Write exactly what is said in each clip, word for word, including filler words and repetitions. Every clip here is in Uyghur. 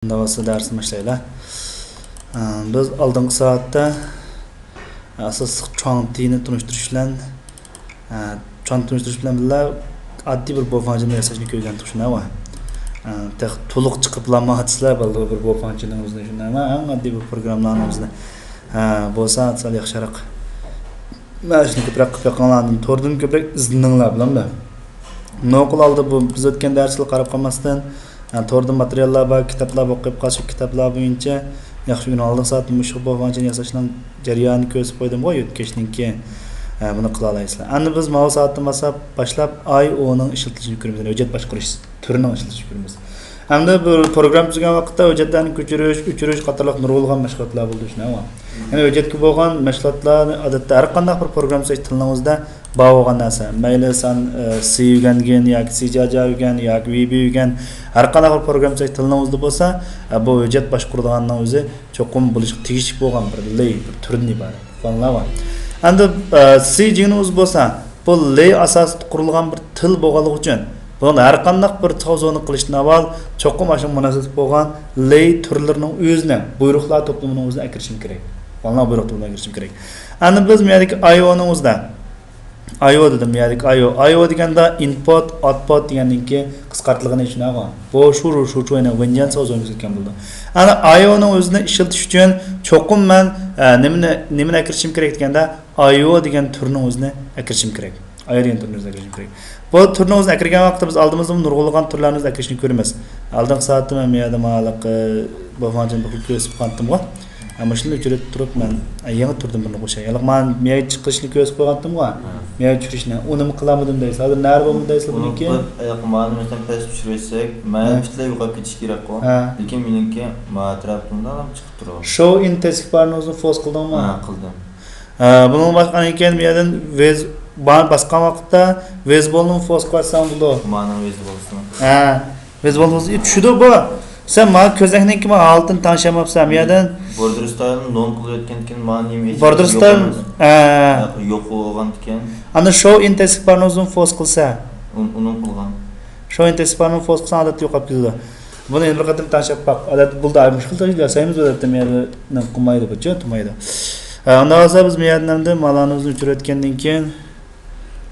ئۇنداق بولسا دەرسنى باشلايلى. ئە، بىز ئالدىنقى سائەتتە، ئە، ئاساسلىق چۇاڭتىنى تونۇشتۇرۇش بىلەن، ئە، چۇاڭتىنى تونۇشتۇرۇش بىلەن بىللە ئاددىي بىر بوفاڭچىنى ياساشنى ئۆگەندۇق، شۇنداقمۇ؟ ئە، تېخى تولۇق چىقىپلا ماڭاتسىلەر بالىلار بىر بوفاڭچىنىڭ ئۆزىنى، شۇنداقمۇ؟ ئەڭ ئاددىي بىر پروگراممىلارنىڭ ئۆزىنى. ئە، بولسا سەل ياخشىراق. مەن شۇنى كۆپرەك قىلىپ بېقىڭلار، توردىن كۆپرەك ئىزدىنىڭلار، بىلەمدۇ؟ نوقۇل ئالدى بۇ، بىز ئۆتكەن دەرسلەرگە قاراپ قالماستىن، ھە، توردا ماتېرىياللار بار، كىتابلار بار، ئوقۇپ قالسا كىتابلار بويىچە ياخشى ئۆگىنىڭ. ئالدىنقى سائەتتە مۇشۇ بوفاڭچىنى ياساشنىڭ جەريانىنى كۆرسىتىپ قويدۇمغۇ، يۆتكەشنىڭكى. ھە، بۇنى قىلالايسىلەر. ئەمدى بىز ماۋۇ سائەتتىن باشلاپ، باشلاپ ئاي ئونىڭ ئىشلىتىلىشىنى كۆرىمىز، يەنى ھۆججەت باشقۇرۇش تۈرىنىڭ ئىشلىتىلىشىنى كۆرىمىز. ئەمدى بىر پروگرامما تۈزگەن ۋاقىتتا ھۆججەتلەرنى كۆچۈرۈش، ئۆچۈرۈش قاتارلىق نۇرغۇنلىغان مەشغۇلاتلار بولىدۇ، شۇنداقمۇ؟ يەنى ھۆججەتكە بولغان مەشغۇلاتلارنى ئادەتتە ھەر قانداق بىر پروگرامما تۈزەش تىلىنىڭىزدا بار بولغان نەرسە. مەيلى سەن، ئە، سى ئۆگەنگىن ياكى سى جاجا ئۆگەن ياكى ۋى بى ئۆگەن، ھەر قانداق بىر پروگرامما تۈزەش تىلىنىڭىزدا بولسا، ئە، بۇ ھۆججەت باشقۇرىدىغاننىڭ ئۆزى چوقۇم بولۇشقا تېگىشلىك بولغان بىر لەي، بىر تۈردىن ئىبارەت. ئاڭلاۋا. ئەمدى، ئە، سى جىڭنىڭ ئۆزى بولسا، بۇ لەي ئاساسىدا قۇرۇلغان بىر تىل بولغانلىقى ئۈچۈن، بۇنىڭدا ھەر قانداق بىر تاۋزونى قىلىشتىن ئاۋۋال چوقۇم ئاشۇ مۇناسىۋەتلىك بولغان لەي تۈرلىرىنىڭ ئۆزىنى، بۇيرۇقلار توپلىمىنىڭ ئۆزىنى ئەكىرىشىم كېرەك. ئاڭلاڭ، بۇيرۇق توپلىمىنى ئەكىرىشىم كېرەك. ئەمدى بىز بۇ يەردىكى ئاي ئونىڭ ئۆزىدە، ئاي ئو دېدىم، بۇ يەردىكى ئاي ئو. ئاي ئو دېگەندە ئىنپۇت، ئاۋتپۇت دېگەندىكى قىسقارتىلغىنى، شۇنداقمۇ؟ بۇ شۇ، شۇ، شۇ، يەنى ۋېنجيەن ساۋزونى كۆرسەتكەن بولىدۇ. ئەنە ئاي ئونىڭ ئۆزىنى ئىشلىتىش ئۈچۈن چوقۇم مەن، ئە، نېمىنى، نېمىنى ئەكىرىشىم كېرەك دېگەندە، ئاي ئو دېگەن تۈرنىڭ ئۆزىنى ئەكىرىشىم كېرەك. ئاي ئو دېگەن تۈرنىڭ ئۆزىنى ئەكىرىشىم كېرەك. بۇ تۈرنىڭ ئۆزىنى ئەكىرگەن ۋاقىتتا بىز ئالدىمىزدا نۇرغۇنلىغان تۈرلەرنى ئۆزىنى ئەكىرىشنى كۆرىمىز. ئالدىنقى سائەتتە مەن بۇ يەردە ماڭالىق، بۇ فانكسىيەنى بىر خىل كۆرسىتىپ قالدىمغۇ. ئە، مۇشۇنى ئۆچۈرۈپ تۇرۇپ مەن، ئە، يېڭى تۈردىن بىرنى قوشاي. ھېلىقى مانا مېيەگە چىقىشنى كۆرسىتىپ قويغانتىمغۇ. ھە. مېيەگە چۈشۈرۈشنى. ئۇنىمۇ قىلالمىدىم دەيسىز. ھازىر نەدە بولدۇم دەيسىز بۇنىڭكى. ئۇنى قىلىپ، ھېلىقى مانى مەسىلەن پەس چۈشۈرۈۋەتسەك، مەن ھە. پۈتۈنلەي يوقاپ كېتىشى كېرەكقۇ. ھە. لېكىن مېنىڭكى ما تەرەپتىن چىقىپ تۇرىدۇ. شو ئىن تېسك بارنى ئۆزىنى فورس قىلدىڭمۇ؟ ھە، قىلدىم. ئە، بۇنىڭ باشقا كېيىن بۇ يەردىن ۋېز بار باسقان ۋاقىتتا ۋېز بولنىڭ فورس قىلساڭ بولىدۇ. مانىڭ ۋېز بولسۇن. ھە، ۋېز بولنىڭ فورس، ئە، چۈشىدۇ بۇ. سەن ماڭا كۆزنەكنىڭكى ماڭا ھالىتىنى تەڭشەمەپسەن بۇ يەردىن. بوردېر ستايلنى نون قىلىۋەتكەنكىن مانا نېمە ئېچىپ بوردېر ستايل، يوقالمىدى. ئە. يوق بولغان ئىكەن. ئاندىن شو ئىن تېسك بارنى ئۆزىنى فورس قىلسا. ئۇن-، ئۇنىڭ قىلغان. شو ئىن تېسك بارنى فورس قىلساڭ ئادەتتە يوقاپ كېتىدۇ. بۇنى يەنە بىر قېتىم تەڭشەپ باق. ئادەتتە بۇلدا مۇشكىل ياسايمىز، ئادەتتە مەيەردە نېمە قىلمايدۇ، بۇچۇ تۇمايدۇ. ئە، ئۇنداق بولسا بىز مەيەردىن ئەمدى مالارنى ئۆزىنى ئۆچۈرۈۋەتكەندىن كېيىن،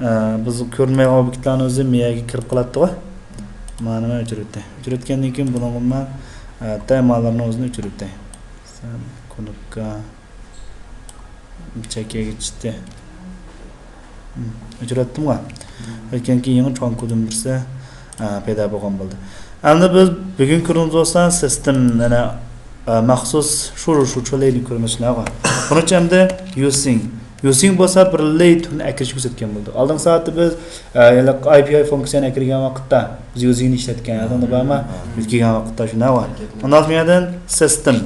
ئە، بىز كۆرۈنمەيدىغان ئوبيېكتلارنى ئۆزى مەيەرگە كىرىپ قالاتتىغۇ. مانا مەن ئۆچۈرۈۋەتتى. ئۆچۈرۈۋەتكەندىن كېيىن بۇنىڭغا مەن، ئە، تەي مالارنى ئۆزىنى ئۆچۈرۈۋەتتى. سەن كۇنۇپكا. چەككە چىقتى. ئۆچۈرۈۋەتتىمغۇ. ئۆتكەنكى يېڭى چوڭ كودىن بىرسى، ئە، پەيدا بولغان بولدى. ئەمدى بىز بۈگۈن كۆرگىنىمىز بولسا سىستېم، يەنە، ئە، مەخسۇس شۇ، شۇ چۆلەينى كۆرمەسلەرغۇ. بۇنىڭ ئۈچۈن ئەمدى يۇسىڭ. يۇسىڭ بولسا بىر لەي تۈرنى ئەكىرىشنى كۆرسەتكەن بولدى. ئالدىنقى سائەتتە بىز، ئە، يەنە ئاي پى ئاي فۇنكسىيەنى ئەكىرگەن ۋاقىتتا بىز يۇسىڭنى ئىشلەتكەن. يادىڭدا بارمۇ؟ ئۆتكۈزگەن ۋاقىتتا شۇنداقغۇ. ئۇنداق بۇ يەردىن سىستېم.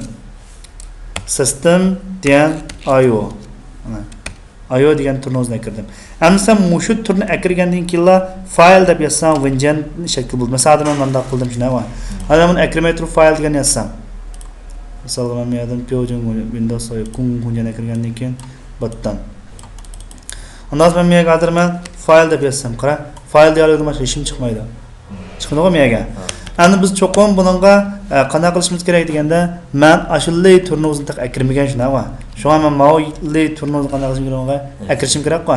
سىستېم دېگەن ئاي ئو. ئاي ئو دېگەن تۈرنى ئۆزىنى ئەكىردىم. ئەمدى سەن مۇشۇ تۈرنى ئەكىرگەندىن كېيىنلا فايل دەپ يازساڭ، ۋىنجەن شەكلى بولىدۇ. مەسىلەن، ھازىر مەن مۇنداق قىلدىم، شۇنداقمۇ؟ ھازىر مەن بۇنى ئەكىرمەي تۇرۇپ فايل دېگەن يازسام. مىسالغا، مەن بۇ يەردىن پيوجىن ۋىندوس كۇڭ كۇڭجەن ئەكىرگەندىن كېيىن باتتان. ئاندىن مەن بۇ يەرگە ھازىر مەن فايل دەپ يازسام، قارا. فايل دېگەنلىكتىن باشقا ھېچنېمە چىقمايدۇ. چىقىدىغۇ مېيەگە. ھە. ئەمدى بىز چوقۇم بۇنىڭغا، ئە، قانداق قىلىشىمىز كېرەك دېگەندە، مەن ئاشۇ لەي تۈرنى ئۆزىنى تېخى ئەكىرمىگەن، شۇنداقمۇ؟ شۇڭا مەن ماۋۇ لەي تۈرنى ئۆزىنى قانداق قىلىشىم كېرەك؟ ئەكىرىشىم كېرەكقۇ.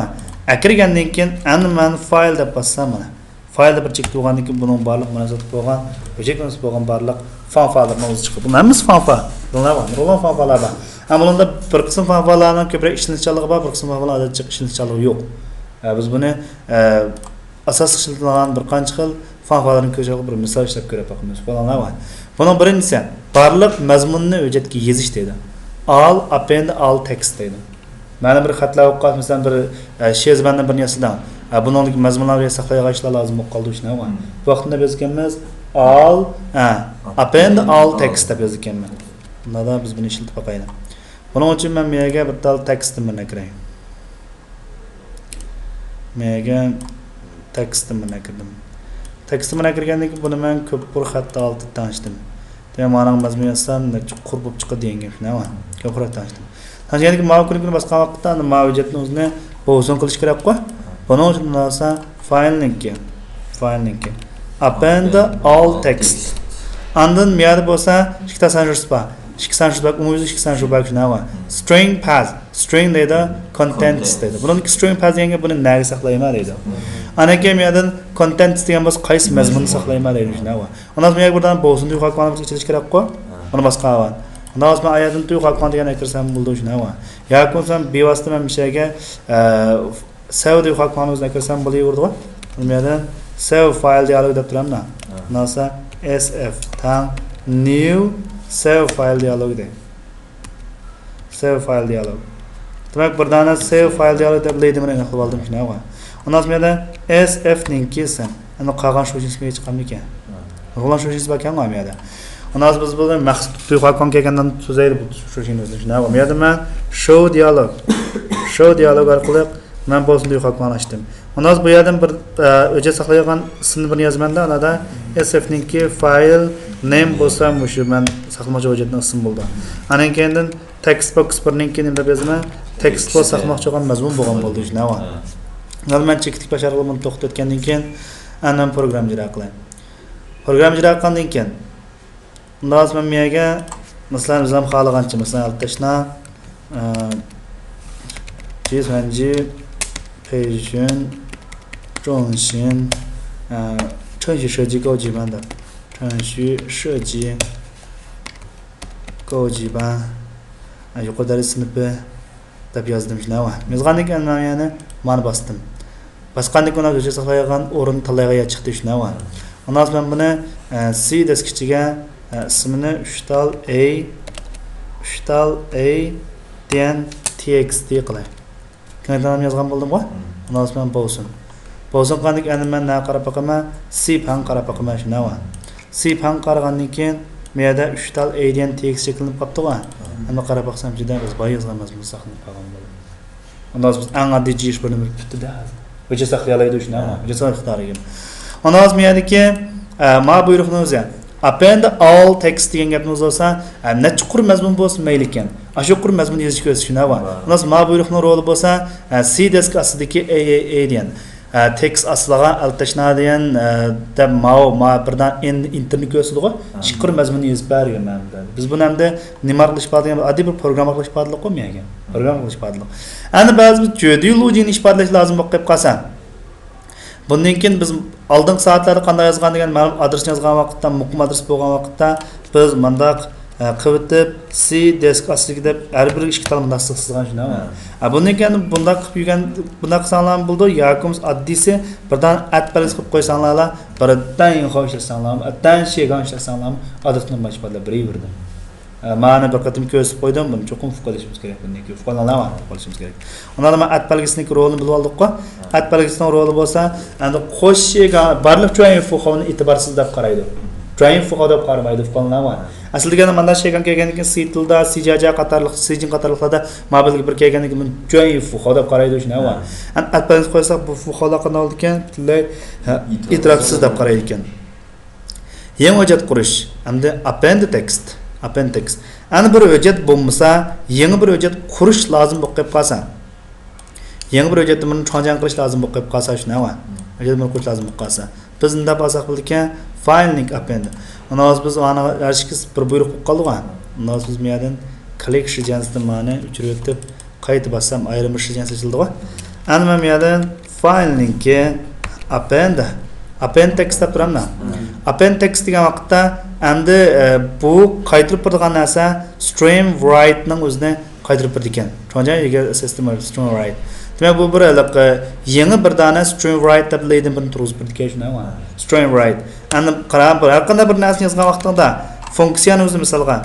ئەكىرگەندىن كېيىن ئەمدى مەن فايل دەپ باسسام، مانا. فايل دەپ بىر چېكىت بولغاندىن كېيىن بۇنىڭ بارلىق مۇناسىۋەتلىك بولغان، بۆلەكلىك مۇناسىۋەتلىك بولغان بارلىق فاڭفالىرىنىڭ ئۆزى چىقىدۇ. بۇنىڭ ھەممىسى فاڭفا. بۇلار نۇرغۇن فاڭفالار بار. ئەمما بۇنىڭدا بىر قىسىم فاڭفالارنىڭ كۆپرەك ئىشلىنىشچانلىقى بار، بىر قىسىم فاڭفالار ئادەتتە جىق ئىشلىنىشچانلىقى يوق. ئە، بىز بۇنى، ئە، ئاساسلىق ئىشلىتىلىدىغان بىر قانچە خىل فاڭفالارنى كۆرسەتكەن بىر مىسال ئىشلەپ كۆرۈپ باقىمىز. بۇنىڭ بىرىنچىسى، بارلىق مەزمۇننى ھۆججەتكە يېزىش دەيدۇ. All append all text دەيدۇ. مەلۇم بىر خەتلەر ئوقۇپ قالسا، مەسىلەن، بىر، ئە، شېزىمەندىن بىرنى ياسىدىڭ. ئە، بۇنىڭدىكى مەزمۇنلارنى ساقلايدىغان ئىشلار لازىم بولۇپ قالدى، شۇنداقمۇ؟ مم. بۇ ۋاقىتتا نېمە يازىدىكەنمىز؟ All، ئە، append all text دەپ يازىدىكەنمىز. بۇندا بىز بۇنى ئىشلىتىپ باقايلى. بۇنىڭ ئۈچۈن مەن بۇ يەرگە بىر تال تېكىستتىن بىرنى ئەكىرەي. مەيەگە تېكىستنى مانا كىردىم. تېكىستنى مانا كىرگەندىن كېيىن بۇنى مەن كۆپۈر خەتتە ئالدى تەڭشىتىم. دېمەك، مانا مەزمۇن يازسام نەچچە قۇر بولۇپ چىقىدۇ دېگەن گەپ، نەۋە؟ كۆپۈر خەتتە تەڭشىتىم. تەڭشىگەندىن كېيىن ماۋۇ كۇنۇپكىنى باسقان ۋاقىتتا ئاندىن ماۋۇ ھۆججەتنىڭ ئۆزىنى بوۋسۇن قىلىش كېرەكقۇ. بۇنىڭ ئۈچۈن مانا فايلنىڭكى، فايلنىڭكى. Append all text. ئاندىن مۇيەردە بولسا ئىككى تال سانچۇرۇش بار. ئىككى سانچۇرۇش بار، ئومۇميۈزلۈك ئىككى سانچۇرۇش بار شۇنداقمۇ؟ String path، string دەيدۇ، contents دەيدۇ. بۇنىڭدىكى string path دېگەن گەپ بۇنى نەگە ساقلايمەن دەيدۇ. ئاندىن كېيىن مۇيەردىن contents دېگەن بولسا قايسى مەزمۇننى ساقلايمەن دەيدۇ شۇنداقمۇ؟ ئۇنداق بۇ يەردە بىر دانە بولسۇن تۇيۇقى ئاكواننى ئىچىدە ئىچىرەپقۇ. ئۇنى باسقان. ئۇنداق بولسا ئايەردىن تۇيۇقى ئاكوان دېگەننى كىرسەم بولىدۇ شۇنداقمۇ؟ ياكى بولمىسا بىۋاسىتە مەن مۇشۇ يەرگە، ئە، save تۇيۇقى ئاكواننى ئۆزىنى كىرسەم بولۇۋېرىدىغۇ. بۇ يەردىن save file دىيالوگى دەپ تۇرامدۇ. بۇنداق بولسا S F تەڭ new save file دىيالوگى دەي. Save file دىيالوگ. دېمەك، بىر دانە save file دىيالوگ دەپ لەيدىمنى ئېنىقلاپ ئالدىم شۇنداقمۇ؟ ئۇنداق بولسا بۇ يەردە S F نىڭكى سەن. ئەمدى قالغان شۇشىنىسى چىقامدىكەن؟ نۇرغۇنلىغان شۇشىنىسى باركەنغۇ بۇ يەردە. ئۇنداق بولسا بىز بۇنى مەخسۇس تۇيۇقى ئاكوان كەلگەندىن سۆزلەيلى بۇ شۇشىنىسىنى شۇنداقمۇ؟ بۇ يەردە مەن show دىيالوگ، show دىيالوگ ئارقىلىق مەن بولسۇن تۇيۇقى ئاكواننى ئاچتىم. ئۇنداق بولسا بۇ يەردىن بىر، ئە، ھۆججەت ساقلايدىغان ئىسىمنى بىرنى يازىمەن-دە، ئانادا S F نىڭكى file name بولسا مۇشۇ مەن ساقلىماقچى ھۆججەتنىڭ ئىسمى بولىدۇ. ئاندىن كېيىندىن text box بىرنىڭكى نېمە دەپ يازىمەن؟ Text box ساقلىماقچى بولغان مەزمۇن بولغان بولدى شۇنداقمۇ؟ ھە. يەنى مەن چېكىتلىك باشارغىلى بۇنى توختىتىۋەتكەندىن كېيىن، ئەمدى مەن پروگرامما ئىجرا قىلاي. پروگرامما ئىجرا قىلغاندىن كېيىن، ئۇنداق بولسا مەن بۇ يەرگە، مەسىلەن، ئۆزۈم خالىغانچە، مەسىلەن، ئەلتەشنا، ئە، 计算机培训中心، ئە، 程序设计高级班 دەپ. 程序设计高级班، ئە، يۇقىرى دەرىجە سىنىپى دەپ يازدىم شۇنداقمۇ؟ يازغاندىن كېيىن مەن يەنە مانا باستىم. باسقاندىن كېيىن ئۇنىڭ ھۆججەت ساقلايدىغان ئورۇن تاللايدىغان يەر چىقتى شۇنداقمۇ؟ ئۇنداق بولسا مەن بۇنى، ئە، C دىسك ئىچىگە، ئە، ئىسمىنى ئۈچ تال A، ئۈچ تال A دېگەن T X T قىلاي. كەڭتەڭلەپ يازغان بولدۇمغۇ؟ ئۇنداق بولسا مەن بولسۇن. بولسۇن قىلغاندىن كېيىن ئەمدى مەن نەگە قاراپ باقىمەن؟ C پەنگە قاراپ باقىمەن شۇنداقمۇ؟ C پەنگە قارىغاندىن كېيىن، بۇ يەردە ئۈچ تال A دېگەن T X شەكىللىنىپ قاپتۇغۇ. ئەمدى قاراپ باقسام، جۈدە بىز بايا يازغان مەزمۇن ساقلىنىپ قالغان بولىدۇ. ئۇنداق بولسا ئەڭ ئاددىي جىش بىر نېمە پۈتتى-دە ھازىر. ھۆججەت ساقلىيالايدۇ شۇنداقمۇ؟ ھە. ھۆججەت ساقلاش ئىقتىدارى ئىگە. ئۇنداق بولسا بۇ يەردىكى، ئە، ما بۇيرۇقنىڭ ئۆزى. Append all text دېگەن گەپنىڭ ئۆزى بولسا، ئە، نەچچە قۇر مەزمۇن بولسا مەيلىكەن. ئاشۇ قۇر مەزمۇن يېزىش كۆرسىتىش شۇنداقمۇ؟ بار. ئۇنداق بولسا ما بۇيرۇقنىڭ رولى بولسا، ئە، C دىسك ئاستىدىكى A A A دېگەن. ئە، تېكىست ئاستىغا ئەلتەشنا دېگەن، ئە، دەپ ماۋۇ، ما بىر دانە ئېن-، ئېنتېرنى كۆرسىتىدىغۇ. ھە. ئىككى قۇر مەزمۇننى يېزىپ بەر دېگەن مەنىدە. بىز بۇنى ئەمدى نېمە ئارقىلىق ئىپادىلىگەن؟ ئاددىي بىر پروگرامما ئارقىلىق ئىپادىلىدۇق-قۇ مەيەگە. پروگرامما ئارقىلىق ئىپادىلىدۇق. ئەمدى بەزى بىر جۆدىلۇجىنى ئىپادىلەش لازىم بولۇپ قېلىپ قالسا، بۇندىن كېيىن بىز ئالدىنقى سائەتلەردە قانداق يازغان دېگەن مەلۇم ئادرېسنى يازغان ۋاقىتتا، مۇقىم ئادرېس بولغان ۋاقىتتا، بىز مۇنداق، ئە، قىلىۋېتىپ، C دىسك ئاستىدىكى دەپ ھەر بىرىگە ئىككى تال مۇنداق سىزغان شۇنداقمۇ؟ ھە. ھە، بۇندىن كېيىن بۇنداق قىلىپ يۈرگەن، بۇنداق قىلساڭلارمۇ بولىدۇ، ياكى بولمىسا ئاددىيسى بىر دانە ئەت بەلگىسى قىلىپ قويساڭلارلا، بىردەم يىڭخاۋ ئىشلەتسەڭلارمۇ، ئەتەن شىگاڭ ئىشلەتسەڭلارمۇ، ئادرېسنى باشقا بىرىگە بېرىدۇ. ئە، مانا بىر قېتىم كۆرسىتىپ قويدۇم، بۇنى چوقۇم ئۇقۇپ قېلىشىمىز كېرەك، بۇندىن كېيىن ئۇقۇپ قالغانلار بار، ئۇقۇپ قېلىشىمىز كېرەك. ئۇنداقتا مانا ئەت بەلگىسىنىڭكى رولىنى بىلىۋالدۇققۇ. ئەت بەلگىسىنىڭ رولى بولسا، ئەمدى قوش شىگاڭ بارلىق جۇەنيىن فۇخاۋنى ئېتىبارسىز دەپ قارايدۇ. جۇەنيىن فۇخاۋ دەپ قارىمايدۇ، ئۇقۇپ قالغانلار بار. ئەسلىدە دېگەندە مانا شىگاڭ كەلگەندىن كېيىن سى تىلدا، سى جاجا قاتارلىق، سىجىڭ قاتارلىقلاردا ما بەلگە بىر كەلگەندىن كېيىن بۇنى جۇەنيىن فۇخاۋ دەپ قارايدۇ شۇنداقمۇ؟ ھە. ئەمدى ئەت بەلگىسى قويساق بۇ فۇخاۋلار قانداق بولىدىكەن؟ پۈتۈنلەي، ھە، ئېتىبارسىز دەپ قارايدىكەن. يېڭى ھۆججەت قۇرۇش، ئەمدى append text، append text. ئەنە بىر ھۆججەت بولمىسا، يېڭى بىر ھۆججەت قۇرۇش لازىم بولۇپ قېلىپ قالسا، يېڭى بىر ھۆججەتتىن بۇنى چۇاڭجياڭ قىلىش لازىم بولۇپ قېلىپ قالسا شۇنداقمۇ؟ ھۆججەت بۇنى قۇرۇش لازىم بولۇپ قالسا، بىز نېمە دەپ ئالساق بولىدىكەن؟ File link append. ئۇنىڭ بىز مانا ھەرگىز بىر بۇيرۇق بولۇپ قالدىغۇ. ئۇنىڭ بىز بۇ يەردىن click شىجەنسىدىن مانى ئۆچۈرۈۋېتىپ، قايتا باسسام، ئايرىم بىر شىجەنسى ئېچىلدىغۇ. ئەنە مەن بۇ يەردىن file link append، append text دەپ تۇرامدۇ. append text دېگەن ۋاقىتتا ئەمدى، ئە، بۇ قايتۇرۇپ بېرىدىغان نەرسە string write نىڭ ئۆزىنى قايتۇرۇپ بېرىدىكەن. چۈشەندىڭىزمۇ؟ سىستېما string write. دېمەك، بۇ بىر ھېلىقى يېڭى بىر دانە string write دەپ لەيدىن بىرنى تۇرغۇزۇپ بېرىدىكەن شۇنداقمۇ؟ string write. ئەمدى قاراڭ، بىر ھەر قانداق بىر نەرسىنى يازغان ۋاقتىڭدا، فۇنكسىيەنى ئۆزى مىسالغا،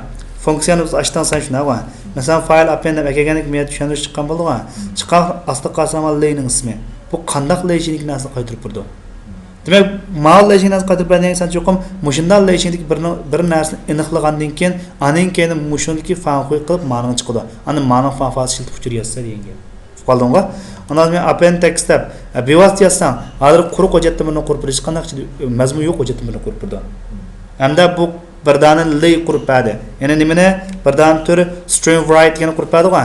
فۇنكسىيەنى ئۆزى ئاچتىڭ سەن شۇنداقمۇ؟ مەسىلەن، file append دەپ ئەكەلگەندىكىن مەيەردە چۈشەندۈرۈش چىققان بولىدىغۇ. چىققان ئاستىغا قارىساڭ لەينىڭ ئىسمى. بۇ قانداق لەي ئىچىدىكى نەرسىنى قايتۇرۇپ بېرىدۇ؟ دېمەك، ماۋۇ لەي ئىچىدىكى نەرسىنى قايتۇرۇپ بەرگەن سەن چوقۇم مۇشۇنداق لەي ئىچىدىكى بىر، بىر نەرسىنى ئېنىقلىغاندىن كېيىن، ئاندىن كېيىن مۇشۇندىكى فاڭخۇي قىلىپ مانىڭ چىقىدۇ. ئاندىن مانىڭ فاڭفاسى ئىشلىتىپ ئۇچۇر يازسا دېگەن گەپ. ئۇقۇپ قالدىڭغۇ؟ ئۇنداق بولسا append text دەپ، ئە، بىۋاسىتە يازساڭ، ھازىر قۇرۇق ھۆججەتتىن بىرنى قۇرۇپ بېرىش قانداق مەزمۇن يوق ھۆججەتتىن بىرنى قۇرۇپ بېرىدۇ. ھەمدە بۇ بىر دانە لەي قۇرۇپ بەردى. يەنى نېمىنى؟ بىر دانە تۈر string write دېگەننى قۇرۇپ بەردىغۇ.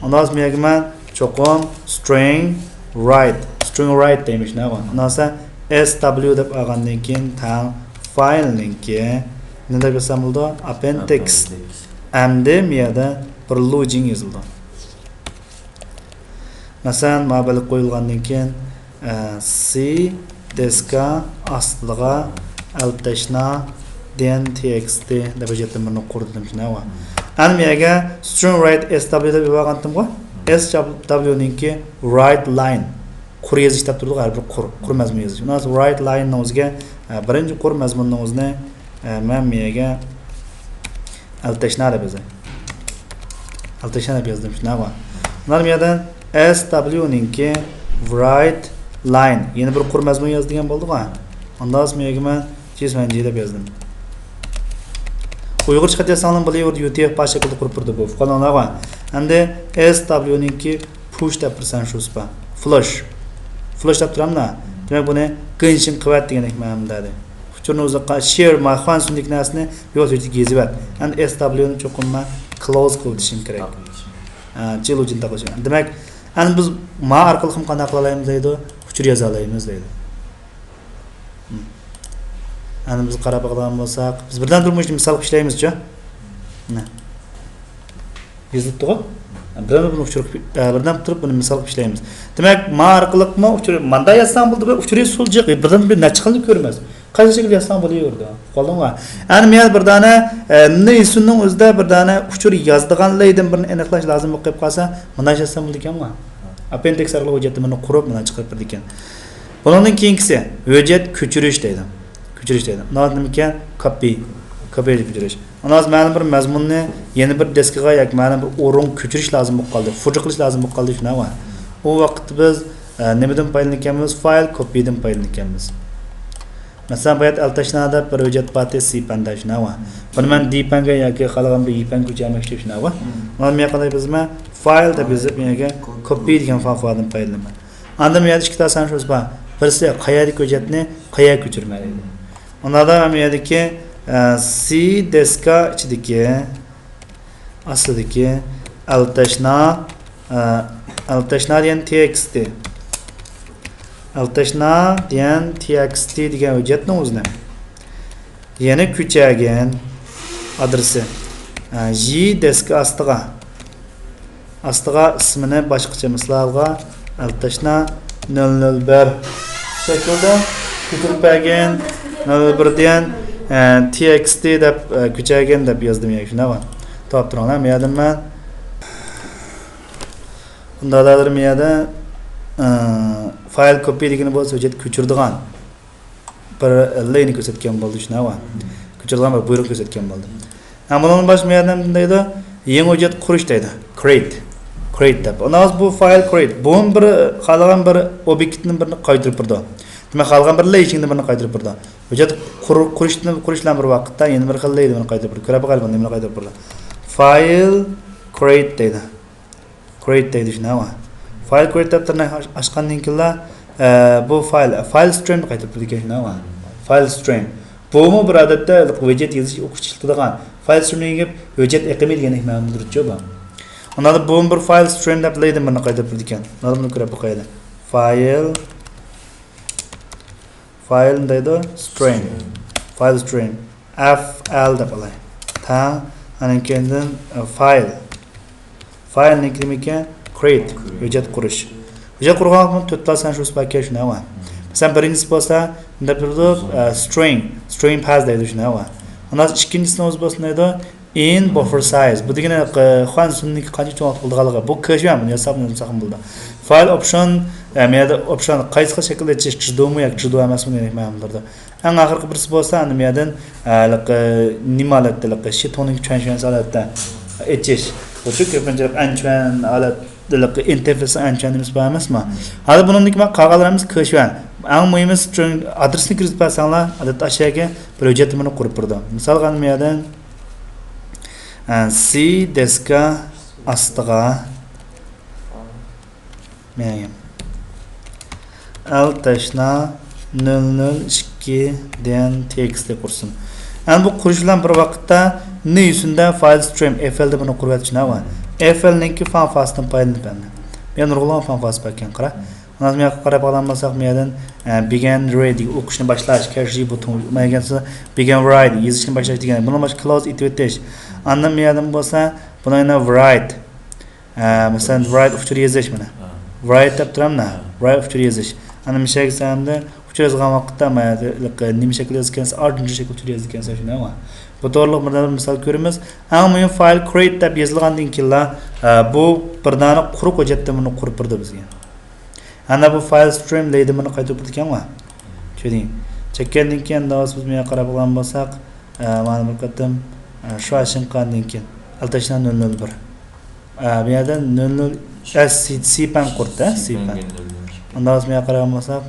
ئۇنداق بولسا مەن چوقۇم string write، string write دەيمىز شۇنداقمۇ؟ ئۇنداق بولسا S W دەپ ئالغاندىن كېيىن تەڭ file نىڭكى نېمە دەپ يازسام بولىدۇ؟ ئاپپېندىكس. ئەمدى مۇ يەردە بىر لوجىن يېزىلىدۇ. مەسىلەن، مانا بىلىپ قويۇلغاندىن كېيىن، ئە، سى دىسكا ئاستىغا ئەلتەشنا دىيەن تىئېكسىتى دەپ ھۆججەتلىرىمنى قۇردۇم، شۇنداقمۇ؟ ئەنە مۇ يەرگە سترىڭ رايت ئېس دابلىيۇ دەپ يېزىۋالغانتىمغۇ؟ ئېس دابلىيۇنىڭكى رايت لاين، قۇر يېزىش دەپ تۇرىدۇ، ھەر بىر قۇر، قۇر مەزمۇن يېزىش. ئۇنىڭ رايت لايننىڭ ئۆزىگە، ئە، بىرىنچى قۇر مەزمۇننىڭ ئۆزىنى، ئە، مەن مۇ يەرگە ئەلتەشنا دەپ يازاي. ئەلتەشنا دەپ يازدىم، شۇنداقمۇ؟ مانا بۇ يەردىن ئېس دابلىيۇنىڭكى رايت لاين، يەنە بىر قۇر مەزمۇن ياز دېگەن بولدىغۇ. ئاندىن مۇ يەرگە مەن جىسمەنجى دەپ يازدىم. ئۇيغۇرچە خەت يازساڭلار بولىدۇ، يۇتىيۇف پاشا قىلىپ قۇرۇپ بېرىدۇ بۇ. ئۇققانلىقىڭلارغۇ؟ ئەمدى ئېس دابلىيۇنىڭكى پۇش دەپ بىر سەن شۇ سۇپا. فلۇش. فلۇش دەپ تۇرامدا. دېمەك، بۇنى گېنشىن قىلىۋەت دېگەندەك مەنىدە. ئۇچۇرنى ئۇزاققا شېر، ماخۇەن سۈندىكى نەرسىنى بىۋاسىتە يېزىۋەت. ئەمدى ئېس دابلىيۇنى چوقۇم مەن كلوز قىلىۋېتىشىم كېرەك. ئە، جىلۇجىن تاقىلىشىم. دېمەك، ئەمدى بىز ما ئارقىلىق قانداق قىلالايمىز دەيدۇ؟ ئۇچۇر يازالايمىز دەيدۇ. ئەمدى بىز قاراپ باقىدىغان بولساق، بىز بىردەم تۇرۇپ مۇشۇنى مىسال قىلىپ ئىشلەيمىزچۇ؟ مىنە. يېزىلىپتىغۇ؟ بىردەم بۇنى ئۇچۇر قىلىپ، ئە، بىردەم تۇرۇپ بۇنى مىسال قىلىپ ئىشلەيمىز. دېمەك، ما ئارقىلىقمۇ ئۇچۇر، ماندا يازساڭ بولدى، بۇ ئۇچۇرى سولجىق، بىردەم بىر نەچچە خىلنى كۆرىمىز. قايسى شەكىلدە يازساڭ بولۇۋېرىدۇ. ئۇقتۇڭلارمۇ؟ ئەنە مۇ يەردە بىر دانە، ئە، نېيسۇننىڭ ئۆزىدە بىر دانە ئۇچۇر يازىدىغان لەيدىن بىرنى ئېنىقلاش لازىم بولۇپ قېلىپ قالسا، مۇنداق يازسام بولىدىكەنغۇ. ئاپپېندىكس ئارقىلىق ھۆججەتنى مانا قۇرۇپ مانا چىقىرىپ بېرىدىكەن. بۇنىڭدىن كېيىنكىسى ھۆججەت كۆچۈرۈش دەيدۇ. كۆچۈرۈش دەيدۇ. ئۇنىڭ نېمىكەن؟ كوپى. كوپى كۆچۈرۈش. ئۇنىڭ مەلۇم بىر مەزمۇننى يەنە بىر دىسكىغا ياكى مەلۇم بىر ئورۇنغا كۆچۈرۈش لازىم بولۇپ قالدى. فوتو قىلىش لازىم بولۇپ قالدى، شۇنداقمۇ؟ ئۇ ۋاقىتتا بىز، ئە، نېمىدىن پايدىلىنىدىكەنمىز؟ فايل كوپىدىن پايدىلىنىدىكەنمىز. مەسىلەن، بايات ئەلتەشنا دەپ بىر ھۆججەت بارتى، سى پەندە، شۇنداقمۇ؟ بۇنى مەن دى پەنگە ياكى خالىغان بىر يى پەنگە كۆچۈرمەكچى، شۇنداقمۇ؟ مانا مۇ يەرگە قانداق يازىمەن؟ فايل دەپ يېزىپ، مۇ يەرگە كوپى دېگەن فانفادىن پايدىلىنىمەن. ئاندىن مۇ يەردە ئىككى تال سەن شۇ بار. بىرسى قايەردىكى ھۆججەتنى قايەرگە كۆچۈرمەي دەيدۇ. ئۇنداقتا مۇ يەردىكى، ئە، سى دىسكا ئىچىدىكى، ئاستىدىكى ئەلتەشنا، ئە، ئەلتەشنا دېگەن تىئېكسىتى. ئەلتەشنا دېگەن تىئېكسىتى دېگەن ھۆججەتنىڭ ئۆزىنى يەنە كۆچۈرگىن ئادرېسى، ئە، يى دىسكا ئاستىغا، ئاستىغا ئىسمىنى باشقىچە، مىسالغا، ئەلتەشنا نۆل نۆل بىر شەكلىدە كۆچۈرۈپ بەرگىن، نۆل نۆل بىر دېگەن، ئە، تىئېكسىتى دەپ، ئە، كۆچۈرگىن دەپ يازدىم ياكى شۇنداقمۇ؟ تاپ تۇرۇڭلار، مۇ يەردىن مەن ئۇنداقلار مۇ يەردە، ئە، فايل كوپى دېگىنى بولسا ھۆججەت كۆچۈرىدىغان بىر لەينى كۆرسەتكەن بولدى، شۇنداقمۇ؟ كۆچۈرىدىغان بىر بۇيرۇق كۆرسەتكەن بولدى. ھەم بۇنىڭدىن باشقا مۇ يەردە نېمە دەيدۇ؟ يېڭى ھۆججەت قۇرۇش دەيدۇ. كرېيت. كرېيت دەپ. ئۇنىڭ بۇ فايل كرېيت. بۇمۇ بىر خالىغان بىر ئوبيېكتنىڭ بىرىنى قايتۇرۇپ بېرىدۇ. دېمەك، خالىغان بىر لەي ئىچىدىن بىرنى قايتۇرۇپ بېرىدۇ. ھۆججەت قۇر-، قۇرۇشتىن، قۇرۇش بىلەن بىر ۋاقىتتا يەنە بىر خىل لەيدىن بىرنى قايتۇرۇپ بېرىدۇ. كۆرۈپ باقايلى، بۇ نېمىنى قايتۇرۇپ بېرىدۇ. فايل كرېيت دەيدۇ. كرېيت دەيدۇ، شۇنداقمۇ؟ فايل كرېيت دەپ تىرناق ئاچ-، ئاچقاندىن كېيىنلا، ئە، بۇ فايل، فايل سترىمنى قايتۇرۇپ بېرىدىكەن، شۇنداقمۇ؟ فايل سترىم. بۇمۇ بىر ئادەتتە ھۆججەت يېزىش، ئوقۇش ئىشلىتىدىغان. فايل سترىم دېگەن گەپ ھۆججەت ئېقىمى دېگەندەك مەنىدۇرچۇ بۇ. ئاندىن بۇمۇ بىر فايل سترىم دەپ لەيدىن بىرنى قايتۇرۇپ بېرىدىكەن. مانا بۇنى كۆرۈپ باقايلى. فايل، فايل دەيدۇ، سترىم. فايل سترىم. ئەف ئەل دەپ ئالاي. تەڭ، ئاندىن كېيىندىن، ئە، فايل. فايلنىڭكى نېمىكەن؟ كرېيت. ھۆججەت قۇرۇش. ھۆججەت قۇرغانلىقنىڭ تۆت تال سەن شۇ سىپا كەل، شۇنداقمۇ؟ مەسىلەن، بىرىنچىسى بولسا، نېمە دەپ تۇرىدۇ؟ ئە، سترىڭ. سترىڭ پاس دەيدۇ، شۇنداقمۇ؟ ئاندىن ئىككىنچىسىنىڭ ئۆزى بولسا نېمە دەيدۇ؟ ئىن بفر سايز. بۇ دېگىنى، ئە، خۇەن سۈننىكى قانچە چوڭ قىلىدىغانلىقى. بۇ كۆچۈرۈش، بۇنى ياساپ، بۇنى ياساپ بولىدۇ. فايل ئوپشن، ئە، مەيەردە ئوپشن قايسى خىل شەكىلدە ئېچىش، چىدۇمۇ ياكى چىدۇ ئەمەسمۇ دېگەن مەنىدۇردا. ئەڭ ئاخىرقى بىرسى بولسا، ئەنە مۇ يەردىن، ئە، ھېلىقى نېمە ھالەتتە، ھېلىقى شىتونىڭ چۈەن چۈەن ھالەتتە ئېچىش. بۇچۇ كۆپىنچە ئەن چۈەن ھالەتتە، ھېلىقى ئىنتېرفېيس ئەن چۈەن نېمىسى بار ئەمەسمۇ؟ ھازىر بۇنىڭدىكى مەن قالغانلىرىمىز كۆچۈەن. ئەڭ مۇھىمى سترىڭ ئادرېسىنى كىرگۈزۈپ بەرسەڭلار، ئادەتتە ئاشۇ يەرگە بىر ھۆججەت نېمىنى قۇرۇپ بېرىدۇ. مىسالغا، ئەنە مۇ يەردىن، ئە، سى دىسكا ئاستىغا مەيەم. ئەل تەشنا نۆل نۆل ئىككى دېگەن تېكىستى قۇرسۇن. ئەنە بۇ قۇرۇش بىلەن بىر ۋاقىتتا نى يۈزىدە فايل سترىم ئېف ئېل دە بۇنى قۇرۇۋەتتى، شۇنداقمۇ؟ ئېف ئېل نىڭكى فانفاسىدىن پايدىلىنىپ ئەمدى. بۇ يەردە نۇرغۇنلىغان فانفاس بار ئىكەن، قارا. مانا بۇ ياققا قاراپ قالغان بولساق، بۇ يەردىن، ئە، begin read، ئوقۇشنى باشلاش، كەشفىي بۇتۇن، مايگەنسى begin write، يېزىشنى باشلاش دېگەن. بۇنىڭ باشقا close، ئېتىۋېتىش. ئاندىن بۇ يەردىن بولسا، بۇنىڭ يەنە write. ئە، مەسىلەن، write ئۇچۇر يېزىش مانا. ھە. Write دەپ تۇرامنا. ھە. Write ئۇچۇر يېزىش. ئانا مۇشۇ يەرگە كەلسەمدە، ئۇچۇر يازغان ۋاقىتتا مانا نېمە شەكىل يازىدىكەنسىز، ئارجۇنجا شەكىل ئۇچۇر يازىدىكەنسىز، شۇنداقمۇ؟ بۇ توغرىلىق بىر مىسال كۆرىمىز. ئەڭ مۇھىم، file create دەپ يېزىلغاندىن كېيىنلا، ئە، بۇ بىر دانە قۇرۇق ھۆججەتتىن بۇنى قۇرۇپ بېرىدۇ بىزگە. ئەنە بۇ file stream لەيدىمىرنى قايتۇرۇپ بېرىدىكەنغۇ. چۈشىنىڭ. چەككەندىن كېيىن، داۋاس بىز بۇ يەرگە قاراپ قالغان بولساق، ئە، مانا بىر قېتىم، ئە، شۇ ئاشىنقاندىن كېيىن، ئەلتەشنا نۆل نۆل بىر. ئە، بۇ يەردە نۆل نۆل، ئە، سى، سى پەن قۇرۇپتۇ، سى پەن. ئۇنداق بىز بۇ يەرگە قارىغان بولساق،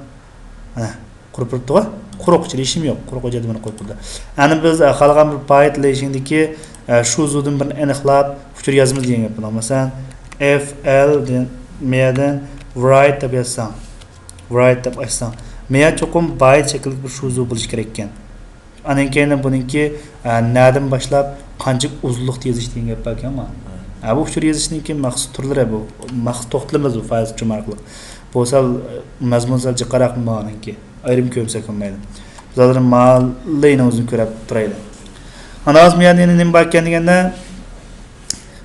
ئەنە، قۇرۇپ بېرىپتىغۇ. قۇرۇق، چىلىشىم يوق. قۇرۇق ھۆججەتنى بىر قۇرۇپ بېرىپتۇ. ئەنە بىز، ئە، خالىغان بىر file لەيشىڭدىكى، ئە، شۇ زۇدىن بىرنى ئېنىقلاپ، ئۇچۇر يازىمىز دېگەن گەپ بۇنىڭ. مەسىلەن، F L دىن، مەيەدىن write دەپ يازساڭ، write دەپ ئاچساڭ، مەيە چوقۇم بايت شەكىللىك بىر شۇ زۇ بولۇشى كېرەك ئىكەن. ئاندىن كېيىن بۇنىڭكى، ئە، نەدىن باشلاپ قانچە ئۇزۇنلۇقتا يېزىش دېگەن گەپ باركەنغۇ. ھە، بۇ ئۇچۇر يېزىشنىڭكى مەخسۇس تۈرلىرى بۇ. مەخسۇس توختىلىمىز بۇ file stream ئارقىلىق. بۇ سەل، ئە، مەزمۇن سەل جىقراق مانىڭكى. ئايرىم كۆرمىسەك بولمايدۇ. بۇ زادىلا مالىنىڭ ئۆزىنى كۆرۈپ تۇرايلى. ئاندىن بۇ يەردە يەنە نېمە باركەن دېگەندە،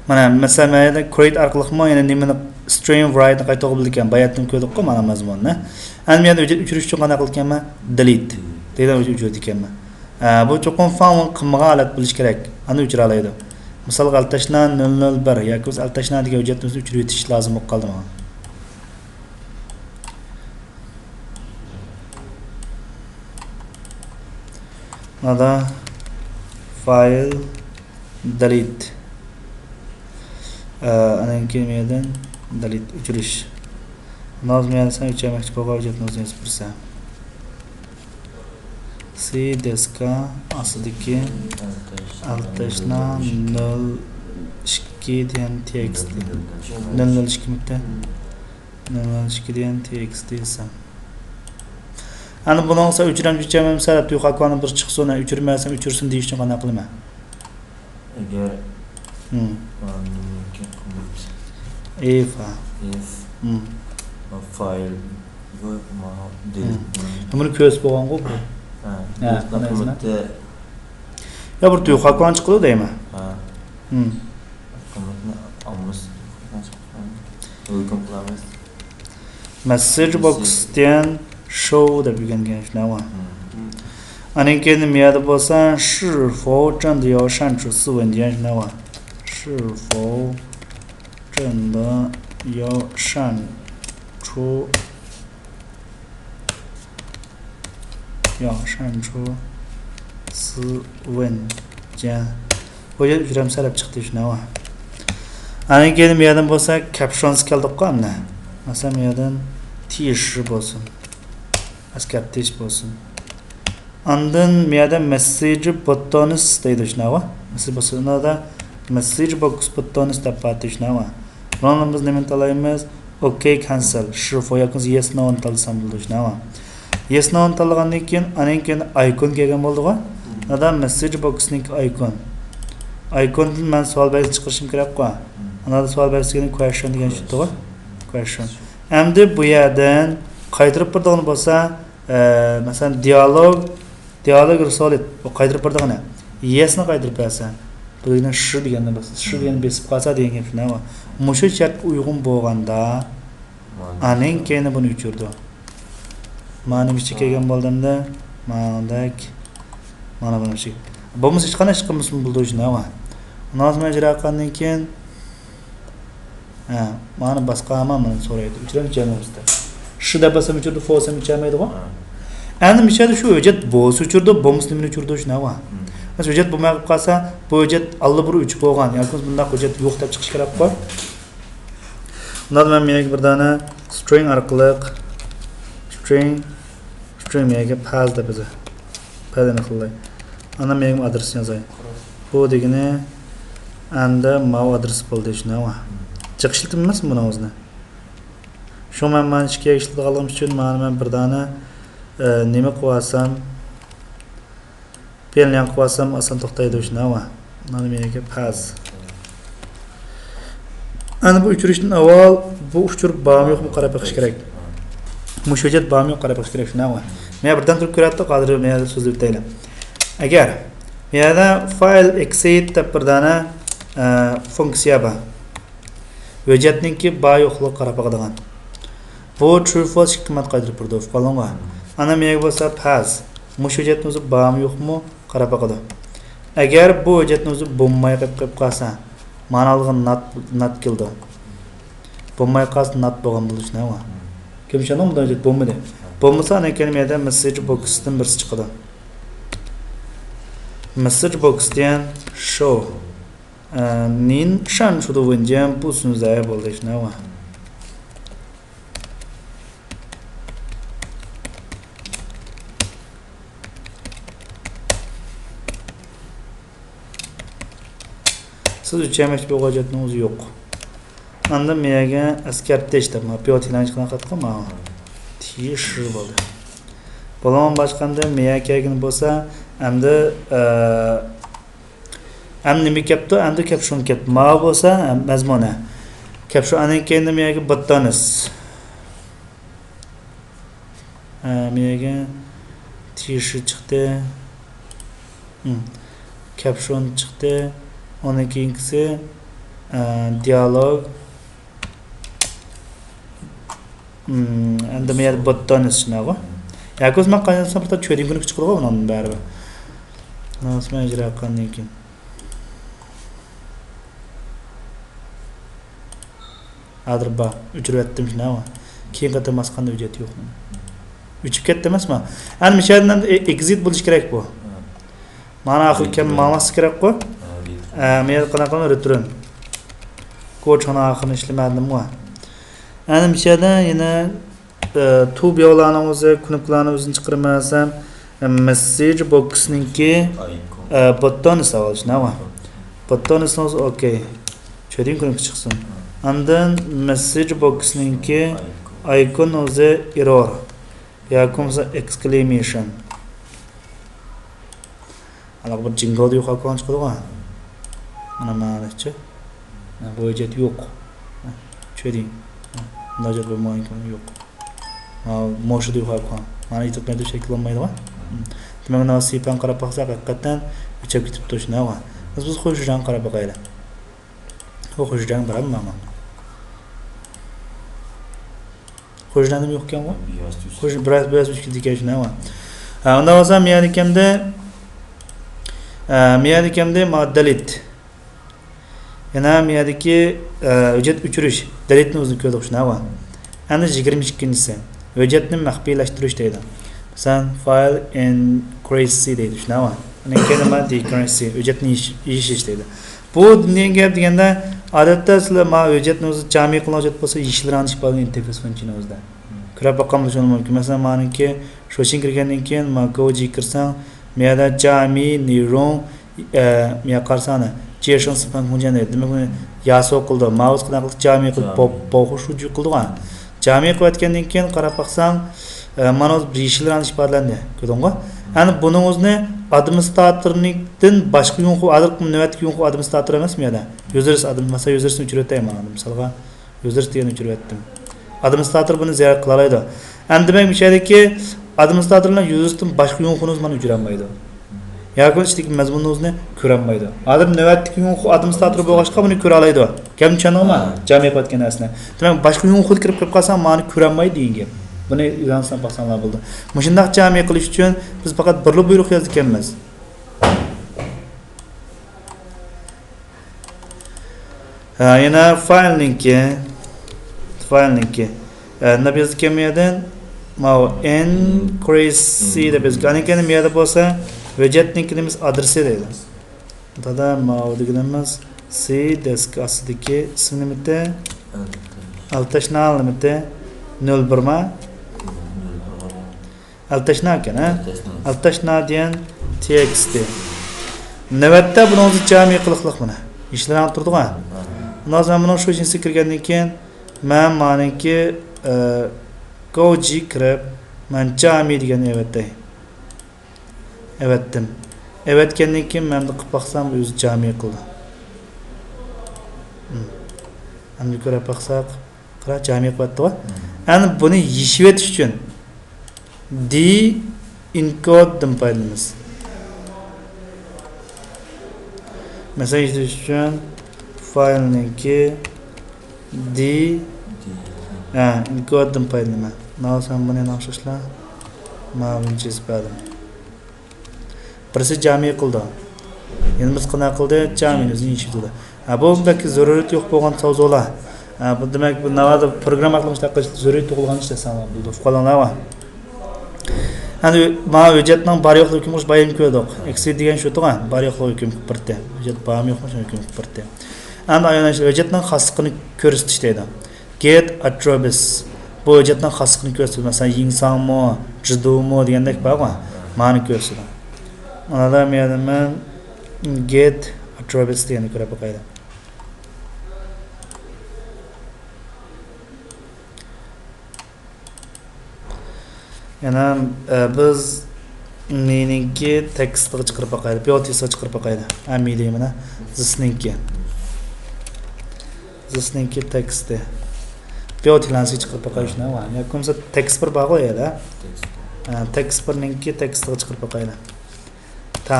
مانا، مەسىلەن، مەن يەنە create ئارقىلىقمۇ يەنە نېمىنى، stream write نى قايتۇرغىلى بولىدىكەن. باياتتىن كۆردۇققۇ مانا مەزمۇننى. ئەنە بۇ يەردە ھۆججەت ئۆچۈرۈش ئۈچۈن قانداق قىلىدىكەنمەن؟ Delete دېگەن ھۆججەت ئۆچۈرىدىكەنمەن. ئە، بۇ چوقۇم فاڭۋېن قىلمىغان ھالەت بولۇشى كېرەك. ئاندىن ئۆچۈرەلەيدۇ. مىسالغا، ئەلتەشنا نۆل نۆل بىر ياكى بولمىسا ئەلتەشنا دېگەن ھۆججەتنى ئۆچۈرۈۋېتىش لازىم بولۇپ قالدى ماڭا. مانا file delete. ئە، ئاندىن كېيىن مۇ يەردىن delete، ئۆچۈرۈش. مانا مۇ يەردە سەن ئۆچۈرمەكچى بولغان ھۆججەتنى ئۆزۈڭ يېزىپ بېرىسەن. سى دىسكا ئاستىدىكى ئەلتەشنا نۆل ئىككى دېگەن تېكىست. نۆل نۆل ئىككىمىتى؟ نۆل نۆل ئىككى دېگەن تېكىست دېسەم. ئەنە بۇنىڭغا سەن ئۆچۈرەم، ئۆچۈرەم، سەن تۇيۇقاكۇنى بىر چىقسۇن، ئۆچۈرمەسەم ئۆچۈرسۇن دېيىش ئۈچۈن قانداق قىلىمەن؟ ئەگەر، ھىم. مانا نېمىكى قىلماپتۇ. If، ھە. If. ھىم. File، بۇ، ما، ھىم. Delete. بۇنى كۆرسە بولغانغۇ بۇ. ھە، ھە، delete قىلماپتۇ. يا بىر تۇيۇقاكۇنى چىقىدۇ دەيمەن. ھە. ھىم. قىممىتىنى ئالماس. ھۆكۈم قىلامىز. مەسسېج بوكس دېگەن شو دەپ ئۆگەنگەن شۇنداقمۇ؟ ئاندىن كېيىن مۇ يەردە بولسا، 是否真的要删除斯文 دېگەن شۇنداقمۇ؟ 是否真的要删除 يا شەنچۇ سىۋېن جيەن. بۇ يەر ئۈجرەم سەرەپ چىقتى شۇنداقمۇ؟ ئاندىن كېيىن بۇ يەردىن بولسا كەپشۇنس كەلدۇققۇ ئەمدى. مەسىلەن، بۇ يەردىن تىشى بولسۇن. ئەسكەرتىش بولسۇن. ئاندىن بۇ يەردە مەسسېج بوتتونس دەيدۇ شۇنداقمۇ؟ مەسسېج بوتتونس، مەسسېج بوكس بوتتونس دەپ بارتى شۇنداقمۇ؟ بۇنىڭدىن بىز نېمىنى تاللايمىز؟ ئوكەي، كەنسەل، شىفو ياكى يېس نونى تاللىسام بولىدۇ، شۇنداقمۇ؟ يېس نونى تاللىغاندىن كېيىن، ئاندىن كېيىن ئايكون كەلگەن بولىدىغۇ. مانا مەسسېج بوكسنىڭكى ئايكون. ئايكوندىن مەن سوئال بەلگىسى چىقىرىشىم كېرەكقۇ. مانا سوئال بەلگىسى دېگەن كويشن دېگەن چىقتىغۇ. كويشن. ئەمدى بۇ يەردىن قايتۇرۇپ بېرىدىغىنى بولسا، ئە، مەسىلەن، دىئالوگ، دىئالوگ رىسالىت، بۇ قايتۇرۇپ بېرىدىغىنى. يېسنى قايتۇرۇپ بەرسە، بۇ دېگەن شۇ دېگەننى باسىدۇ. شۇ دېگەننى بېسىپ قالسا دېگەن گەپ شۇنداقمۇ؟ مۇشۇ شەرتكە ئۇيغۇن بولغاندا، ئاندىن كېيىن بۇنى ئۆچۈرىدۇ. مانا نېمە ئىشقا كەلگەن بولدى ئەمدى؟ ماندەك. مانا بۇنىڭ ئىشى. بولمىسا ھېچقانداق ئىش قىلمىسىمۇ بولىدۇ شۇنداقمۇ؟ ئۇنىڭ ئۈچۈن مەن ئىجرا قىلغاندىن كېيىن، ھە، مانا باسقانما مانا سورايدۇ. ئۆچۈرەم، ئۆچۈرمەيمىز دەپ. شۇ دەپ باسسام ئۆچۈرىدۇ، فولس دېسەم ئۆچۈرمەيدىغۇ. ھە. ئەمدى مۇشۇ يەردە شۇ ھۆججەت بولسا ئۆچۈرىدۇ، بولمىسا نېمىنى ئۆچۈرىدۇ شۇنداقمۇ؟ ھە. مەسىلەن، ھۆججەت بولماي قېلىپ قالسا، بۇ ھۆججەت ئاللىبۇرۇن ئۆچۈپ بولغان ياكى بۇنداق ھۆججەت يوق دەپ چىقىشى كېرەكقۇ. ئۇنداقتا مەن مېنىڭكى بىر دانە سترىڭ ئارقىلىق، سترىڭ، سترىڭ مېنىڭكى پاز دەپ يازاي. پاز ئېنىقلاي. ئاندىن مېنىڭ ئادرېسنى يازاي. بۇ دېگىنى ئەمدى ماۋۇ ئادرېس بولدى، شۇنداقمۇ؟ جىق ئىشلىتىمەن بۇنىڭ ئۆزىنى. شۇڭا مەن مانا ئىككى يەر ئىشلىتىدىغانلىقىم ئۈچۈن مانا مەن بىر دانە، ئە، نېمە قىلىۋالسام، پىلان قىلىۋالسام ئاسان توختايدۇ شۇنداقمۇ؟ مانا مېنىڭكى پاز. ئەنە بۇ ئۆچۈرۈشتىن ئاۋۋال بۇ ئۇچۇر بارمۇ يوقمۇ قاراپ بېقىش كېرەك. مۇشۇ ھۆججەت بارمۇ يوق قاراپ بېقىش كېرەك، شۇنداقمۇ؟ مەن بىردەم تۇرۇپ كۆرۈۋاتتۇق، ھازىر مەن سۆزلەپ ئۆتەيلى. ئەگەر بۇ يەردە فايل ئېكسىت دەپ بىر دانە، ئە، فۇنكسىيە بار. ھۆججەتنىڭكى بار يوقلۇقىغا قاراپ باقىدىغان. بۇ ترۇ فالس ئىككى قىممەت قايتۇرۇپ بېرىدۇ، ئۇقۇپ قالدىڭغۇ؟ ئاندىن مېيەگە بولسا پاس. مۇشۇ ھۆججەتنىڭ ئۆزى بارمۇ يوقمۇ قاراپ باقىدۇ. ئەگەر بۇ ھۆججەتنىڭ ئۆزى بولماي قېلىپ، قېلىپ قالسا، مانا ئالغا نات، نات كېلىدۇ. بولماي قالسا نات بولغان بولۇشى نېمە؟ كۆمشەننىڭ بۇنداق ھۆججەت بولمىدى. بولمىسا، ئاندىن كېيىن مۇ يەردە مېسسېج بوكستىن بىرسى چىقىدۇ. مېسسېج بوكس دېگەن شو. ئە، نىن شان شۇدۇ ۋېنجيەن بۇ سۈنزەي بولدى، شۇنداقمۇ؟ سىز ئۆچۈرمەكچى بولغان ھۆججەتنىڭ ئۆزى يوق. ئاندىن مېيەگە ئەسكەرتىش دەپ، مانا پىۋوت ئېلان چىققان خەتقۇ ماۋۇ. تىيىش بولدى. بۇلارنىڭ باشقا ئەمدى مېيەگە كەلگىنى بولسا، ئەمدى، ئە، ئەمدى نېمە كەپتۇ؟ ئەمدى كەپشۇن كەپتۇ. ماۋۇ بولسا، ئە، مەزمۇنى. كەپشۇن ئاندىن كېيىن مېيەگە بوتتانىس. ئە، مېيەگە تىيىش چىقتى. ھىم. كەپشۇن چىقتى. ئۇنىڭ كېيىنكىسى، ئە، دىئالوگ. ھىم، ئەمدى مەيەردە بوتتانىس شۇنداقغۇ. ياكى بولمىسا مەن قايتۇرسام بىر تۈگەيدىغان كۈنى چىقىدىغۇ بۇنىڭدىن بەرىبىر. مانا ئىجرا قىلغاندىن كېيىن. ھازىر بار. ئۆچۈرۈۋەتتىم شۇنداقغۇ. كېيىن قېتىم باسقاندا ھۆججەت يوق. ئۆچۈپ كەتتى ئەمەسمۇ؟ ئەنە مۇشۇ يەردىن ئېكزىت بولۇشى كېرەك بۇ. مانا ئاخىر كەم ماڭماسلىق كېرەكقۇ. ئە، مەن قانداق قىلىمەن؟ رېتۇرن. كوچىنىڭ ئاخىرىنى ئىشلىمەدىمغۇ. ئەنە مۇشۇ يەردە يەنە، ئە، تۇ بىيولارنىڭ ئۆزى، كۇنۇپكىلارنىڭ ئۆزىنى چىقىرىمەن دېسەم، ئە، مېسسېج بوكسنىڭكى، ئە، بوتتانىس ئاۋال شۇنداقمۇ؟ بوتتانىسنىڭ ئۆزى ئوكەي. چۈشۈرۈڭ، كۇنۇپكا چىقسۇن. ئاندىن مېسسېج بوكسنىڭكى ئايكون ئۆزى ئېررور. ياكى بولمىسا ئېكسكلېمېيشن. ھېلىقى بىر جىڭگاۋدا يوق ئاككاونت چىقىدىغۇ. مانا ماڭىچۇ. بۇ ھۆججەت يوق. چۈشۈرۈڭ. مۇنداق ھۆججەت بولمىغان ئىكەن، يوق. ماۋۇ موشىدا يوق ئاككاونت. مانا ئېيتىپ بەردى، شەكىل بولمايدىغۇ. دېمەك، مانا سىپەنگە قاراپ باقساق، ھەقىقەتەن ئۆچۈپ كېتىپتۇ شۇنداقغۇ. بىز، بىز خوش ھۆججەتكە قاراپ باقايلى. بۇ خوش ھۆججەتكە بارامدۇ مانا؟ خوش ھۆججەتمۇ يوق ئىكەنغۇ؟ بىر ئاز تۈز. خوش، بىر ئاز، بىر ئاز ئۆچۈپ كېتىدىكەن شۇنداقمۇ؟ ھە، ئۇنداق بولسا مەيەردىكەمدە، ئە، مەيەردىكەمدە مانا دېلىت. يەنە مەيەردىكى، ئە، ھۆججەت ئۆچۈرۈش. دېلىتنى ئۆزىنى كۆردۇق شۇنداقمۇ؟ ئەمدى يىگىرمە ئىككىنچىسى. ھۆججەتنى مەخپىيلەشتۈرۈش دەيدۇ. مەسىلەن، فايل ئىنكرىسى دەيدۇ شۇنداقمۇ؟ ئۇنىڭ كەينىدە مانا دېكرىسى، ھۆججەتنى يېشىش، يېشىش دەيدۇ. بۇ نېمە گەپ دېگەندە، ئادەتتە سىلەر مانا ھۆججەتنى ئۆزى جامى قىلغان ھۆججەت بولسا، يېشىل رەڭدە ئىپادىلىنىدۇ ئىنتېرفېيس فۇنكسىيىنى ئۆزىدە. كۆرۈپ باققان بولۇشىڭىز مۇمكىن. مەسىلەن، مانىڭكى شوشىڭ كىرگەندىن كېيىن، مانا گوجى كىرسەڭ، مۇ يەردە جامى نېرۇڭ، ئە، مۇ يەرگە قارىساڭ، جېشىڭ سىپەن خۇڭجيەن دەيدۇ. دېمەك، بۇنى ياسو قىلىدۇ. ماۋۇس قانداق قىلىپ جامى قىلىپ، جامى. بو-، بوخۇش ۋۇجۇ قىلىدىغان. جامى قىلىۋەتكەندىن كېيىن قاراپ باقساڭ، ئە، مانا بىر يېشىل رەڭدە ئىپادىلەندى. كۆردۈڭغۇ؟ ئەنە بۇنىڭ ئۆزىنى ئادمىنىستراتورنىڭدىن باشقا يۇڭخۇ، ھازىرقى نۆۋەتتىكى يۇڭخۇ ئادمىنىستراتور ئەمەسمۇ يەردە؟ يۇزېرس ئادمىن-، مەسىلەن، يۇزېرسنى ئۆچۈرۈۋېتەي مانا، مىسالغا. يۇزېرس دېگەننى ئۆچۈرۈۋەتتىم. ئادمىنىستراتور بۇنى زىيارەت قىلالايدۇ. ئەمدى دېمەك، مۇشۇ يەردىكى ئادمىنىستراتور بىلەن يۇزېرستىن باشقا يۇڭخۇنى مانا ئۆچۈرەلمەيدۇ. ياكى ئىچىدىكى مەزمۇننى كۆرەلمەيدۇ. ھازىر نۆۋەتتىكى يۇڭخۇ ئادمىنىستراتور بولغاچقا بۇنى كۆرەلەيدۇ. گەپنى چۈشەندىڭمۇ؟ ھە. جامى قىلىۋەتكەن نەرسىنى. دېمەك، باشقا يۇڭخۇدا كىرىپ قېلىپ قالسا، مانى كۆرەلمەيدۇ دېگەن گەپ. بۇنى ئۆگەنسەڭ باقساڭلار بولىدۇ. مۇشۇنداق جامى قىلىش ئۈچۈن بىز پەقەت بىرلا بۇيرۇق يازىدىكەنمىز. ھە، يەنە فايلنىڭكى، فايلنىڭكى. ھە، نېمە يازدىكەن بۇ يەردىن؟ ماۋۇ ئىنكرىسى دەپ يازدىكەن. ئاندىن كېيىن بۇ يەردە بولسا، ھۆججەتنىڭكى نېمىسى؟ ئادرېسى دەيدۇ. دادا، ماۋۇ دېگىنىمىز سى دىسك ئاستىدىكى ئىسمى نېمىتى؟ ئەلتەشنال نېمىتى؟ نۆل بىرما؟ ئەلتەشنا ئىكەن، ھە؟ ئەلتەشنا. ئەلتەشنا دېگەن تېكىستى. نۆۋەتتە بۇنىڭ ئۆزى جامى قىلىقلىق مانا. يېشىل رەڭ تۇرىدىغان. ھە. ئۇنداق بولسا مەن بۇنىڭ شۇ جىنسىگە كىرگەندىن كېيىن، مەن مانىڭكى، ئە، گوجى كىرىپ، مەن جامى دېگەننى ئەۋەتەي. ئەۋەتتىم. ئەۋەتكەندىن كېيىن مەن بۇنى قىلىپ باقسام، ئۆزى جامى قىلدى. ھىم. ئەمدى كۆرۈپ باقساق، قارا، جامى قىلىۋەتتىغۇ. ئەنە بۇنى يېشىۋېتىش ئۈچۈن دېئېنكودتىن پايدىلىنىمىز. مەسىلەن، يېشىۋېتىش ئۈچۈن فايلنىڭكى دېئېنكودتىن پايدىلىنىمەن. ماۋۇ سەن بۇنى ناخشاشلا. ماۋۇنى چېزىپ بەردىم. بىرسى جامى قىلدى. يەنە بىرسى قانداق قىلدى؟ جامىنى ئۆزىنى يېشىۋېتىدۇ. ھە، بۇ بەك زۆرۈرىيىتى يوق بولغان ساۋزۇلار. ھە، بۇ دېمەك، بۇ ناۋادا پروگرامما ئارقىلىق مۇشۇنداق قىلىش زۆرۈرىيىتى تۇغۇلغان ئىش دېسەڭلار بولىدۇ. ئۇققانلار بار. ئەنە، مانا ھۆججەتنىڭ بار يوقلۇق ھۆكمى بار يەرنى كۆردۇق. ئەكسى دېگەن شۇ تۇغا، بار يوقلۇق ھۆكۈم قىلىپ بەردى. ھۆججەت بارمۇ يوقمۇ، شۇنى ھۆكۈم قىلىپ بەردى. ئەنە ئايان ھۆججەتنىڭ خاسلىقىنى كۆرسىتىش دەيدۇ. گېت ئاترىبۇتس. بۇ ھۆججەتنىڭ خاسلىقىنى كۆرسىتىدۇ. مەسىلەن، يىڭساڭمۇ، جىدۇمۇ دېگەندەك بارغۇ. مانى كۆرسىتىدۇ. ئاندىن مەن گېت ئاترىبۇتس دېگەننى كۆرۈپ باقايلى. يەنە، ئە، بىز مېنىڭكى تېكىستىغا چىقىرىپ باقايلى، پيوتىسىغا چىقىرىپ باقايلى. ھە، مېنى مانا، زىسنىڭكى. زىسنىڭكى تېكىستى. پيوتىلانسىغا چىقىرىپ باقايلى شۇنى. ھە، ياكى بولمىسا تېكىست بىر بارغۇ يەردە. ھە، تېكىست بىرنىڭكى تېكىستىغا چىقىرىپ باقايلى. تا،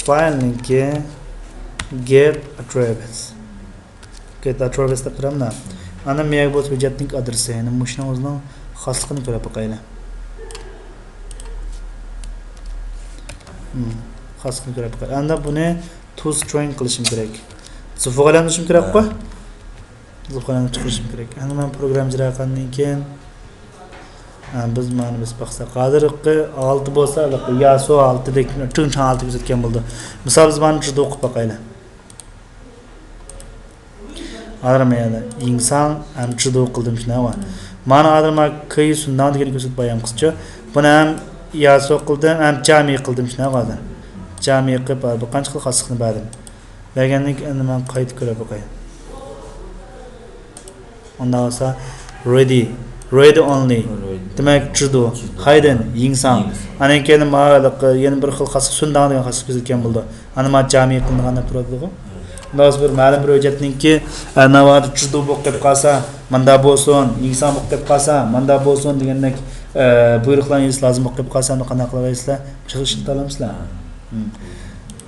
فايلنىڭكى گېت ئاترىبۇتس. گېت ئاترىبۇتس دەپ تۇرامدا. ئاندىن مېيەگە بولسا ھۆججەتنىڭ ئادرېسى، يەنى مۇشۇنىڭ ئۆزىنىڭ خاسلىقىنى كۆرۈپ باقايلى. ھىم، خاسلىقىنى كۆرۈپ باقايلى. ئاندىن بۇنى توسترىڭ قىلىشىم كېرەك. زىفۇغا ئايلاندۇرۇشۇم كېرەكقۇ؟ زىفۇغا ئايلاندۇرۇپ چىقىرىشىم كېرەك. ئەمدى مەن پروگرامما ئىجرا قىلغاندىن كېيىن، ھە، بىز مانا بىز باقساق، ھازىرقى ھالىتى بولسا، ياسۇ ھالىتىدەك، چىڭچاڭ ھالىتى كۆرسەتكەن بولىدۇ. مىسال، بىز مانا جىدۇ قىلىپ باقايلى. ئادىرمەيەدە، يىڭساڭ ھەم جىدۇ قىلدىم شۇناۋا. مانا ئادىرما كېي سۇنداڭ دېگەننى كۆرسىتىپ بايام قىسچۇ. بۇنى ھەم ياسۇ قىلدىم، ھەم جامى قىلدىم شۇناۋا ھازىر. جامى قىلىپ، بىر قانچە خىل خاسلىقنى بەردىم. بەرگەندىن كېيىن ئەمدى مەن قايتا كۆرۈپ باقاي. ئۇنداق بولسا، رېدى، رېدى ئونلى. رېدى. دېمەك، جىدۇ، جىدۇ. ھايدېن، يىڭساڭ. يىڭساڭ. ئاندىن كېيىن ماۋۇ ھېلىقى يەنە بىر خىل خاسلىق، سۇنداڭ دېگەن خاسلىق كۆرسەتكەن بولىدۇ. ئانا مانا جامى قىلىنغان دەپ تۇرىدىغۇ. مم. ئۇنداق بولسا بىر مەلۇم بىر ھۆججەتنىڭكى، ئە، ناۋادا جىدۇ بولۇپ قېلىپ قالسا، ماندا بولسۇن، يىڭساڭ بولۇپ قېلىپ قالسا، ماندا بولسۇن دېگەندەك، ئە، بۇيرۇقلارنى يېزىش لازىم بولۇپ قېلىپ قالسا، ئاندىن قانداق قىلالايسىلەر؟ مۇشۇ ئىشلىتالامسىلەر؟ مم.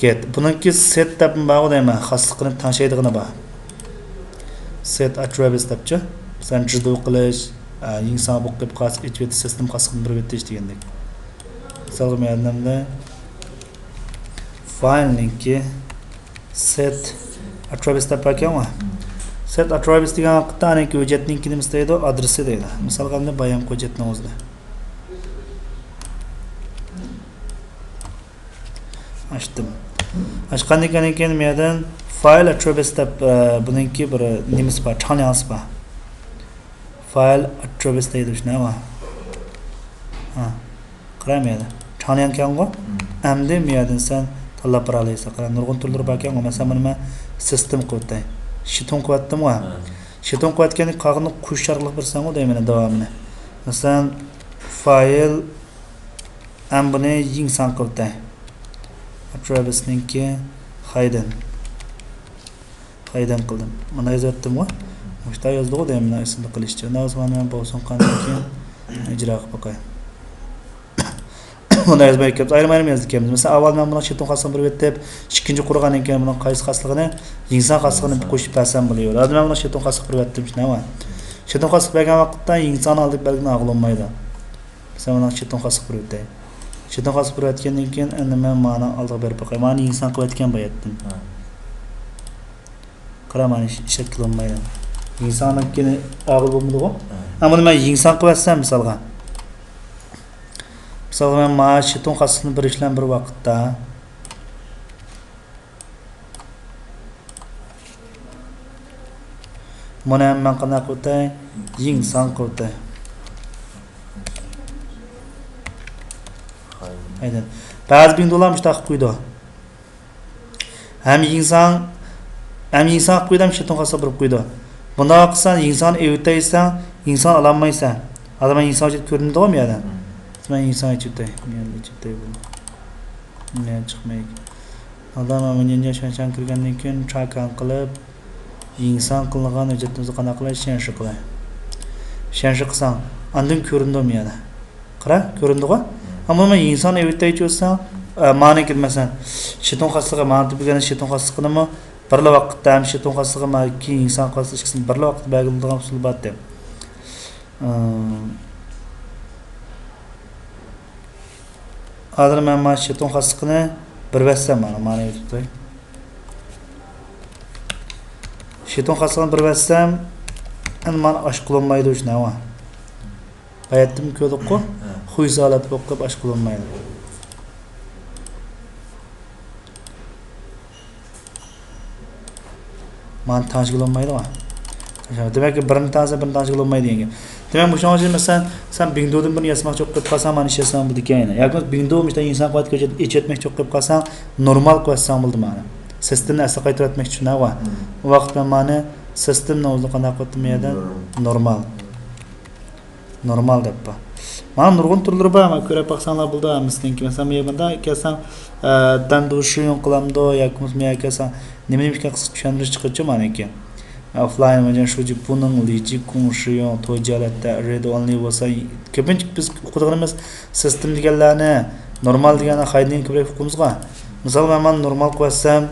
گېت. بۇنىڭكى سېت دەپمۇ بارغۇ دەيمەن، خاسلىقىنى تەڭشەيدىغىنى بار. سېت ئاترىبۇتس دەپچۇ. مەسىلەن، جىدۇ قىلىش، ئە، يىڭساڭ بولۇپ قېلىپ قالسا، ئېچىۋېتىش، سىستېما خاسلىقىنى بېرىۋېتىش دېگەندەك. مىسالغا، مەلۇمدە فايلنىڭكى سېت ئاترىبۇتس دەپ باركەنغۇ. سېت ئاترىبۇتس دېگەن ۋاقىتتا، ئانىڭكى ھۆججەتنىڭكى نېمىسى دەيدۇ؟ ئادرېسى دەيدۇ. مىسالغا، ئەمدى بايام ھۆججەتنىڭ ئۆزىدە. ئاچتىم. ئاچقاندىن كېيىن، كېيىن بۇ يەردىن فايل ئاترىبۇتس دەپ، ئە، بۇنىڭكى بىر نېمىسى بار، چاڭلياڭسى بار. فايل ئاترىبۇتس دەيدۇ، شۇنداقمۇ؟ ھە. قاراڭ بۇ يەردە. چاڭلياڭكەنغۇ؟ مم. ئەمدى بۇ يەردىن سەن تاللاپ بارالايسەن. قاراڭ، نۇرغۇن تۈرلىرى باركەنغۇ. مەسىلەن، بۇنى مەن سىستېم قىلىۋەتتىم. شىتۇڭ قىلىۋەتتىمغۇ؟ ھە. شىتۇڭ قىلىۋەتكەندىن قالغىنىنى قوش ئارقىلىق بېرسەڭغۇ دەيمەن داۋامىنى. مەسىلەن، فايل ئەمدى بۇنى يىڭساڭ قىلىۋېتەي. ئاترىبۇتسنىڭكى ھايدېن. ھايدېن قىلدىم. مانا يېزىۋەتتىمغۇ؟ مۇشۇنداق يازدىغۇ دەيمەن، مېنىڭ ئېسىمدە قېلىشىچە. ئۇنداق بولسا مانا بولسۇن قاندىن كېيىن ئىجرا قىلىپ باقاي. مانا يازماي كەپسىز. ئايرىم-ئايرىم يازىدىكەنمىز. مەسىلەن، ئاۋۋال مەن بۇنىڭ شىتۇڭ خاسلىقىنى بېرىۋېتىپ، ئىككىنچى قۇرغاندىن كېيىن بۇنىڭ قايسى خاسلىقىنى، يىڭساڭ خاسلىقىنى قوشۇپ بەرسەم بولىدۇ. ھازىر مەن بۇنىڭ شىتۇڭ خاسلىق بېرىۋەتتىم، شۇنداقمۇ؟ شىتۇڭ خاسلىق بەرگەن ۋاقىتتا يىڭساڭنىڭ ئالدىغا بەلگىنى ئالغىلى بولمايدۇ. مەسىلەن، مانا شىتۇڭ خاسلىق بېرىۋېتەي. شىتۇڭ خاسلىق بېرىۋەتكەندىن كېيىن، ئەمدى مەن مانىڭ ئالدىغا بېرىپ باقاي. مانى يىڭساڭ قىلىۋەتكەن باياتتىن. ھە. قارا، مانا ئىش-، ئىشلەتكىلى بولمايدۇ. يىڭساڭنىڭكىنى ئالغىلى بولمىدىغۇ؟ ھە. ئەمما بۇنى مەن يىڭساڭ قىلىۋەتسەم، مىسالغا. مىسالغا، مەن مانا شىتۇڭ خاسلىقنى بېرىش بىلەن بىر ۋاقىتتا، مانا مەن قانداق قىلىۋېتەي؟ يىڭساڭ قىلىۋېتەي. ھايدېن. بەزى بىڭدۇلار مۇشۇنداق قىلىپ قويىدۇ. ھەم يىڭساڭ، ھەم يىڭساڭ قىلىپ قويىدۇ، ھەم شىتۇڭ خاسلىق بېرىپ قويىدۇ. بۇنداق قىلساڭ، يىڭساڭنى ئېلىۋېتەي دېسەڭ، يىڭساڭنى ئالالمايسەن. ھازىر مەن يىڭساڭ ئېچىپ كۆرۈندىغۇ بۇ يەردە. مەن يىڭساڭ ئېچىۋېتەي. مەن ئېچىۋېتەي بۇنى. مەن چىقماي. ئادام مەن يەنە شۇنچە كىرگەندىن كېيىن چاكان قىلىپ، يىڭساڭ قىلىنغان ھۆججەتنى قانداق قىلاي؟ شەنشۇ قىلاي. شەنشى قىلساڭ، ئاندىن كۆرۈنىدۇ مۇ يەنە؟ قارا، كۆرۈنىدىغۇ. ئەمما مەن يىڭسان ئېۋىتەيچى بولساڭ، ئە، مانىكى مەسىلەن، شىتۇڭ خاسلىقى، مانا تۈپۈگەن شىتۇڭ خاسلىقىنىمۇ بىرلا ۋاقىتتا ھەم شىتۇڭ خاسلىقى، مانا كېيىن يىڭسان خاسلىقى ئىككىسىنى بىرلا ۋاقىتتا بەلگىلىدىغان ئۇسۇل بار دەپ. ئە، ھازىر مەن مانا شىتۇڭ خاسلىقىنى بېرىۋەتسەم، مانا، مانا ئېيتىپ تۇراي. شىتۇڭ خاسلىقىنى بېرىۋەتسەم، ئەمدى مانا ئاشۇ قىلالمايدۇ، شۇنداقمۇ؟ باياتتىمۇ كۆردۇققۇ؟ ھە. خۇيزۇ ھالەت بولۇپ قېلىپ ئاشۇ قىلالمايدۇ. مانا تەڭشىگىلى بولمايدىغۇ. دېمەك، بىرنى تەڭشىسە، بىرنى تەڭشىگىلى بولمايدۇ دېگەن گەپ. دېمەك، مۇشۇنىڭ ئۈچۈن، مەسىلەن، سەن بىڭدۇدىن بىرنى ياسىماقچى بولۇپ قېلىپ قالساڭ، مانا ئىش ياسىساڭ بولىدىكەن يەنە. ياكى بولمىسا بىڭدۇ مۇشۇنداق يىڭسان قىلىۋاتقان ئىچىپ ئېچىۋەتمەكچى بولۇپ قېلىپ قالساڭ، نورمال قىلىۋەتسەڭ بولىدۇ مانا. سىستېمنى ئەسلىگە قايتۇرۇۋەتمەكچى شۇنداققۇ. مم. ئۇ ۋاقىت مەن مانا سىستېمنىڭ ئۆزىنى قانداق قىلىۋەتتىم بۇ يەردە؟ نورمال. نورمال. نورمال دەپ بار. مانا نۇرغۇن تۈرلىرى بار، مانا كۆرۈپ باقساڭلار بولىدۇ ھەممىسىنىڭكى. مەسىلەن، مانا بۇندا كەلسەڭ، ئە، دەندۇشيۇڭ قىلامدۇ ياكى بولمىسا مانا كەلسەڭ، نېمە نېمە ئىكەن قىسقا چۈشەندۈرۈش چىقىدۇ مانا كېيىن. ئوفلاين ۋە شۇجى پۇنىڭ، لىجى كۇڭ، شىيۇڭ، توجيا ھالەتتە، رېد ئونلى بولسا، كۆپىنچە بىز ئوقۇيدىغىنىمىز سىستېم دېگەنلەرنى نورمال دېگەننى خايدىن كۆپرەك ئوقۇيمىزغۇ. مىسال، مەن مانا نورمال قىلىۋەتسەم،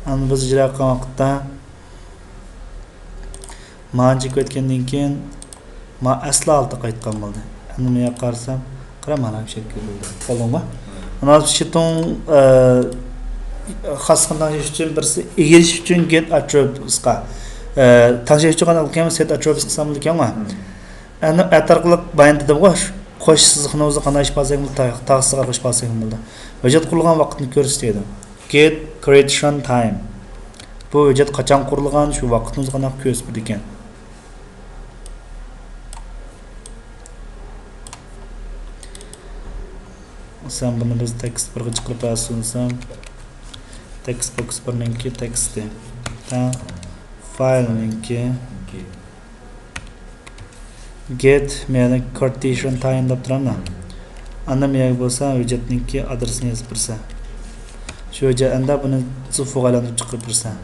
ئەمدى بىز ئىجرا قىلغان ۋاقىتتا، مانچە كۆتكەندىن كېيىن، ما ئەسلى ھالىتىگە قايتقان بولدى. ئەمدى مۇياققا قارىسام، قارا، مانا بۇ شەكىل بولدى. قالدىڭمۇ؟ مانا شىتۇڭ، ئە، خاسلىقىنى تەڭشەش ئۈچۈن بىرسى ئېگىش ئۈچۈن گېت ئاتروپىسقا، ئە، تەڭشەش ئۈچۈن قانداق قىلىمىز؟ سېت ئاتروپىس قىلسام بولىدىكەنغۇ. ئەمدى ئەت ئارقىلىق بايان دېدىمغۇ، قوش سىزىقنى ئۆزى قانداق ئىش بارسا، تاغ، تاغ سىزىقى ئارقىلىق ئىش بارسا بولىدۇ. ھۆججەت قۇرۇلغان ۋاقىتنى كۆرسىتىدۇ. Get creation time. بۇ ھۆججەت قاچان قۇرۇلغان، شۇ ۋاقىتنى ئۆزى قانداق كۆرسىتىپ بېرىدىكەن. مەسىلەن، بۇنى بىز تېكىست بىرگە چىقىرىپ بەرسۇن دېسەم، تېكىست بوكس بىرنىڭكى تېكىستى تەڭ فايلنىڭكى گېت، مەيەردە كارتېشىيان تايم دەپ تۇرامدۇ. ئاندىن مەيەرگە بولسا ھۆججەتنىڭكى ئادرېسىنى يېزىپ بېرىسەن. شۇ ھۆججەت ئەمدى بۇنى زىفۇغا ئايلاندۇرۇپ چىقىرىپ بېرىسەن.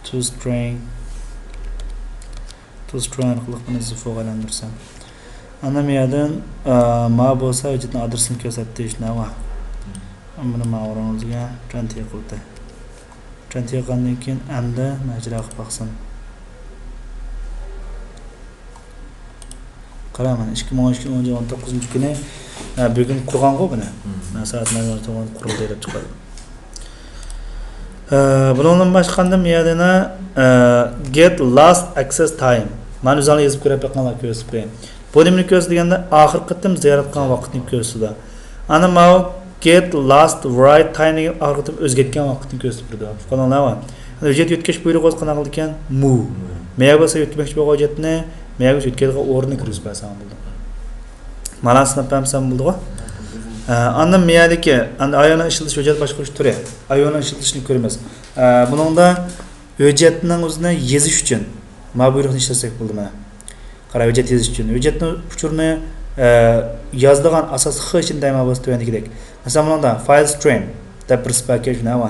تو سترىڭ، تو سترىڭ ئارقىلىق بۇنى زىفۇغا ئايلاندۇرسام. ئاندىن بۇ يەردىن، ئە، ماڭا بولسا ھۆججەتنىڭ ئادرېسىنى كۆرسەتتى، شۇنداقمۇ؟ بۇنى ماڭا ئورۇنىڭىزگە ترەنتى قىلدى. ترەنتى قىلغاندىن كېيىن ئەمدى مەن ئىجرا قىلىپ باقسام. قارا، مانا ئىككى مىڭ ئون ئىككى ئون توققۇزىنچى كۈنى، ئە، بۈگۈن قۇرغانغۇ بۇنى. مم. مەن سائەت مەن قۇرۇلدى دەپ چىقاردىم. ئە، بۇنىڭدىن باشقا ئاندىن بۇ يەردە يەنە، ئە، get last access time. مانا ئۆزۈڭلار يېزىپ كۆرۈپ بېقىڭلار، كۆرسىتىپ قوياي. بۇ نېمىنى كۆرسىتىدۇ دېگەندە، ئاخىرقى قېتىم زىيارەت قىلغان ۋاقىتنى كۆرسىتىدۇ. ئاندىن ماۋۇ get last write time دېگەن ئاخىرقى قېتىم ئۆزگەرتكەن ۋاقىتنى كۆرسىتىپ بېرىدۇ. ئۇقتۇڭلارمۇ؟ ھۆججەت يۆتكەش بۇيرۇقى بولسا قانداق قىلىدىكەن؟ مۇ. مۇ. مەيەرگە بولسا يۆتكىمەكچى بولغان ھۆججەتنى، مەيەرگە يۆتكەيدىغان ئورۇننى كىرگۈزۈپ بەرسەڭ بولىدۇ. مانا سىناپ بەرمىسەم بولىدىغۇ. ئە، ئاندىن مەيەردىكى، ئاندىن ئايوننىڭ ئىشلىتىش، ھۆججەت باشقۇرۇش تۈرى. ئايوننىڭ ئىشلىتىشىنى كۆرىمىز. ئە، بۇنىڭدا ھۆججەتنىڭ ئۆزىنى يېزىش ئۈچۈن مانا بۇيرۇقنى ئىشلەتسەك بولىدۇ مانا. قارا، ھۆججەت يېزىش ئۈچۈن. ھۆججەتنىڭ ئۇچۇرىنى، ئە، يازىدىغان ئاساسلىق خىل ئىشىنى دەيمەن بولسا تۆۋەندىكىدەك. مەسىلەن، بۇنىڭدا فايل سترىم دەپ بىرسى باركەن، شۇنداقمۇ؟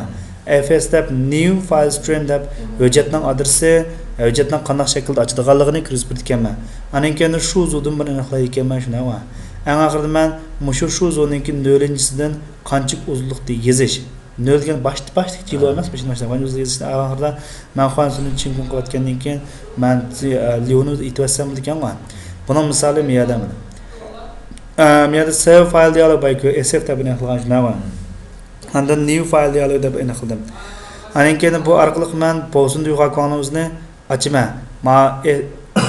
ئەف ئېس دەپ نيۇ فايل سترىم دەپ ھۆججەتنىڭ ئادرېسى، ھۆججەتنىڭ قانداق شەكىلدە ئاچىدىغانلىقىنى كىرگۈزۈپ بېرىدىكەنمەن. ئاندىن كېيىن شۇ زودىن بىر ئېنىقلايدىكەنمەن، شۇنداقمۇ؟ ئەڭ ئاخىرىدا مەن مۇشۇ شۇ زونىڭكى نۆلىنچىسىدىن قانچىلىك ئۇزۇنلۇقتا يېزىش. نۆل دېگەن باش-، باشتىكى دېلو ئەمەس، مۇشۇنداق باشلاپ يېزىشنى ئاخىرىدا مەن خۇەنسۇنى چىڭكۇڭ قىلىۋەتكەندىن كېيىن، مەن زى-، ئە، ليۇنى ئېيتىۋەتسەم بولىدىكەنغۇ. بۇنىڭ مىسالى مۇ يەردە مانا. ئە، مۇ يەردە سېۋ فايل دىيالوگ باي كۆ، ئېس ئېف دەپ ئېنىقلىغان شۇنداقمۇ. ئاندىن نيۇ فايل دىيالوگ دەپ ئېنىقلىدىم. ئاندىن كېيىن بۇ ئارقىلىق مەن بوسۇن دۇيخۇا كۇاڭنىڭ ئۆزىنى ئاچىمەن. مانا، ئە،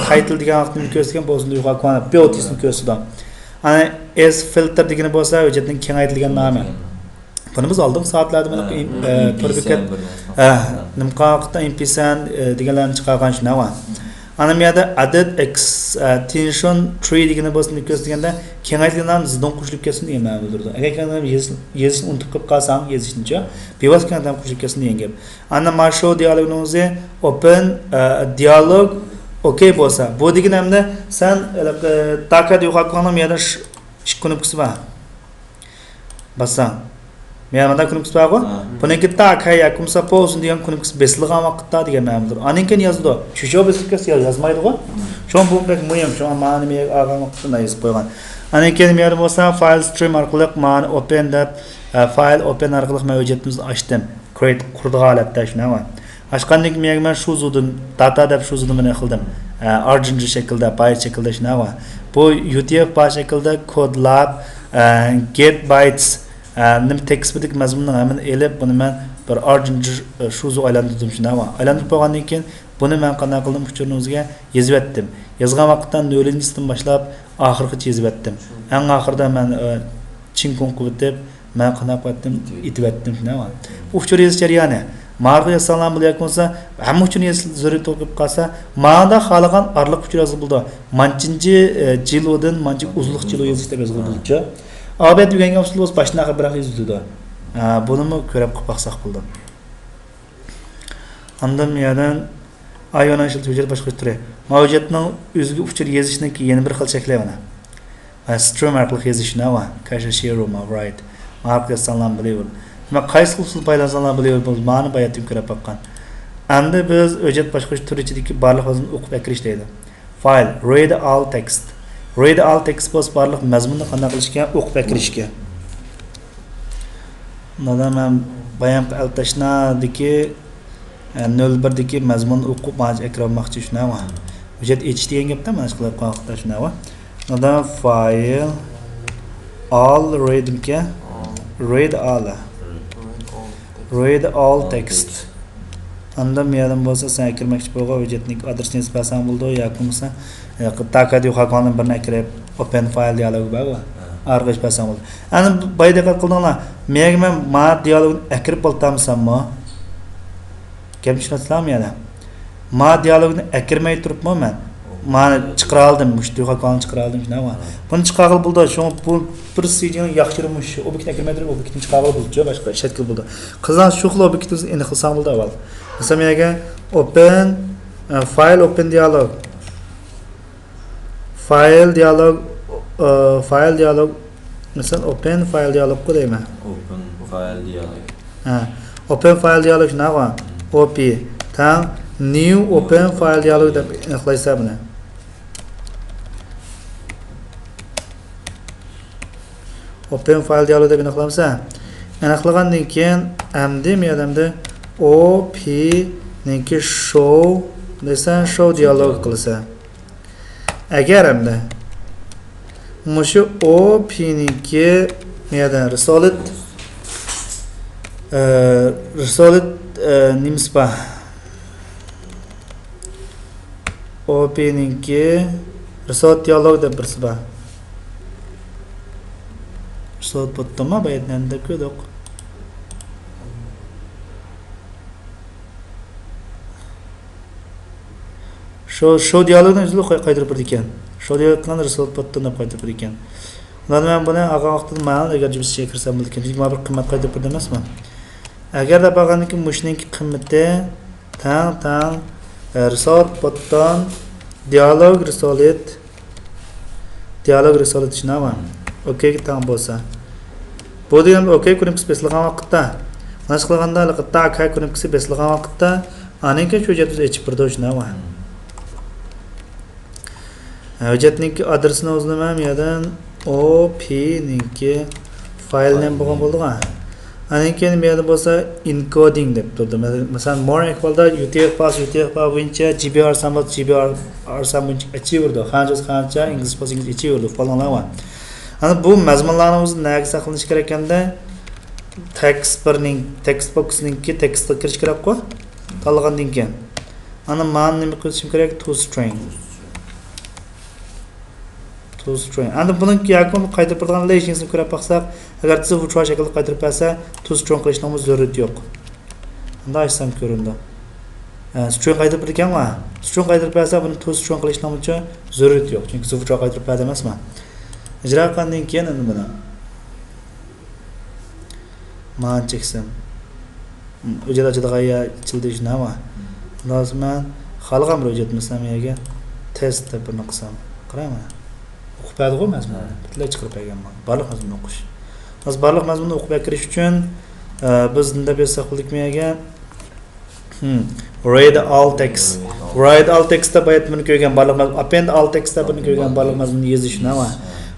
تايتىل دېگەن ۋاقىتنى كۆرسىتىدىكەن، بوسۇن دۇيخۇا كۇاڭ بيوتىسنى كۆرسىتىدۇ. ئانا ئېس فىلتېر دېگىنى بولسا ھۆججەتنىڭ كېڭەيتىلگەن نامى. بۇنى بىز ئالدىنقى سائەتلەردە مانا، ھە، ئە، تور بېكەت، ھە، نېمە قىلغان ۋاقىتتا ئېم پى سەن، ئە، دېگەنلەرنى چىقارغان شۇنداقمۇ. ئانا بۇ يەردە ئەدىت ئېكس، ئە، تېنشن ترى دېگىنى بولسا نېمە كۆرسىتىدىگەندە، كېڭەيتىلگەن نام زىدىڭ قوشۇلۇپ كەتسۇن دېگەن مەنىنى بىلدۈرىدۇ. ئەگەر كېڭەيتىلگەن يېزىش-، يېزىشنى ئۇنتۇپ قېلىپ قالساڭ، يېزىشنىچۇ، بىۋاسىتە كېڭەيتىلگەن قوشۇلۇپ كەتسۇن دېگەن گەپ. ئانا مانا شۇ دىيالوگنىڭ ئۆزى ئوپېن، ئە، دىيالوگ ئوكەي بولسا، بۇ دېگىنى ئەمدى سەن، ئە، داكا دۇيخۇا كۇاڭنىڭ بۇ يەردە ئىككى كۇنۇپكىسى بار. باسساڭ. مەن مۇنداق كۇنۇپكىسى بارغۇ. ھە. بۇنىڭكى تا كە ياكى بولمىسا پوزىن دېگەن كۇنۇپكىسى بېسىلغان ۋاقىتتا دېگەن مەنىدۇر. ئاندىن كېيىن يازىدۇ. چۈشۈرۈپ بېسىلىپ كەتسە يازمايدىغۇ. شۇڭا بۇ بەك مۇھىم. شۇڭا مانا مېيەگە ئالغان ۋاقىتتا مۇنداق يېزىپ قويغان. ئاندىن كېيىن مۇ يەردە بولسا فايل سترىم ئارقىلىق مانا ئوپېن دەپ، ئە، فايل ئوپېن ئارقىلىق مەن ھۆججىتىمىزنى ئاچتىم. كرېئېت قۇرىدىغان ھالەتتە شۇنداقمۇ؟ ئاچقاندىن كېيىن مەن شۇ زۇدىن داتا دەپ شۇ زۇدىن بىرنى قىلدىم. ئە، ئارجىنجى شەكىلدە، بايت شەكىلدە شۇنداقمۇ؟ بۇ يۇ تى ئېف بار شەكىلدە كودلاپ، ئە، گېت بايتس، ئە، نېمە تېكىستىدىكى مەزمۇننىڭ ھەممىنى ئېلىپ، بۇنى مەن بىر ئارجىنجى، ئە، شۇزۇغا ئايلاندۇردۇم شۇنداقمۇ؟ ئايلاندۇرۇپ بولغاندىن كېيىن بۇنى مەن قانداق قىلدىم؟ ئۇچۇرنىڭ ئۆزىگە يېزىۋەتتىم. يازغان ۋاقىتتا نۆلىنچىسىدىن باشلاپ ئاخىرغىچە يېزىۋەتتىم. ئەڭ ئاخىرىدا مەن، ئە، چىڭكۇڭ قىلىۋېتىپ، مەن قانداق قىلىۋەتتىم؟ ئېتىۋەتتىم. ئېتىۋەتتىم شۇنداقمۇ؟ ئۇچۇر يېزىش جەريانى. ماڭا يازساڭلار بولىدۇ ياكى بولمىسا ھەممە ئۇچۇرنى يېزىش زۆرۈرىيىتى بولۇپ قالسا، ماڭا خالىغان ئارىلىق ئۇچۇر يازغىلى بولىدۇ. مانچىنچى، ئە، جىلودىن مانچە ئۇزۇنلۇق جىلو يېزىش دەپ يازغىلى بولىدۇچۇ. ئا بەت ئۆگەنگەن ئۇسۇل بولسا باشتىن ئاخىر بىراق يېزىلىدۇ. ئە، بۇنىمۇ كۆرۈپ قىلىپ باقساق بولىدۇ. ئاندىن يەنە ئايونان ئىشلىتىش ھۆججەت باشقۇرۇش تۈرى. ماۋجۇدنىڭ ئۆزىگە ئۇچۇر يېزىشنىڭكى يەنە بىر خىل شەكلى مانا. سترىم ئارقىلىق يېزىش نەۋا. كاشا شىرۇ ما رايت. ماقۇل يازساڭلار بىلىۋېرىڭ. دېمەك، قايسى ئۇسۇل پايدىلانساڭلار بىلىۋېرىڭ. بۇ مانا باياتتىن كۆرۈپ باققان. ئەمدى بىز ھۆججەت باشقۇرۇش تۈرى ئىچىدىكى بارلىق مەزمۇننى ئوقۇپ ئەكىرىش دەيدۇ. فايل، رىد ئال تېكىست. رىد ئال تېكىست بولسا بارلىق مەزمۇننى قانداق قىلىشكە؟ ئوقۇپ ئەكىرىشكە. مانا مەن بايامقى ئەلتەشنادىكى، ئە، نۆل بىردىكى مەزمۇننى ئوقۇپ، مانا ئەكرەم ماخچى شۇنداقمۇ؟ ھۆججەت ئېچىش دېگەن گەپتە، مانا شۇ قىلىپ قالغان شۇنداقمۇ؟ مانا فايل، ئال رىدمىكەن؟ رىد ئال. رىد ئال تېكىست. ئاندىن مۇيەدىن بولسا سەن ئەكىرمەكچى بولغان ھۆججەتنىڭ ئادرېسىنى يېزىپ بەرسەڭ بولىدۇ، ياكى بولمىسا، ئە، تاكا دىيۇخا كوڭدىن بىرنى ئەكىرىپ، ئوپېن فايل دىيالوگى بارغۇ. ھە. ئارقا ئېچىپ بەرسەڭ بولىدۇ. ئەنە بايا دىققەت قىلدىڭلار. مەن، مەن ما دىيالوگنى ئەكىرىپ بولتامساممۇ؟ گەپنى چۈشىنىۋاتىسىلەرمۇ يەنە؟ ما دىيالوگنى ئەكىرمەي تۇرۇپمۇ مەن مانا چىقىرالدىم، مۇشۇ دىيۇخا كوڭنى چىقىرالدىم شۇنداقمۇ؟ بۇنى چىقارغىلى بولىدۇ. شۇڭا بۇ بىر سىجىڭنىڭ ياخشى يېرى مۇشۇ ئوبيېكتنى ئەكىرمەي تۇرۇپ ئوبيېكتنى چىقارغىلى بولىدۇ. باشقا شەكىل بولىدۇ. قىزىڭ شۇ خىل ئوبيېكتنى ئېنىقلىساڭ بولىدۇ ئاۋۋال. مەسىلەن، مەن يەرگە ئوپېن، ئە، فايل ئوپېن دىيالوگ. فايل دىيالوگ، ئە، فايل دىيالوگ، مەسىلەن، ئوپېن فايل دىيالوگقۇ دەيمەن. ئوپېن فايل دىيالوگ. ھە، ئوپېن فايل دىيالوگ شۇنداقمۇ؟ ئوپى تەڭ نيۇ ئوپېن فايل دىيالوگ دەپ ئېنىقلايسەن بۇنى. ئوپېن فايل دىيالوگ دەپ ئېنىقلامسەن؟ ئېنىقلىغاندىن كېيىن ئەمدى مۇ يەردە ئەمدى ئو پى نىڭكى شو دېسەن، شو دىيالوگ قىلىسەن. ئەگەر ئەمدى مۇشۇ ئو پى نىڭكى مۇ يەردە رىسولىت، ئە، رىسولىت، ئە، نېمىسى بار؟ ئو پى نىڭكى رىسولت دىيالوگ دەپ بىرسى بار. رىسولت بوتتىمۇ بايا نەدە دەپ كۆردۇق. شۇ، شۇ دىيالوگنى ئۆزىلا قاي-، قايتۇرۇپ بېرىدىكەن. شۇ دىيالوگنى رىسولت بوتتىن دەپ قايتۇرۇپ بېرىدىكەن. ئۇلارنى مەن بۇنى ئالغان ۋاقىتتا مانا ئەگەر جىمسىچە كىرسەم بولىدىكەن. چۈنكى مانا بىر قىممەت قايتۇرۇپ بېرىدۇ ئەمەسمۇ؟ ئەگەر دەپ ئالغاندىن كېيىن مۇشۇنىڭكى قىممىتى تەڭ، تەڭ، ئە، رىسولت بوتتون، دىيالوگ رىسولىت، دىيالوگ رىسولىت شۇنداقمۇ؟ ئوكەيگە تەڭ بولسا. بۇ دېگەن ئوكەي كۇنۇپكىسى بېسىلغان ۋاقىتتا، مانا شۇ قىلغاندا ھېلىقى تا كە كۇنۇپكىسى بېسىلغان ۋاقىتتا، ئاندىن كېيىن شۇ ھۆججەت ئۆزى ئېچىپ بېرىدۇ شۇنداقمۇ؟ ھۆججەتنىڭكى ئادرېسىنى ئۇزىنىمەن، يەردىن ئو پى نىڭكى فايل نېمە بولغان بولىدىغان. ئاندىن كېيىن بۇ يەردە بولسا ئېنكودىڭ دەپ تۇرىدۇ. مەسىلەن، مور ئەھۋالدا يۇ تى ئېف بولسا يۇ تى ئېف بار بويىچە، جى بى ئار سان بولسا جى بى ئار سان بويىچە ئېچىۋېرىدۇ. خانچە بولسا خانچە، ئىنگلىز بولسا ئىنگلىز ئېچىۋېرىدۇ. ئۇققانلار بار. ئەنە بۇ مەزمۇنلارنىڭ ئۆزى نەگە ساقلىنىشى كېرەك ئەمدى؟ تېكىست بىرنىڭ، تېكىست بوكسنىڭكى تېكىستىغا كىرىش كېرەكقۇ؟ تاللىغاندىن كېيىن. ئانا مانا نېمە قىلىشىم كېرەك؟ تو سترىڭ. تو سترىڭ. ئەمدى بۇنىڭ ياكى قايتۇرۇپ بېرىدىغان لېيشىڭىزنى كۆرۈپ باقساق، ئەگەر تىزىپ ۋۇچۇا شەكىلدە قايتۇرۇپ بەرسە، تو سترىڭ قىلىشنىڭمۇ زۆرۈرىيىتى يوق. ئۇنداق ئاچسام كۆرۈندى. ئە، سترىڭ قايتۇرۇپ بېرىدىكەنغۇ. سترىڭ قايتۇرۇپ بەرسە، بۇنى تو سترىڭ قىلىشنىڭمۇ زۆرۈرىيىتى يوق. چۈنكى تىزىپ ۋۇچۇا قايتۇرۇپ بەردى ئەمەسمۇ؟ ئىجرا قىلغاندىن كېيىن ئەمدى بۇنى. مانا چەكسەم. ھۆججەت ئاچىدىغان يەر ئېچىلدى شۇنداقمۇ؟ لازىم مەن خالىغان بىر ھۆججەت مەسىلەن، مەن يەرگە تېست دەپ بىرنى قىلسام. قاراڭ مانا. ئوقۇپ بەردىغۇ مەزمۇننى. ھە. پۈتۈنلەي چىقىرىپ بەرگەن ماڭا. بارلىق مەزمۇننى ئوقۇش. ھازىر بارلىق مەزمۇننى ئوقۇپ بەكرىش ئۈچۈن، ئە، بىز نېمە دەپ يازساق بولىدىكىن يەرگە؟ Hmm. Read all text. Read all text دەپ بايا بۇنى كۆرگەن بارلىق مەزمۇن. Append all text دەپ بۇنى كۆرگەن بارلىق مەزمۇننى يېزىش، نېمە؟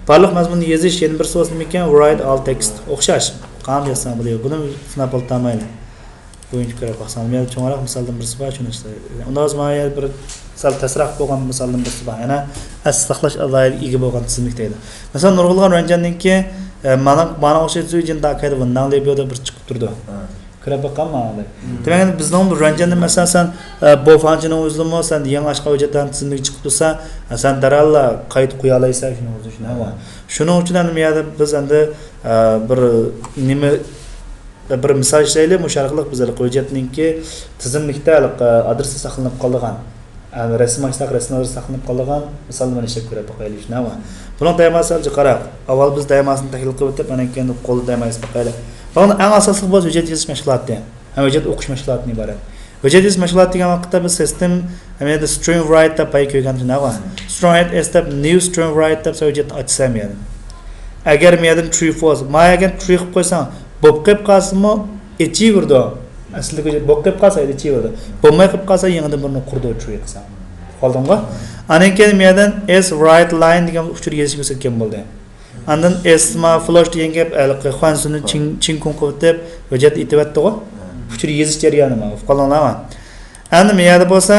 بارلىق مەزمۇننى يېزىش، يەنە بىرسى بولسا نېمىكەن؟ Write all text. ئوخشاش. قانداق يازساڭ بولىدۇ. بۇنى سىناپ ئولتۇرمايلى. بويىچە كۆرۈپ باقساڭ، بۇ يەردە چوڭراق مىسالدىن بىرسى بار، شۇنى ئىشلەي. ئۇنداق بولسا مانا يەردە بىر سەل تەسرەك بولغان مىسالدىن بىرسى بار. يەنە ئەستە ساقلاش ئالاھىدىلىكىگە ئىگە بولغان تىزىملىك دەيدۇ. مەسىلەن، نۇرغۇنلىغان رەنجەندىنكى، ئە، مانا، مانا ئوخشاش زۇيجىن داكايدا ۋېنناڭ لېبيو دەپ بىر چىقىپ تۇرىدۇ. ھە. كۆرۈپ باققانما ئانداق؟ مم. دېمەك، بىزنىڭ بۇ رەنجەندە، مەسىلەن، سەن، ئە، بوفانچىنىڭ ئۆزىدىمۇ سەن يېڭى ئاچقان ھۆججەتلەرنى تىزىملىككە چىقىپ تۇرسا، ئە، سەن دەرھاللا قايتا قويالايسەن شۇنىڭ ئۆزىنى، شۇنداقمۇ؟ ھە. شۇنىڭ ئۈچۈن ئەمدى بۇ يەردە بىز ئەمدى، ئە، بىر نېمە بىر مىسال ئىشلەيلى، مۇشۇ ئارقىلىق بىز ھېلىقى ھۆججەتنىڭكى تىزىملىكتە ھېلىقى ئادرېسى ساقلىنىپ قالىدىغان، يەنى رەسىم ئاشۇنداق رەسىم ئادرېسى ساقلىنىپ قالىدىغان مىسالنى مانا ئىشلەپ كۆرۈپ باقايلى، شۇنداقمۇ؟ بۇنىڭ تېماسى ئانچە قاراق. ئاۋۋال بىز تېماسىنى تەھلىل قىلىۋېتىپ، ئاندىن كېيىن قولدا تېما يېزىپ باقايلى. بۇنىڭدا ئەڭ ئاساسلىق بولسا ھۆججەت يېزىش مەشغۇلاتى. ھەم ھۆججەت ئوقۇش مەشغۇلاتىدىن ئىبارەت. ھۆججەت يېزىش مەشغۇلاتى دېگەن ۋاقىتتا بىز سىستېم، ھەم يەنە سترىڭ رايت دەپ بايا كۆرگەن شۇنداقمۇ؟ سترىڭ رايت ئېس دەپ، نيۇ سترىڭ رايت دەپ سەن ھۆججەتنى ئاچىسەن بۇ يەردىن. ئەگەر مۇ يەردىن ترۇ فالس، ما يەرگە ترۇ قىلىپ قويساڭ، بولۇپ قېلىپ قالسىمۇ، ئېچىۋېرىدۇ. ئەسلىدىكى بولۇپ قېلىپ قالسا، ئېچىۋېرىدۇ. بولماي قېلىپ قالسا، يېڭىدىن بىرنى قۇرىدۇ، ترۇ قىلساڭ. ئۇقۇپ قالدىڭغۇ؟ ئاندىن كېيىن مۇ يەردىن ئېس رايت لاين دېگەن ئۇچۇر يېزىشنى كۆرسەتكەن بولدى. ئاندىن ئېس ما فلوش دېگەن گەپ، ھېلىقى خۇەنسۇنى چىڭ، چىڭكۇڭ قىلىۋېتىپ، ھۆججەتنى ئېتىۋەتتىغۇ. ئۇچۇر يېزىش جەريانى ما، ئۇقۇپ قالدىڭلارمۇ؟ ئەمدى مۇ يەردە بولسا،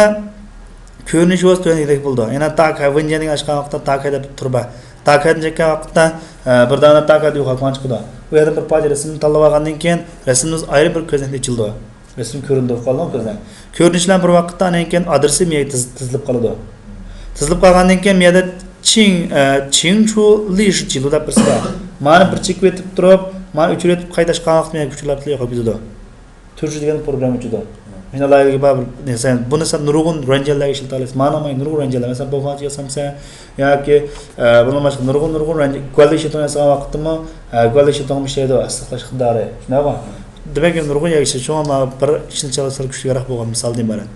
كۆرۈنۈشى بولسا تۆۋەندىكىدەك بولىدۇ. يەنە تاكاي ۋېنجيەن دېگەن ئاچقان ۋاقىتتا تاكاي دەپ تۇر بار. تاكايدىن چەككەن ۋاقىتتا، ئە، بىر دانە تاكاي دېگەن خاكمان چىقىدۇ. ئۇ يەردىن بىر پارچە رەسىمنى تاللىۋالغاندىن كېيىن، رەسىمىمىز ئايرىم بىر كۆزنەكتە ئېچىلىدۇ. رەسىم كۆرۈنىدۇ، ئۇقۇپ قالدىڭ كۆزنەك. كۆرۈنۈشلەر بىر ۋاقىتتا ئاندىن كېيىن ئادرېسى مۇ يەرگە تىز-، تىزىلىپ قالىدۇ. تىزىلىپ قالغاندىن كېيىن مۇ يەردە چىڭ، ئە، چىڭچۇ لىشى جىلۇ دەپ بىرسى بار. مانا بىر چېكىپ ئېتىپ تۇرۇپ، مانا ئۆچۈرۈۋېتىپ قايتا ئاچقان ۋاقىتتا مۇ يەرگە ئۆچۈرۈپ قويۇپ كېتىدۇ. تۈرچى دېگەن پروگرامما ئۆچىدۇ. مانا ئالاھىدىلىكى بار بىر نەرسە. بۇنى سەن نۇرغۇن رەنجەنلەرگە ئىشلىتەلەيسەن. مانا مانا نۇرغۇن رەنجەنلەر. مەسىلەن، بوفانچى ياسامسەن ياكى، ئە، بۇنىڭ باشقا نۇرغۇن، نۇرغۇن رەنجە-، گۇەنلى شىتوڭ ياسىغان ۋاقىتتىمۇ، ئە، گۇەنلى شىتوڭمۇ ئىشلەيدۇ، ئەستە ساقلاش ئىقتىدارى. شۇنداقمۇ؟ دېمەك، نۇرغۇن يەرگە ئىشلەيدۇ. شۇڭا مانا بىر ئىشنى چالسا كۈچلۈكرەك بولغان مىسالدىن ئىبارەت.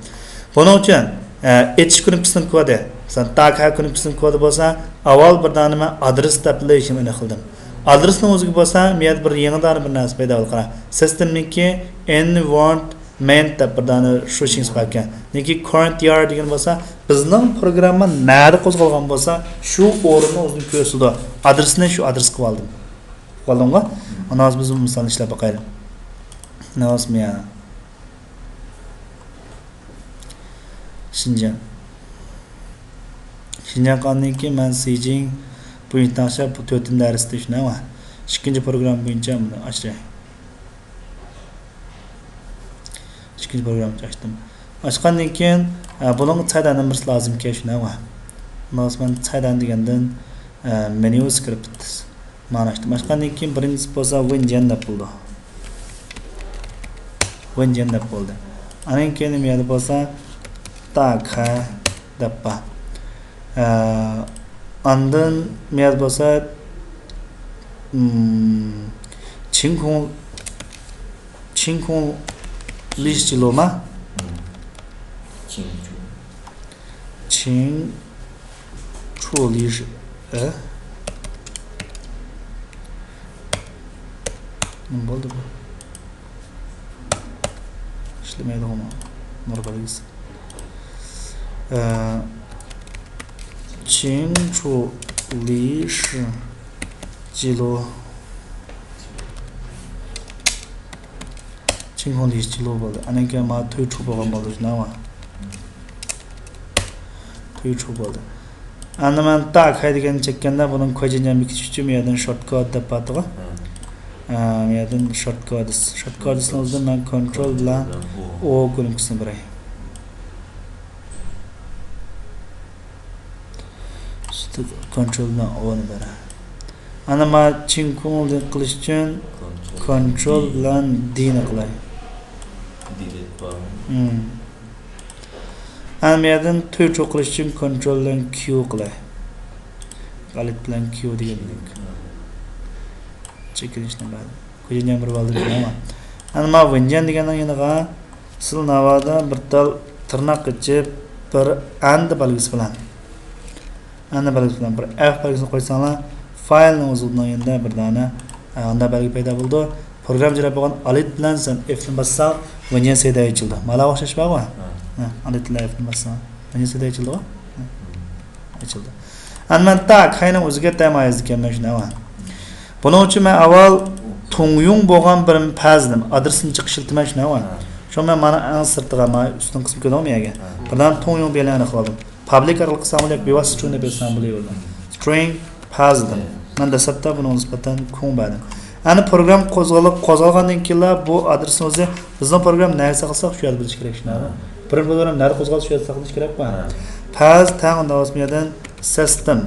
بۇنىڭ ئۈچۈن، ئە، ئېچىش كۇنۇپكىسىنىڭ كودى. مەسىلەن، تاكا كۇنۇپكىسىنىڭ كودى بولسا، ئاۋۋال بىر دانە مەن ئادرېس دەپ بىلىشنى ئېنىق قىلدىم. ئادرېسنىڭ ئۆزىگە بولسا، مۇ يەردە بىر يېڭى دانە بىر نەرسە پەيدا بولدى. قارا، سىستېمنىڭكى ئېنۋايرونمېنت دەپ بىر دانە شۇ شىڭس بار ئىكەن. لېكىن كاررېنت دىئار دېگەن بولسا، بىزنىڭ پروگرامما نەدە قوزغالغان بولسا، شۇ ئورۇننىڭ ئۆزىنى كۆرسىتىدۇ. ئادرېسنى شۇ ئادرېسقا قىلىۋالدىم. ئۇقۇپ قالدىڭغۇ؟ ئاندىن ھازىر بىز بۇ مىسالنى ئىشلەپ باقايلى. ئاندىن ھازىر مۇ يەردە. شىنجاڭ. شىنجاڭ قالغاندىن كېيىن مەن سىجىڭ بۇ ئىنتاڭشا بۇ تۆتىنچى دەرستە شۇنداقمۇ؟ ئىككىنچى پروگرامما بويىچە مۇنى ئاچاي. ئىككىنچى پروگراممىنى ئاچتىم. ئاچقاندىن كېيىن، ئە، بۇنىڭغا سەدەنىڭ بىرسى لازىمكەن شۇنداقمۇ؟ ماۋۇ مەن سەدەن دېگەندىن، ئە، مېنيۇ سكرىپت. مانا ئىشتە ئاچقاندىن كېيىن بىرىنچىسى بولسا ۋېنجيەن دەپ بولىدۇ. ۋېنجيەن دەپ بولدى. ئاندىن كېيىن مۇ يەردە بولسا تاكا دەپ بار. ئە، ئاندىن مۇ يەردە بولسا، ئىم، چىڭكۇڭ، چىڭكۇڭ لىشى جىلۇما؟ چىڭچۇ. چىڭ چۇلىشى، ئە؟ نېمە بولدى بۇ؟ ئىشلىمەيدىغۇ نۇر بەلگىسى. ئە، چىڭچۇلىشى جىلۇ. چىڭكۇڭلىشى جىلۇ بولدى. ئاندىن كېيىن مانا تۈيچۇ بولغان بولدى، شۇنداقمۇ؟ تۈيچۇ بولدى. ئەمدى مەن تاكاي دېگەننى چەككەندە، بۇنىڭ كوجىنيەن بېكىتىش ئۈچۈن بۇ يەردىن شورت كود دەپ بارتىغۇ. ھە، بۇ يەردىن شورت كودس. شورت كودسنىڭ ئۆزىدىن مەن كونترول بىلەن ئو كۇنۇپكىسىنى بېرەي. كونترول بىلەن ئونى بېرە. ئانا ما چىڭكۇڭ قىلىش ئۈچۈن كونترول بىلەن دىنى قىلاي. دىلېت بار. ئەنە بۇ يەردىن تۈيچۇ قىلىش ئۈچۈن كونترول بىلەن كيۇ قىلاي. ئالت بىلەن كيۇ دېگەندەك. چېكىنىشنى بەردى. كوجىنيەن بىر بالدۇر دېگەن. ئەنە ما ۋېنجيەن دېگەننىڭ يېنىغا سىل ناۋادا بىر تال تىرناق ئېچىپ، بىر ئەند بەلگىسى بىلەن، ئەند بەلگىسى بىلەن بىر ئەف بەلگىسىنى قويساڭلار، فايلنىڭ ئۆزىنىڭ يېنىدا بىر دانە، ئاندا بەلگە پەيدا بولىدۇ. پروگرامما ئىجرا بولغان ئالىت بىلەن سەن ئېفنى باسساڭ، ۋېنيەن سەيدە ئېچىلىدۇ. مالا ئوخشاش بارغۇ؟ ھە، ئالىت بىلەن ئېفنى باسساڭ، ۋېنيەن سەيدە ئېچىلىدىغۇ؟ ھە، ئېچىلىدۇ. ئەنمەن تا كاينىڭ ئۆزىگە تەمايىز ئىكەن، مەن شۇنى ئەۋا. بۇنىڭ ئۈچۈن مەن ئاۋۋال تۇڭيۇڭ بولغان بىر پەزنىم، ئادرېسنى چىقىشلىتىمەن شۇنى ئەۋا. شۇ مەن مانا ئەڭ سىرتىغا، مانا ئۈستۈن قىسمى كۆردۈڭمۇ يەگە؟ بىردەم تۇڭيۇڭ بىلەن ئېنىقلىدىم. پابلىك ئارقىلىق ساڭا بىۋاسىتە چۈشۈرۈپ بېرسەڭ بولىۋېرىدۇ. سترىڭ پەزدىن. مەن دەسلەپتە بۇنىڭغا نىسبەتەن كۆڭۈل بەردىم. ئەنە پروگرام قوزغىلىپ، قوزغالغاندىن كېيىنلا بۇ ئادرېسنى ئۆزى بىزنىڭ پروگرام نەگە ساقلىساق شۇ يەردە بولۇشى كېرەك شۇنداقمۇ؟ بىرىنچى پروگرام نەدە قوزغالسا شۇ يەردە ساقلىنىشى كېرەكقۇ؟ پەز تەڭ ئۇنداق بولسا بۇ يەردىن سىستېم.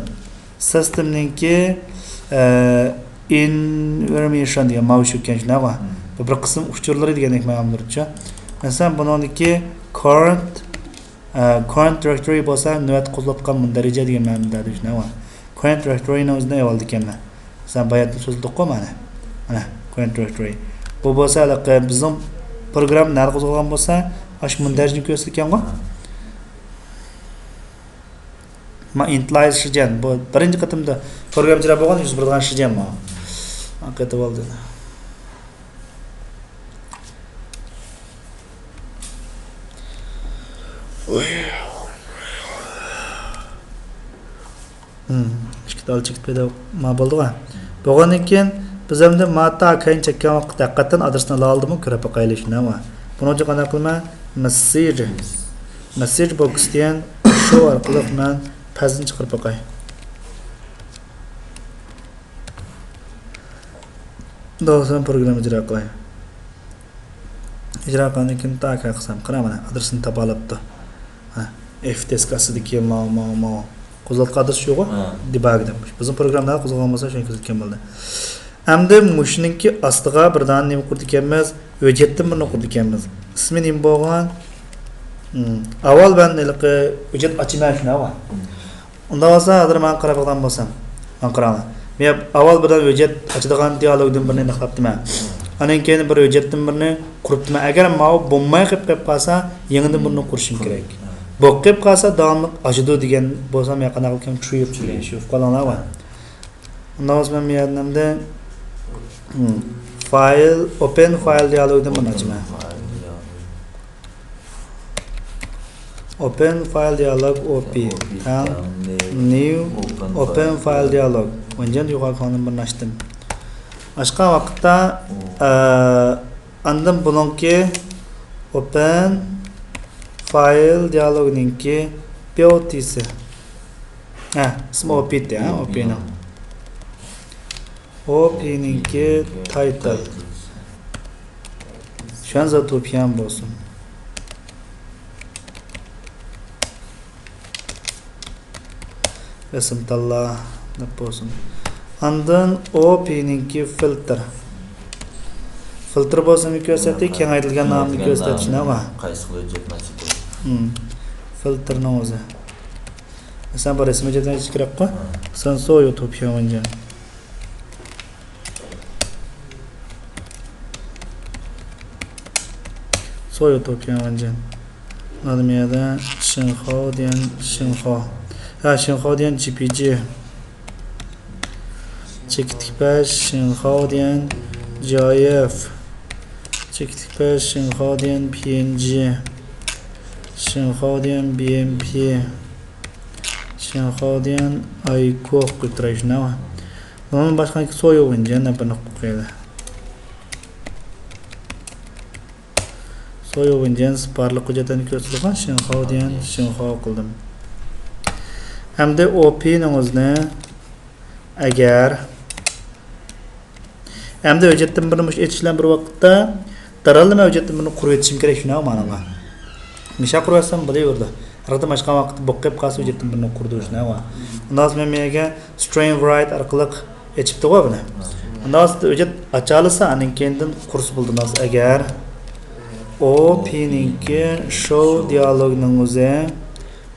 سىستېمنىڭكى، ئە، ئىنفورمېيشن دېگەن ماۋۇ شۇ ئىكەن شۇنداققۇ؟ بۇ بىر قىسىم ئۇچۇرلىرى دېگەندەك مەلۇمدۇرچۇ. مەسىلەن بۇنىڭدىكى كاررېنت، ئە، كاررېنت دىرېكتورى بولسا نۆۋەتتە قوزغىلىۋاتقان مۇندەرىجە دېگەن مەنىدە شۇنداققۇ؟ كاررېنت دىرېكتورىنىڭ ئۆزىنى ئېلىۋالىدىكەنمەن. مەسىلەن باياتىن سۆزلىدۇققۇ مانا. مانا كاررېنت دىرېكتورى. بۇ بولسا ھېلىقى بىزنىڭ پروگرام نەدە قوزغالغان بولسا ئاشۇ مۇندەرىجىنى كۆرسىتىدىكەنغۇ؟ ما ئىنتلايز شىجەن. بۇ بىرىنچى قېتىمدا پروگرامما ئىجرا بولغان يۈز بېرىدىغان شىجەن بۇ. قېتىپ ئالدى. ئىككى تال چېكىت پەيدا ما بولدىغۇ؟ بولغاندىن كېيىن بىز ئەمدى ماتا كاينى چەككەن ۋاقىتتا ھەقىقەتەن ئادرېسنى ئالالدىمۇ كۆرۈپ باقايلى شۇنداقمۇ؟ بۇنىڭ ئۈچۈن قانداق قىلىمەن؟ مېسسېج، مېسسېج بوكس دېگەن شو ئارقىلىق مەن پەزنى چىقىرىپ باقاي. دوستلار پروگرامما ئىجرا قىلاي. ئىجرا قىلغاندىن كېيىن تا كەلسەم قارا مانا ئادرېسىنى تاپالاپتۇ. ھە، ئېف دېسك ئاستىدىكى ماۋۇ ماۋۇ ماۋۇ قوزغاتقان ئادرېس شۇغۇ؟ دېباگ دەپ. بىزنىڭ پروگراممىدا قوزغالغان بولسا شۇنى كۆرسەتكەن بولدى. ئەمدى مۇشۇنىڭكى ئاستىغا بىر دانە نېمە قۇرىدىكەنمىز؟ ھۆججەتتىن بىرنى قۇرىدىكەنمىز. ئىسمى نېمە بولغان؟ ئاۋۋال مەن ھېلىقى ھۆججەت ئاچىمەن شۇنداقمۇ؟ ئۇنداق بولسا ھازىر ماڭا قاراپ باقىدىغان بولسام، ماڭا قاراڭلار. مەن ئاۋۋال بىردەم ھۆججەت ئاچىدىغان دىئالوگدىن بىرنى ئېنىقلاپتىمەن. ئاندىن كېيىن بىر ھۆججەتتىن بىرنى قۇرۇپتىمەن. ئەگەر ماۋۇ بولماي قېلىپ قېلىپ قالسا يېڭىدىن بىرنى قۇرۇشۇم كېرەك. بولۇپ قېلىپ قالسا داۋاملىق ئاچىدۇ دېگەن بولسا مەن قانداق قىلىمەن؟ ترۇ دېگەن شۇ قالىڭلار. ئۇنداق بولسا مەن بۇ يەردىن ئەمدى فايل، ئوپېن فايل دىئالوگدىن بىرنى ئاچىمەن. ئوپېن فايل دىئالوگ، ئوپى تەڭ نيۇ ئوپېن فايل دىئالوگ. ۋەنجەن يۇقىرى كۆڭلۈم بىرنى ئاچتىم. ئاچقان ۋاقىتتا، ئە، ئاندىن بۇنىڭكى ئوپېن فايل دىئالوگنىڭكى پياۋتىسى. ھە، ئىسمى ئوپى ئىدى، ھە، ئوپىنىڭ. ئوپىنىڭكى تايتىل. شۇەنزە توپيان بولسۇن. رەسىم تاللا دەپ بولسۇن. ئاندىن ئوپىنىڭكى فىلتىر. فىلتىر بولسا نېمە كۆرسەتتى؟ كېڭەيتىلگەن نامنى كۆرسەتتى، شۇنداقمۇ؟ قايسى ھۆججەت مەقسىتى؟ فىلتىرنىڭ ئۆزى. مەسىلەن بۇ رەسىم ھۆججەتنى ئېچىش كېرەكقۇ؟ سەن سويۇ توپيان ۋەنجەن. سويۇ توپيان ۋەنجەن. مانا بۇ يەردە شىنخاۋ دېگەن شىنخاۋ. ھە، شىنخاۋ دېگەن جي پي جي. چېكىتلىك پەس شىنخاۋ دېگەن جي ئاي ئېف. چېكىتلىك پەس شىنخاۋ دېگەن پي ئېن جي. شىنخاۋ دېگەن بي ئېم پي. شىنخاۋ دېگەن ئايكوخ قىلىپ تۇراي شۇنداقمۇ؟ بۇنىڭدىن باشقا سويۇ ۋېنجەن دەپ بىرنى قىلىپ قويايلى. سويۇ ۋېنجەن بارلىق ھۆججەتلەرنى كۆرسىتىدىغان شىنخاۋ دېگەن شىنخاۋ قىلدىم. ئەمدى ئوپىنىڭ ئۆزىنى ئەگەر ئەمدى ھۆججەتتىن بىرنى مۇشۇ ئېچىش بىلەن بىر ۋاقىتتا دەرھاللا مەن ھۆججەتتىن بىرنى قۇرۇۋېتىشىم كېرەك شۇنداقمۇ مانا؟ مىشا قۇرۇۋەتسەم بولۇۋېرىدۇ. ھەر قېتىم ئاچقان ۋاقىتتا بولۇپ قېلىپ قالسا ھۆججەتتىن بىرنى قۇرىدۇ شۇنداقمۇ؟ ئۇنداق بولسا مەن بۇ يەرگە سترىڭ رايت ئارقىلىق ئېچىپتىغۇ بۇنى. ئۇنداق بولسا ھۆججەت ئاچالىسا ئاندىن كېيىندىن قۇرسا بولىدۇ. ئەگەر ئوپىنىڭكى شو دىئالوگنىڭ ئۆزى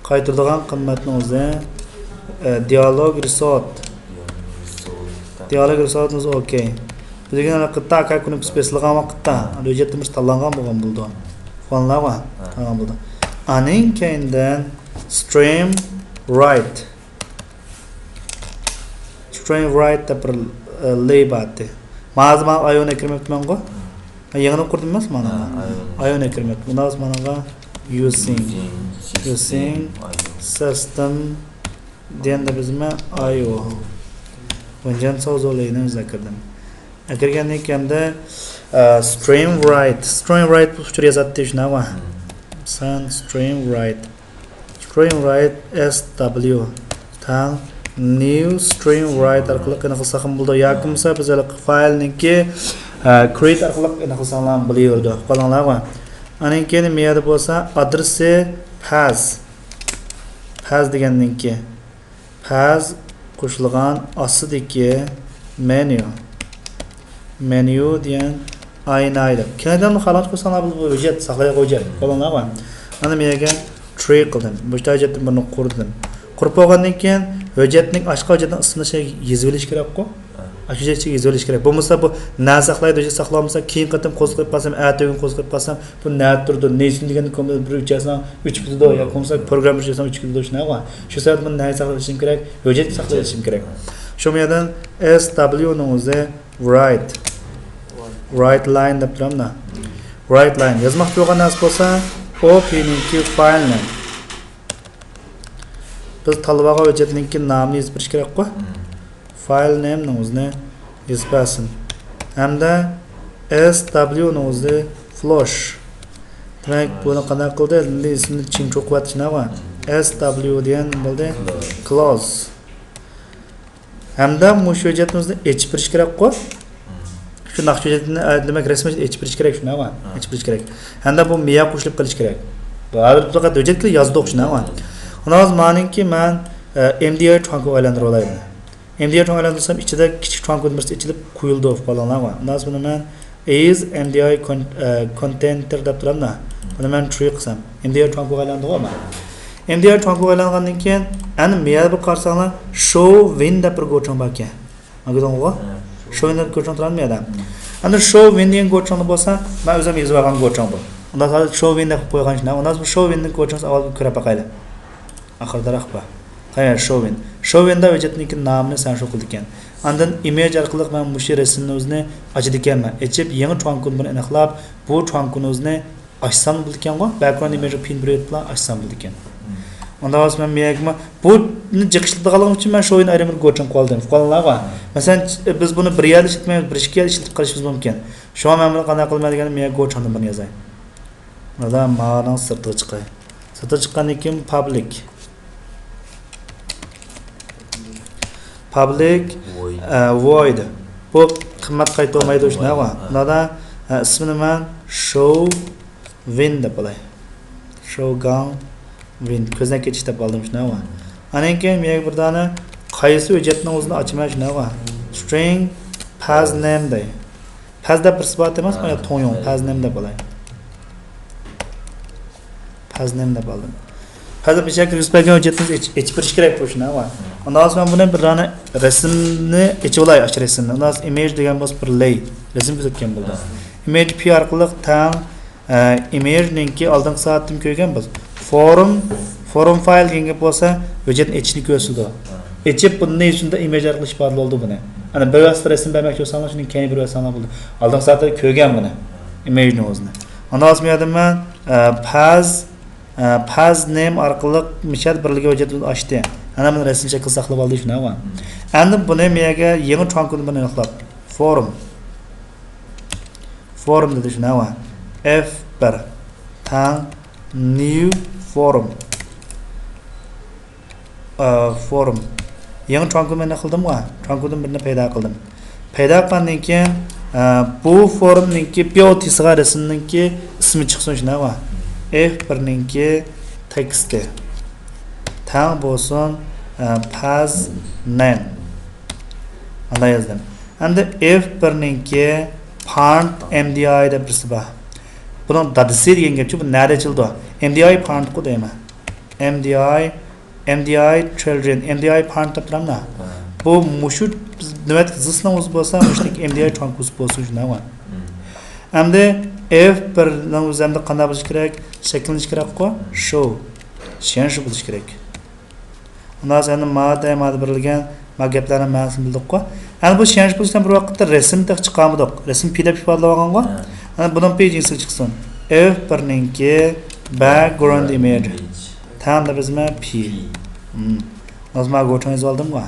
قايتۇرىدىغان قىممەتنىڭ ئۆزى، ئە، دىئالوگ رىسورت. دىئالوگ رىسورتنىڭ ئۆزى ئوكەي. بىزگە ھېلىقى تا كاكۇنى بېسىلغان ۋاقىتتا ھۆججەتتىن بىرسى تاللانغان بولغان بولىدۇ. ئۇققانلارغۇ؟ تاللانغان بولىدۇ. ئانىڭ كەينىدىن سترىم رايت. سترىم رايت دەپ بىر، ئە، لەي بار ئىدى. مانا ھازىر مانا ئايونى كىرمەپتىمەنغۇ. يېڭىدىن قۇردۇم ئەمەس مانا. ئايونى كىرمەپتۇ. مۇنداق مانا يۈزىڭ، يۈزىڭ سىستېم دېگەندە بىزمۇ ئايو ۋەنجان ساۋزولىنى ئۆزگەرتىپ كىردىم. ئەكىرگەندىن كېيىن ئە، سترىم رايت، سترىم رايت بۇ ئۇچۇر يازاتتى شۇنداقمۇ؟ سەن سترىم رايت، سترىم رايت ئېس دابلىيۇ تەڭ نيۇ سترىم رايت ئارقىلىق ئېنىقلىساقمۇ بولىدۇ. ياكى بولمىسا بىز ھېلىقى فايلنىڭكى، ئە، كرېيت ئارقىلىق ئېنىقلىساڭلار بولۇۋېرىدۇ. ئۇقۇپ قالدىڭلارغۇ؟ ئاندىن كېيىن مۇ يەردە بولسا ئادرېسى پاس، پاس دېگەندىن كېيىن پاس قوشۇلغان ئاستىدىكى مېنيۇ، مېنيۇ دېگەن ئايناي دەپ. كېيىن خالىغانچە قويساڭلار بولىدۇ، بۇ ھۆججەت، ساقلايدىغان ھۆججەت. قولۇڭلارغا. ئانا مەن يەرگە ترى قىلدىم. مۇشۇ ھۆججەتتىن بىرنى قۇردۇم. قۇرۇپ بولغاندىن كېيىن ھۆججەتنىڭ ئاشقا ھۆججەتنىڭ ئىسمىنى شۇ يېزىۋېلىش كېرەكقۇ. ئاشۇ ھۆججەت ئىچىگە يېزىۋېلىش كېرەك. بولمىسا بۇ نە ساقلايدۇ، ھۆججەت ساقلىۋالمىسا كېيىن قېتىم قوزغىپ قالسام، ئەتە ئۆگۈن قوزغىپ قالسام، بۇ نەدە تۇرىدۇ، نېيسون دېگەننى كومپيۇتېر بىر ئۆچەرسەڭ ئۆچۈپ كېتىدۇ، يا بولمىسا پروگرامما ئۆچۈرسەڭ ئۆچۈپ كېتىدۇ، شۇنداققۇ. شۇ سەۋەبتىن بۇنى نەگە ساقلاپ ئېلىشىم كېرەك؟ ھۆججەتكە ساقلاپ ئېلىشىم كېرەك. شۇ يەردىن ئېس دابلىيۇنىڭ ئۆزى رايت، رايت لاين دەپ تۇرامدا. رايت لاين يازماقچى بولغان نەرسە بولسا، ئو پىنىڭكى فايل نېم. بىز تاللىۋالغان ھۆججەتنىڭكى نامىنى يېزىپ بېرىش كېرەكقۇ. فايل نېمنىڭ ئۆزىنى يېزىپ بەرسۇن. ھەمدە ئېس دابلىيۇنىڭ ئۆزى فلوش. دېمەك، بۇنى قانداق قىلدى؟ ئىسمىنى چىڭچۇ قىلىۋەتتى شۇنداققۇ. ئېس دابلىيۇ دېگەن بولدى كلوز. ھەمدە مۇشۇ ھۆججەتنى ئۆزىنى ئېچىپ بېرىش كېرەكقۇ. شۇ ناخشا ھۆججەتنى، ئە، دېمەك، رەسمىي ئېچىپ بېرىش كېرەك شۇنداققۇ. ئېچىپ بېرىش كېرەك. ھەمدە بۇ مۇ يەرگە قوشۇلۇپ قېلىش كېرەك. ھازىر پەقەت ھۆججەتكە يازدۇق شۇنداققۇ. ئۇنىڭ ئۈچۈن مانىڭكى مەن، ئە، ئېم دى ئاي ترانكىغا ئايلاندۇرۇۋالاي بۇنى. ئېم دى ئاي ترانكىغا ئايلاندۇرسام ئىچىدە كىچىك ترانكىنىڭ بىرسى ئېچىلىپ قويۇلدى، ئۇقۇپ قالدىڭلارغۇ. ئۇنىڭ ئۈچۈن بۇنى مەن ئىز ئېم دى ئاي كون-، ئە، كونتېنتېر دەپ تۇرامدا. بۇنى مەن ترۇ قىلسام. ئېم دى ئاي ترانكىغا ئايلاندىغۇ مانا. ئېم دى ئاي ترانكىغا ئايلانغاندىن كېيىن ئەنە مۇ يەردە بىر قارىساڭلار، شو ۋىن دەپ بىر گوچۇڭ باركەن. ئاڭلىدىڭغۇ؟ شو ۋىن دەپ گوچۇڭ تۇرامدۇ مۇ يەردە؟ ئەنە شو ۋىن دېگەن گوچۇڭدا بولسا، مەن ئۆزۈم يېزىۋالغان گوچۇڭ بۇ. ئۇنداق ھالدا شو ۋىن دەپ قويغان شۇنداق. ئۇنداق بولسا شو ۋىننىڭ گوچۇڭىسى ئاۋۋال كۆرۈپ باقايلى. ئاخىرىدىراق بار. قايا، شو ۋىن. شو ۋىندا ھۆججەتنىڭكى نامىنى سەن شۇ قىلىدىكەن. ئاندىن ئىمېج ئارقىلىق مەن مۇشۇ رەسىمنى ئۆزىنى ئاچىدىكەنمەن. ئېچىپ، يېڭى ترانكىنى بىر ئېنىقلاپ، بۇ ترانكىنى ئۆزىنى ئاچسام بولىدىكەنغۇ، باكگراوند ئىمېجغا پىن بېرىۋېتىپلا ئاچسام بولىدىكەن. ئۇنداق بولسا مەن مۇ يەرگە بۇ جىق ئىشلىتىدىغانلىقىم ئۈچۈن مەن شو ۋىن ئايرىم بىر گوچۇڭ قىلىۋالدىم. ئۇقۇپ قالدىڭلارغۇ. مەسىلەن، بىز بۇنى بىر يەردە ئىشلىتىپ قېلىش، بىر ئىككى يەردە ئىشلىتىپ قېلىشىمىز مۇمكىن. شۇڭا مەن بۇنى قانداق قىلىمەن دېگەندە مۇ يەرگە گوچۇڭدىن بىرنى يازاي. مانا مانىڭ سىرتىغا چىقاي. سىرتىغا چىققاندىن كېيىن پابلىك. پابلىك، ۋويد. ئە، ۋويد. بۇ قىممەت قايتۇرمايدۇ شۇنداققۇ. ھە. مانا، ئە، ئىسمىنى مەن شو ۋىن دەپ ئالاي. شو گاڭ ۋىن. كۆزدىن كېچىش دەپ ئالدىم شۇنداققۇ. ئاندىن كېيىن مەن بىر دانە قايسى ھۆججەتنىڭ ئۆزىنى ئاچىمەن شۇنداققۇ. سترىڭ پاس نېم دەي. پاس دەپ بىرسى بار ئەمەسمۇ، يا توڭيۇڭ، پاس نېم دەپ ئالاي. پاس نېم دەپ ئالدىم. پاس دەپ ئىچەككە يۈز بەرگەن ھۆججەتنى ئېچ-، ئېچىپ بېرىش كېرەك بۇ شۇنداققۇ. ئۇنداق بولسا مەن بۇنى بىر دانە رەسىمنى ئېچىۋالاي، ئاشۇ رەسىمنى. ئۇنداق بولسا ئىمېج دېگەن بولسا بىر لەي. رەسىم كۆرسەتكەن بولدى. ئىمېج پى ئارقىلىق تەڭ ئە، ئىمېجنىڭكى ئالدىنقى سائەتتىمۇ كۆرگەنمىز. فورم، فورم فايل دېگەن گەپ بولسا، ھۆججەتنى ئېچىشنى كۆرسىتىدۇ. ئېچىپ، بۇنى يۈزىدە ئىمېج ئارقىلىق ئىپادىلەۋالىدۇ بۇنى. ئەنە بىر ۋاسىتە رەسىم بەرمەكچى بولساڭلار، شۇنى كەينى بېرىۋەتسەڭلار بولدى. ئالدىنقى سائەتتە كۆرگەن بۇنى. ئىمېجنىڭ ئۆزىنى. ئاندىن ئالسام يەردىن مەن، ئە، پاس، ئە، پاس نېم ئارقىلىق مىشەل بىرلىكى ھۆججەتنى ئاچتى. ئەنە مانا رەسىم شەكلى ساقلىۋالدى شۇنداققۇ. ئەمدى بۇنى مەن يەرگە يېڭى ترانكىنى بىر ئېنىقلاپ. فورم. فورم دېدى شۇنداققۇ. ئېف بىر تەڭ نيۇ فورم. ئە، فورم. يېڭى ترانكىنى مەن قىلدىمغۇ. ترانكىدىن بىرنى پەيدا قىلدىم. پەيدا قىلغاندىن كېيىن، ئە، بۇ فورمنىڭكى پيو تىسىغا رەسىمنىڭكى ئىسمى چىقسۇن شۇنداققۇ. ئېف بىرنىڭكى تېكىستى تەڭ بولسۇن، ئە، پاس نېم. مانداق يازدىم. ئەمدى ئېف بىرنىڭكى پارنت ئېم دى ئاي دەپ بىرسى بار. بۇنىڭ دادىسى دېگەن گەپچۇ، بۇ نەدە ئېچىلىدۇ؟ ئېم دى ئاي پارنتقۇ دەيمەن. ئېم دى ئاي، ئېم دى ئاي چىلدرېن، ئېم دى ئاي پارنت دەپ تۇرامدا. بۇ مۇشۇ نۆۋەتتىكى زىسنىڭ ئۆزى بولسا، مۇشۇدىكى ئېم دى ئاي ترانكىس بولسۇن شۇنداققۇ. ئەمدى ئېف بىرنىڭ ئۆزى ئەمدى قانداق بولۇشى كېرەك؟ شەكىللىنىشى كېرەكقۇ؟ شۇ. شيەنشۇ بولۇشى كېرەك. ئۇنداق سەندە مادا، مادا بېرىلگەن، ما گەپلەرنىڭ مەنىسىنى بىلدۇققۇ. ئەنە بۇ شيەنشى پوزىتسىيەنى بىر ۋاقىتتا رەسىم تېخى چىقارمىدۇق. رەسىم پى دەپ ئىپادىلەۋالغانغۇ. ھە. ئەنە بۇنىڭ پېيجىڭسى چىقسۇن. ئېف بىرنىڭكى باكگراوند ئىمېج. تەڭ دەپ يازىمەن پى. پى. ھىم. ھازىر مانا گوچۇڭ يېزىۋالدىمغۇ.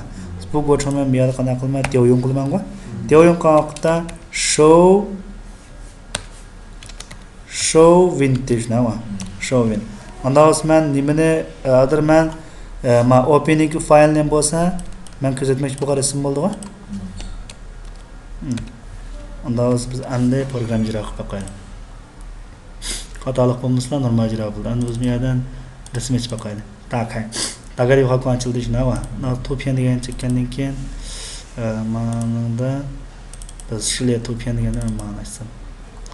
بۇ گوچۇڭنى مەن بۇ يەردە قانداق قىلىمەن؟ دياۋيۇڭ قىلىمەنغۇ. دياۋيۇڭ قىلغان ۋاقىتتا شوۋ شوۋ ۋىن دېيىش نېمە؟ شوۋ ۋىن. ئاندا بولسا مەن نېمىنى، ئە، ھازىر مەن، ئە، ما ئوپېننىڭكى فايل نېمە بولسا، مەن كۆرسەتمەكچى بولغان رەسىم بولدىغۇ. ھىم. ئاندا بولسا بىز ئەمدى پروگرامما ئىجرا قىلىپ باقايلى. خاتالىق بولمىسىلا نورمال ئىجرا بولدى. ئەمدى بىز بۇ يەردىن رەسىم ئېچىپ باقايلى. داكاي. داكاي دېگەن خاكۇ ئاچىلدى شۇنداقمۇ؟ مانا توپيەن دېگەننى چەككەندىن كېيىن، ئە، مانىڭدا بىز شىليە توپيەن دېگەننى مانا ئاچسام.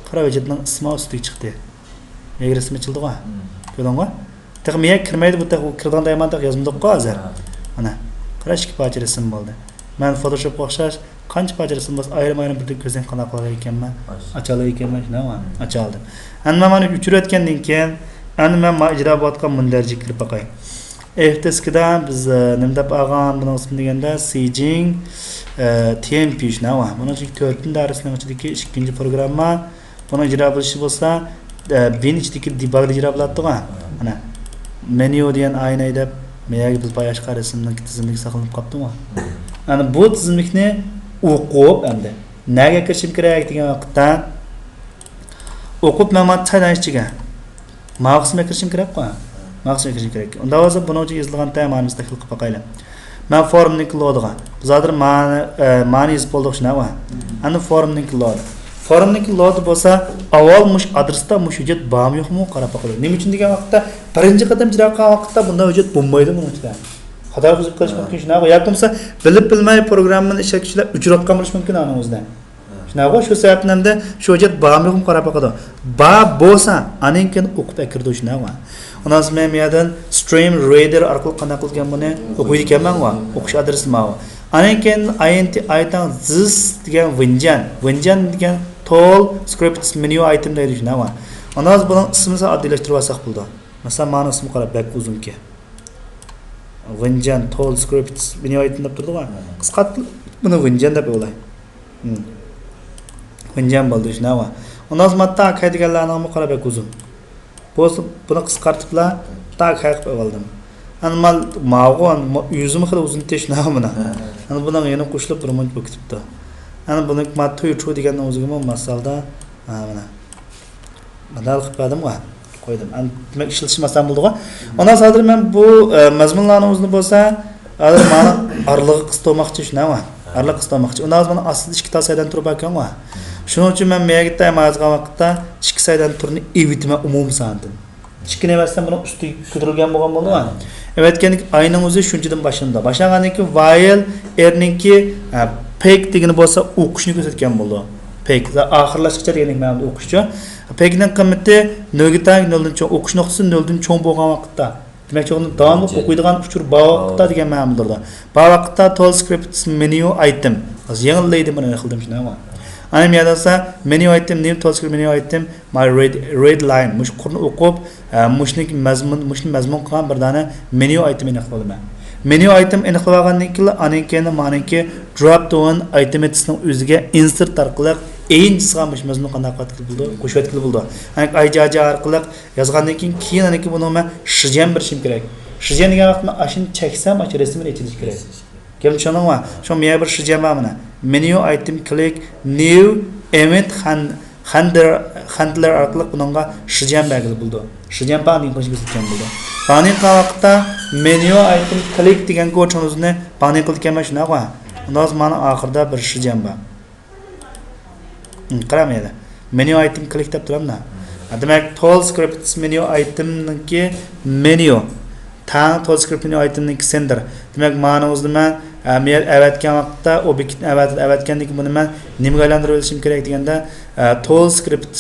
قارا ھۆججەتنىڭ ئىسمى ئۈستىگە چىقتى. مېيەگە رەسىم ئېچىلدىغۇ. كۆردۈڭغۇ؟ تېخى مېيەگە كىرمەيدۇ بۇ، تېخى ئۇ كىرىدىغان دەيمەن، تېخى يازمىدۇققۇ ھازىر. مانا. قارا ئىككى پارچە رەسىم بولدى. مەن فوتوشوپقا ئوخشاش قانچە پارچە رەسىم بولسا ئايرىم-ئايرىم بىردىن كۆزدىن قانداق قىلالايكەنمەن؟ ئاچالايكەنمەن، شۇنداقمۇ؟ ئاچالدىم. ئەمدى مەن مانا ئۆچۈرۈۋەتكەندىن كېيىن، ئەمدى مەن ما ئىجرا بولۇۋاتقان مۇندەرىجىگە كىرىپ باقاي. ئېف دىسكىدا بىز، ئە، نېمە دەپ ئالغان بۇنىڭ ئىسمى دېگەندە، سىجىڭ، ئە، تىيەنپى، شۇنداقمۇ؟ بۇنىڭ ئىچىدىكى تۆت دائىرىسىنىڭ ئىچىدىكى ئىككىنچى پروگرامما. بۇنىڭ ئىجرا بولۇشى بولسا، ئە، بىن ئىچىدىكى دېباگدا ئىجرا بولاتتىغۇ. مانا، مېنيۇ دېگەن ئاينى ھەيدەپ، مەيەگە بىز باياشقا رەسىمنىڭ تىزىملىكى ساقلىنىپ قاپتۇغۇ. مانا بۇ تىزىملىكنى ئوقۇپ، ئەمدى نەگە كىرىشىم كېرەك دېگەن ۋاقىتتا، ئوقۇپ مەن مانا سايلان ئىچىگە. ماۋۇ قىسمىغا كىرىشىم كېرەكقۇ؟ ماۋۇ قىسمىغا كىرىشىم كېرەك. ئۇنداق بولسا بۇنىڭ ئۈچۈن يېزىلغان تەمانىمىزنى تەھلىل قىلىپ باقايلى. مەن فورمنىڭكى لودىغا. بىز ھازىر مانى، ئە، مانى يېزىپ بولدۇق شۇنداقمۇ؟ ئەمدى فورمنىڭكى لود. فورمنىڭكى لودى بولسا ئاۋۋال مۇشۇ ئادرېستا مۇشۇ ھۆججەت بارمۇ يوقمۇ قاراپ باقىدۇ. نېمە ئۈچۈن دېگەن ۋاقىتتا بىرىنچى قېتىم ئىجرا قىلغان ۋاقىتتا بۇنداق ھۆججەت بولمايدۇ بۇنىڭ ئىچىدە. خاتا قىلىپ قېلىشى مۇمكىن شۇنداقمۇ؟ ياكى بولمىسا بىلىپ بىلمەي پروگراممىنى ئىشلەتكۈچىلەر ئۆچۈرۈۋاتقان بولۇشى مۇمكىن ئانىڭ ئۆزىدە. شۇنداققۇ، شۇ سەۋەبتىن ئەمدى شۇ ھۆججەت بارمۇ يوقمۇ قاراپ باقىدۇ. بار بولسا، ئانىڭ كېيىن ئوقۇپ ئەكىرىدۇ، شۇنداققۇ. ئۇنىڭ سۆڭى مۇ يەردىن سترىم رىدېر ئارقىلىق قانداق قىلىدىكەن بۇنى؟ ئوقۇيدىكەنمەنغۇ، ئوقۇش ئادرېسى ماۋۇ. ئانىڭ كېيىن ئاي ئېن تى ئايتاڭ زىس دېگەن ۋېنجيەن، ۋېنجيەن دېگەن تول سكرىپت مېنيۇ ئايتېم دەيدۇ، شۇنداققۇ. ئۇنىڭ بۇنىڭ ئىسمىنى ئاددىيلاشتۇرۇۋالساق بولىدۇ. مەسىلەن، مانا ئىسمى قارا، بەك ئۇزۇنكى. ۋېنجيەن تول سكرىپت مېنيۇ ئايتېم دەپ تۇرىدىغۇ. قىسقارتىپ بۇنى ۋېنجيەن دەپ ئويلاي. ھىم. ۋېنجيەن بولدى، شۇنداقمۇ؟ ئۇنداق بولسا مانا تاكاي دېگەنلەرنىڭمۇ قارا بەك ئۇزۇن. بولسا بۇنى قىسقارتىپلا تاكاي قىلىپ ئېلىۋالدىم. ئەنە مال ماۋۇغۇ، ئەنە مو-، ئۆزىمۇ خېلى ئۇزۇن دېيىش، شۇنداقمۇ مانا؟ ھە. ئەنە بۇنىڭ يەنە قوشۇلۇپ بىر مۇنچە بولۇپ كېتىپتۇ. ئەنە بۇنى ما توي چۇ دېگەننىڭ ئۆزىگىمۇ ماسالدا، ھە، مانا. مانا قىلىپ بەردىمغۇ. قويدۇم. ئەن-، دېمەك، ئىشلىتىشىم ئاسان بولدىغۇ. ئۇنداق ھازىر مەن بۇ، ئە، مەزمۇنلارنىڭ ئۆزىنى بولسا، ھازىر مانا ئارىلىقى قىستۇرماقچى شۇنداقمۇ؟ ئارىلىقى قىستۇرماقچى. ئۇنداق ھازىر مانا ئاستىدا ئىككى تال سايدان تۇرى باركەنغۇ. شۇنىڭ ئۈچۈن مەن مەيەگىتتە يازغان ۋاقىتتا ئىككى سايدان تۇرنى ئېۋىتىمەن ئومۇمىي ساندىن. ئىككىنى ئەۋەتسەم بۇنىڭ ئۈستى كۆتۈرۈلگەن بولغان بولىدۇ. ئەۋەتكەندىكى ئاينىڭ ئۆزى شۇنچىدىن باشلىنىدۇ. باشلانغاندىن كېيىن ۋايل ئېرنىڭكى، ئە، پېك دېگىنى بولسا ئوقۇشنى كۆرسەتكەن بولىدۇ. پېك، ئاخىرلاشقىچە دېگەندىكى مەنىدە ئوقۇشچۇ. پېكنىڭ قىممىتى نۆلگە تەڭ، نۆلدىن چوڭ، ئوقۇش نۇقتىسى نۆلدىن چوڭ بولغان ۋاقىتتا. دېمەك، ئۇنى داۋاملىق ئوقۇيدىغان ئۇچۇر بار ۋاقىتتا دېگەن مەنىدۇر. بار ۋاقىتتا تول سكرىپت مېنيۇ ئايتېم. ھازىر يېڭىلىدى بۇنى ئېنىقلىدىم شۇنداقمۇ؟ ئەنە مۇ يەردە بولسا مېنيۇ ئايتېم نېم، تول سكرىپت مېنيۇ ئايتېم ماي رىد، رىد لاين. مۇشۇ قۇرنى ئوقۇپ، ئە، مۇشۇنىڭكى مەزمۇن، مۇشۇنى مەزمۇن قىلغان بىر دانە مېنيۇ ئايتېم ئېنىقلىۋالىمەن. مېنيۇ ئايتېم ئېنىقلىۋالغاندىن كېيىن، ئانىڭ كېيىن مانىڭكى دروپ داۋن ئايتېمىتىسنىڭ ئۆزىگە ئىنسېرت ئارقىلىق ئېينىسىغا مۇشۇ مەزمۇننى قانداق قىلىۋەتكىلى بولىدۇ؟ قوشۇۋەتكىلى بولىدۇ. ئاي جا جا ئارقىلىق يازغاندىن كېيىن، كېيىن ئانىڭكى بۇنىڭ مەن شىجيەن بېرىشىم كېرەك. شىجيەن دېگەن ۋاقىتتا مەن ئاشۇنى چەكسەم، ئاشۇ رەسىمنى ئېچىلىشى كېرەك. گەپنى چۈشەندىڭمۇ؟ شۇڭا مېيە بىر شىجيەن بار مانا. مېنيۇ ئايتېم كلىك نيۇ ئېۋېنت خەن-، خەندلەر، خەندلەر ئارقىلىق بۇنىڭغا شىجيەن بەرگىلى بولىدۇ. شىجيەن پاڭدىڭ قىلىش كۆرسەتكەن بولىدۇ. پاڭدىڭ قىلغان ۋاقىتتا مېنيۇ ئايتېم كلىك دېگەن گوچىڭىزنى پاڭدىڭ قىلىدىكەنمەن شۇنداقمۇ؟ ئۇنداق بولسا مانا ئاخىرىدا بىر شىجيەن بار. ھىم، قاراڭ مانا. مېنيۇ ئايتېم كلىك دەپ تۇرامدا. ھە، دېمەك، تول سكرىپت مېنيۇ ئايتېمنىڭكى مېنيۇ. تەڭ تول سكرىپت مېنيۇ ئايتېمنىڭكى سېندېر. دېمەك، مانىڭ ئۆزىدە مەن، ئە، مەيەر ئەۋەتكەن ۋاقىتتا، ئوبيېكتنى ئەۋەتىدۇ. ئەۋەتكەندىن كېيىن بۇنى مەن نېمىگە ئايلاندۇرۇۋېلىشىم كېرەك دېگەندە، ئە، تول سكرىپت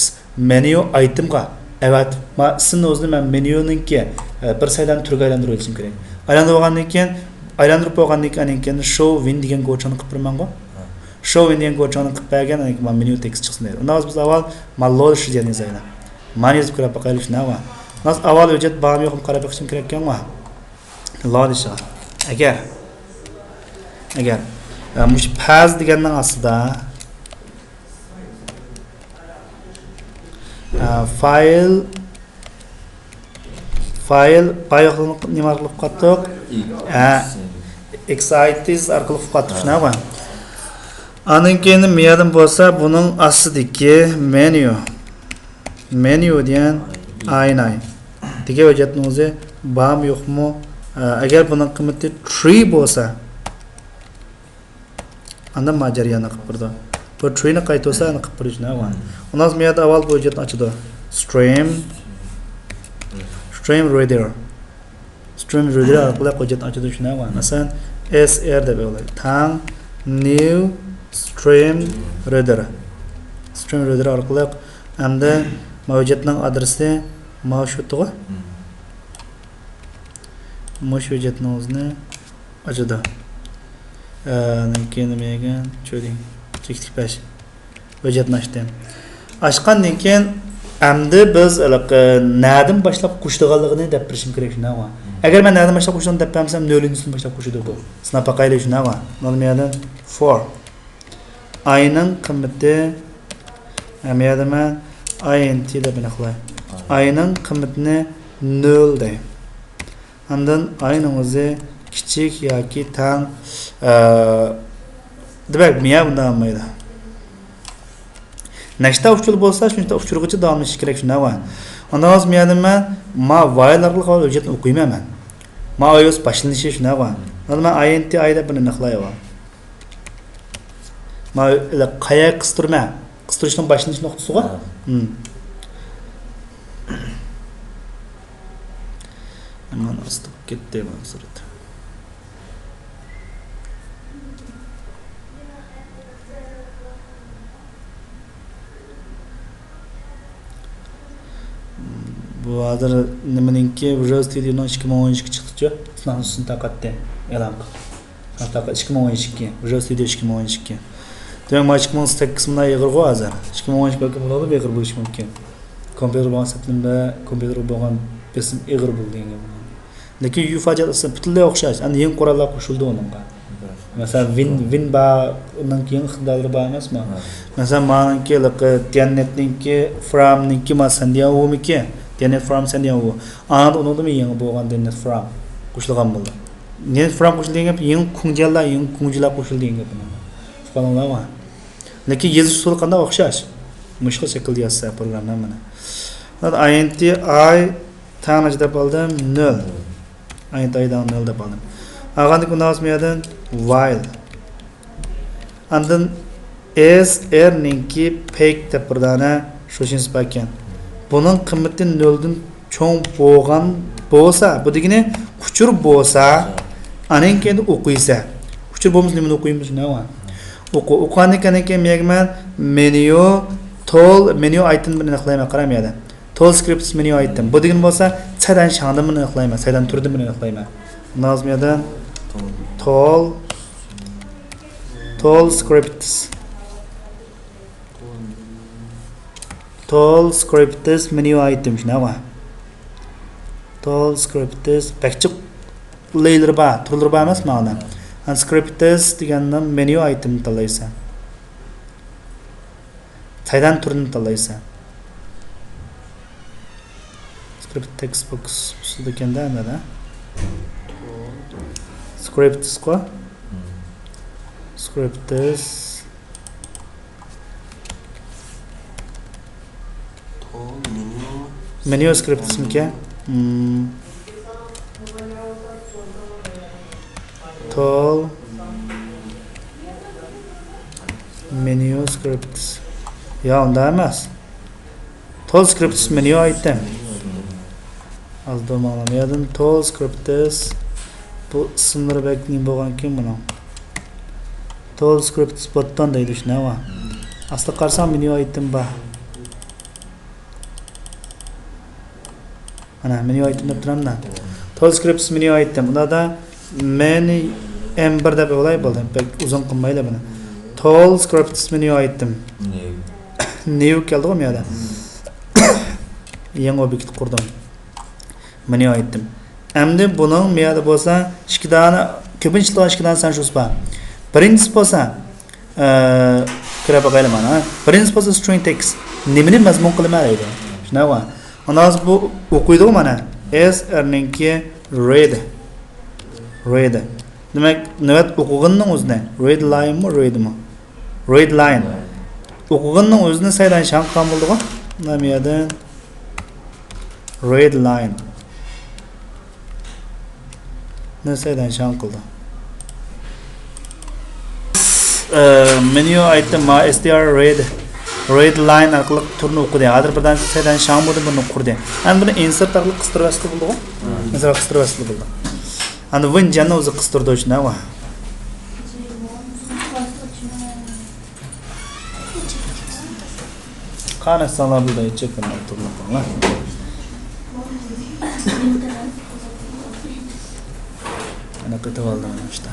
مېنيۇ ئايتېمغا ئەۋەتىپ، ما ئىسىمنى ئۆزىنى مەن مېنيۇنىڭكى، ئە، بىر سايدان تۈرگە ئايلاندۇرۇۋېلىشىم كېرەك. ئايلاندۇرۇپ بولغاندىن كېيىن، ئايلاندۇرۇپ بولغاندىن كېيىن، ئانىڭ كېيىن شو ۋىن دېگەن گوچىڭنى قىلىپ بېرىمەنغۇ. شو ۋىن دېگەن گوچىڭنى قىلىپ بەرگەن، ئانىڭ كېيىن مېنيۇ تېكىست چىقسۇن دەيدۇ. ئۇنداق بولسا بىز ئاۋۋال ما لود شىجيەن يازايلى. مانى يېزىپ كۆرۈپ باقايلى شۇنداقمۇ؟ مانا ئاۋۋال ھۆججەت بارمۇ يوقمۇ قاراپ بېقىشىم كېرەككەنغۇ. لود ئىشىغا. ئەگەر، ئەگەر ھە، مۇشۇ پەز دېگەننىڭ ئاستىدا، ھە، فايل، فايل باياقلىق نېمە ئارقىلىق قىلىپ قاتتۇق؟ ھە، ئېكسايتىز ئارقىلىق قىلىپ قاتتۇق، شۇنداقمۇ؟ ئاندىن كېيىن مۇيەردىن بولسا بۇنىڭ ئاستىدىكى مېنيۇ. مېنيۇ دېگەن ئايناي دېگەن ھۆججەتنىڭ ئۆزى بارمۇ يوقمۇ؟ ئە، ئەگەر بۇنىڭ قىممىتى ترى بولسا، ئاندىن ما جەرياننى قىلىپ بېرىدۇ. بۇ ترىنى قايتۇرسا، ئەنە قىلىپ بېرىدۇ، شۇنداقمۇ؟ ئۇنداق بولسا مۇيەردە ئاۋۋال بۇ ھۆججەتنى ئاچىدۇ. سترىم، سترىم رىدەر. سترىم رىدەر ئارقىلىق ھۆججەتنى ئاچىدۇ، شۇنداقمۇ؟ مەسىلەن، ئېس ئېر دەپ يوللايدۇ. تاڭ نيۇ سترىم رىدەر. سترىم رىدەر ئارقىلىق ئەمدى ما ھۆججەتنىڭ ئادرېسى ما شۇ تۇغۇ. مۇشۇ ھۆججەتنىڭ ئۆزىنى ئاچىدۇ. ئە، ئاندىن كېيىن نېمە دېگەن؟ چۆدى. چېكىتلىك بەش. ھۆججەتنى ئاچتىم. ئاچقاندىن كېيىن، ئەمدى بىز ھېلىقى نەدىن باشلاپ قوشىدىغانلىقىنى دەپ بېرىشىم كېرەك، شۇنداقمۇ؟ ئەگەر مەن نەدىن باشلاپ قوشىدىغان دەپ بەرمىسەم، نۆلىنچىسىدىن باشلاپ قوشىدۇ بۇ. سىناپ باقايلى، شۇنداقمۇ؟ مانا بۇ يەردىن فور. ئاينىڭ قىممىتى، ھە، بۇ يەردە مەن ئاي ئېن تى دەپ ئېنىقلاي. ئاينىڭ قىممىتىنى نۆل دەي. ئاندىن ئاينىڭ ئۆزى كىچىك ياكى تەڭ، ئە، دېمەك، مىيە بۇنداق بولمايدۇ. نەچچە ئۇچۇر بولسا، شۇنچە ئۇچۇرغىچە داۋاملىشىش كېرەك، شۇنداقمۇ؟ ئاندىن بۇ يەردە مەن ما ۋايل ئارقىلىق ھۆججەتنى ئوقۇيمەن مەن. ما ئاي ئۆز باشلىنىشى، شۇنداقمۇ؟ مانا مەن ئاي ئېن تى ئاي دەپ بىر ئېنىقلايمەن. ما قايا قىستۇرما؟ قىستۇرۇشنىڭ باشلىنىش نۇقتىسىغۇ؟ ھە. ھىم. يامان ئاستا بولۇپ كەتتى بۇ سۈرەت. بۇ ھازىر نېمىنىڭكى، ۋىژۇئال ستۇدىيونىڭ ئىككى مىڭ ئون ئىككى چىقتىچۇ، سىناق نۇسخىسىنى تارقاتتى ئېلان قىلىپ. سىناق تارقا-، ئىككى مىڭ ئون ئىككى، ۋىژۇئال ستۇدىيو ئىككى مىڭ ئون ئىككى. دېمەك، مانا ئىككى مىڭ سەككىز مۇنداق ئېغىرغۇ ھازىر. ئىككى مىڭ ئون ئىككى بەلكىم ئۇنىڭدىن ئېغىر بولۇشى مۇمكىن. كومپيۇتېر بولغان سەپلىمە، كومپيۇتېرغا بولغان بېسىم ئېغىر بولىدۇ دېگەن گەپ. لېكىن يۇفا جەدۋىلى پۈتۈنلەي ئوخشاش. ئەمدى يېڭى قوراللار قوشۇلدى ئۇنىڭغا. مەسىلەن، ۋىن، ۋىن بار، ئۇنىڭ كېيىن ئىقتىدارلىرى بار ئەمەسمۇ؟ ھە. مەسىلەن، مانىڭكى، ھېلىقى، دىياننېتنىڭكى، فرامنىڭكى، ما سەندياۋۇمىكى؟ دىياننېت فرام سەندياۋۇ. ئاندىن ئۇنىڭدىمۇ يېڭى بولغان دىياننېت فرام قوشۇلغان بولدى. دىياننېت فرام قوشۇلدى دېگەن گەپ، يېڭى كۇڭجيەنلار، يېڭى كۇڭجىلار قوشۇلدى دېگەن گەپ. ئۇققانلارمۇ؟ لېكىن يېزىش ئۇسۇلى قانداق ئوخشاش؟ مۇشۇ خىل شەكىلدە يازسا پروگرامما مانا. ئاي ئېن تى ئاي تەڭ نەچچە دەپ ئالدىم؟ نۆل. ئاي ئېن تى ئاي تەڭ نۆل دەپ ئالدىم. ئالغاندىن كېيىن ئۇنداق بولسا مۇ يەردىن ۋايل. ئاندىن ئېس ئېر نىڭكى پەيك دەپ بىر دانە شۇشىنىسى بار ئىكەن. بۇنىڭ قىممىتى نۆلدىن چوڭ بولغان بولسا، بۇ دېگىنى ئۇچۇر بولسا، ئانىڭ كېيىن ئوقۇيسەن. ئۇچۇر بولمىسا نېمىنى ئوقۇيمىز، نېمە؟ ئوقۇ-، ئوقۇغاندىن كېيىن مەن مېنيۇ، تول، مېنيۇ ئايتېمنى بىر ئېنىقلايمەن، قاراڭ بۇ يەردە. تول سكرىپتس مېنيۇ ئايتېم. بۇ دېگىنى بولسا، سەيدان شاڭدىن بىر ئېنىقلايمەن، سەيدان تۈرىدىن بىر ئېنىقلايمەن. نازمىيەدىن تول، تول سكرىپتس. تول سكرىپتس مېنيۇ ئايتېم، شۇنداقمۇ؟ تول سكرىپتس بەك جىق لەيلىرى بار، تۈرلىرى بار ئەمەس مانا. سكرىپتس دېگەندىن مېنيۇ ئايتېمنى تاللايسەن. سەيدان تۈرىنى تاللايسەن. سكرىپت تېكىست بوكس ئۈستىدە ئىكەندە، مانا. سكرىپتسقۇ؟ سكرىپتس. مېنيۇ سكرىپتسمىكەن؟ مم. تول مېنيۇ سكرىپتس. يا، ئۇنداق ئەمەس. تول سكرىپتس مېنيۇ ئايتېم. ھازىر ماڭلام يەردىن تول سكرىپتس. بۇ ئىسىملىرى بەك نېمە بولغانكىن بۇنىڭ. تول سكرىپتس بوتتان دەيدۇ، شۇنداقمۇ؟ ئاستىغا قارىساڭ مېنيۇ ئايتېم بار. مانا، مېنيۇ ئايتېم دەپ تۇرامدا. تول سكرىپتس مېنيۇ ئايتېم. ئۇندا مېنى ئېم بىر دەپ ئالاي بولدى. بەك ئۇزۇن قىلمايلى بۇنى. تول سكرىپتس مېنيۇ ئايتېم. نيۇ. نيۇ كەلدىغۇ بۇ يەردە. يېڭى ئوبيېكت قۇردۇم. مېنيۇ ئايتېم. ئەمدى بۇنىڭ بۇ يەردە بولسا ئىككى دانە، كۆپىنچە ئىشلەتكەن ئىككى دانە سانشۇسى بار. بىرىنچىسى بولسا، ئە، كۆرۈپ باقايلى مانا. بىرىنچىسى بولسا string text. نېمىنى مەزمۇن قىلىمەن دەيدۇ. شۇنداقمۇ؟ ئاندىن بۇ ئوقۇيدۇ مانا. S R نىڭكى read. Read. دېمەك، نۆۋەت ئوقۇغىنىنىڭ ئۆزىنى. Read line مۇ، read مۇ؟ Read line. ئوقۇغىنىنىڭ ئۆزىنى سەيدان شاڭ قىلغان بولدىغۇ. نېمە يەردىن؟ Read line. نېسەيدەن شاڭ قىلدى. ئە، مېنيۇ ئايتتى، ما S T R read، read line ئارقىلىق تۈرنى ئوقۇدى. ھازىر بىردەم سەيدەن شاڭ بولدى، بۇنى قۇردى. ئەمدى بۇنى insert ئارقىلىق قىستۇرۇۋەتسە بولىدىغۇ. مم. Insert قىستۇرۇۋەتسە بولىدۇ. ئەمدى ۋېن جيەننى ئۆزى قىستۇردى شۇنداقمۇ؟ قانى ساڭلار بۇ دەيچە كىم ئولتۇرمىقىڭلار. ئەنە قېتىۋالدىم ئىشتا.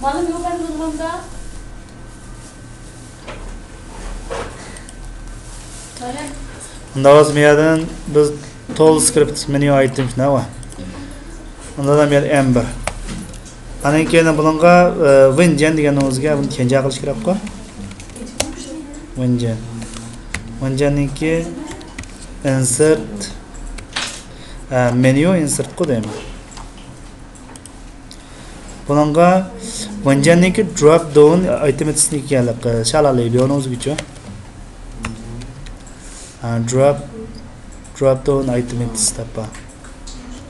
مانا مۇ بەر نۇرغۇندا. مۇنداق بولسا، مۇ يەردىن بىز tool script menu item شۇنداقمۇ؟ ئۇنداق بولسا مۇ يەردە ئېم بىر. ئاندىن كېيىن بۇنىڭغا، ئە، ۋېن جيەن دېگەننىڭ ئۆزىگە بۇنى تيەنجيا قىلىش كېرەكقۇ. ۋېن جيەن. ۋېن جيەننىڭكى insert، ئە، menu insert قۇ دەيمەن. بۇنىڭغا ۋېن جيەننىڭكى drop down item ئېتىسنىڭكى يەرلىك، ئە، شالا لېبيونىڭ ئۆزىگىچۇ. ئە، drop، drop down item ئېتىس تاپا.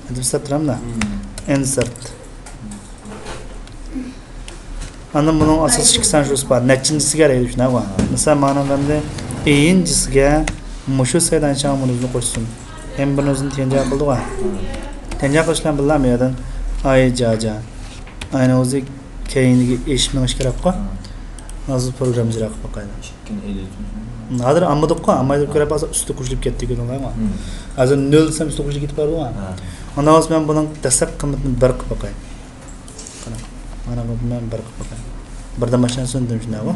ئېتىس تاپتىرامدا. مم. Insert. ئاندىن بۇنىڭ ئاساسىي ئىككى سان شۇسى بار. نەچچىنچىسىگە دەيدۇ، شۇنداقمۇ؟ مىسال، مانا ئەمدى ئېيىنچىسىگە مۇشۇ سەيدان شاڭ مۇنۇزنى قوشسۇن. ئېم بىر نۇزنى تيەنجيا قىلدىغۇ. تيەنجيا قىلىش بىلەن بىللە بۇ يەردىن ئاي جا جا. ئاينىڭ ئۆزى كەينىگە ئېشىپ مېڭىش كېرەكقۇ. ھازىر پروگرامما ئىجرا قىلىپ باقايلى. ھازىر ئالمىدۇققۇ، ئالماي دەپ كۆرۈپ قالسا ئۈستى قوشۇلۇپ كەتتى، كۆردۈڭلارمۇ؟ مم. ھازىر نۆل دېسەم ئۈستى قوشۇلۇپ كېتىپ بارىدۇ. ھە. ئاندىن بولسا مەن بۇنىڭ دەسلەپ قىممىتىنى بىر قىلىپ باقاي. قاراڭ. مانا بۇنى مەن بىر قىلىپ باقاي. بىردىن باشلاپ سۆندۈردۈم شۇنداقمۇ؟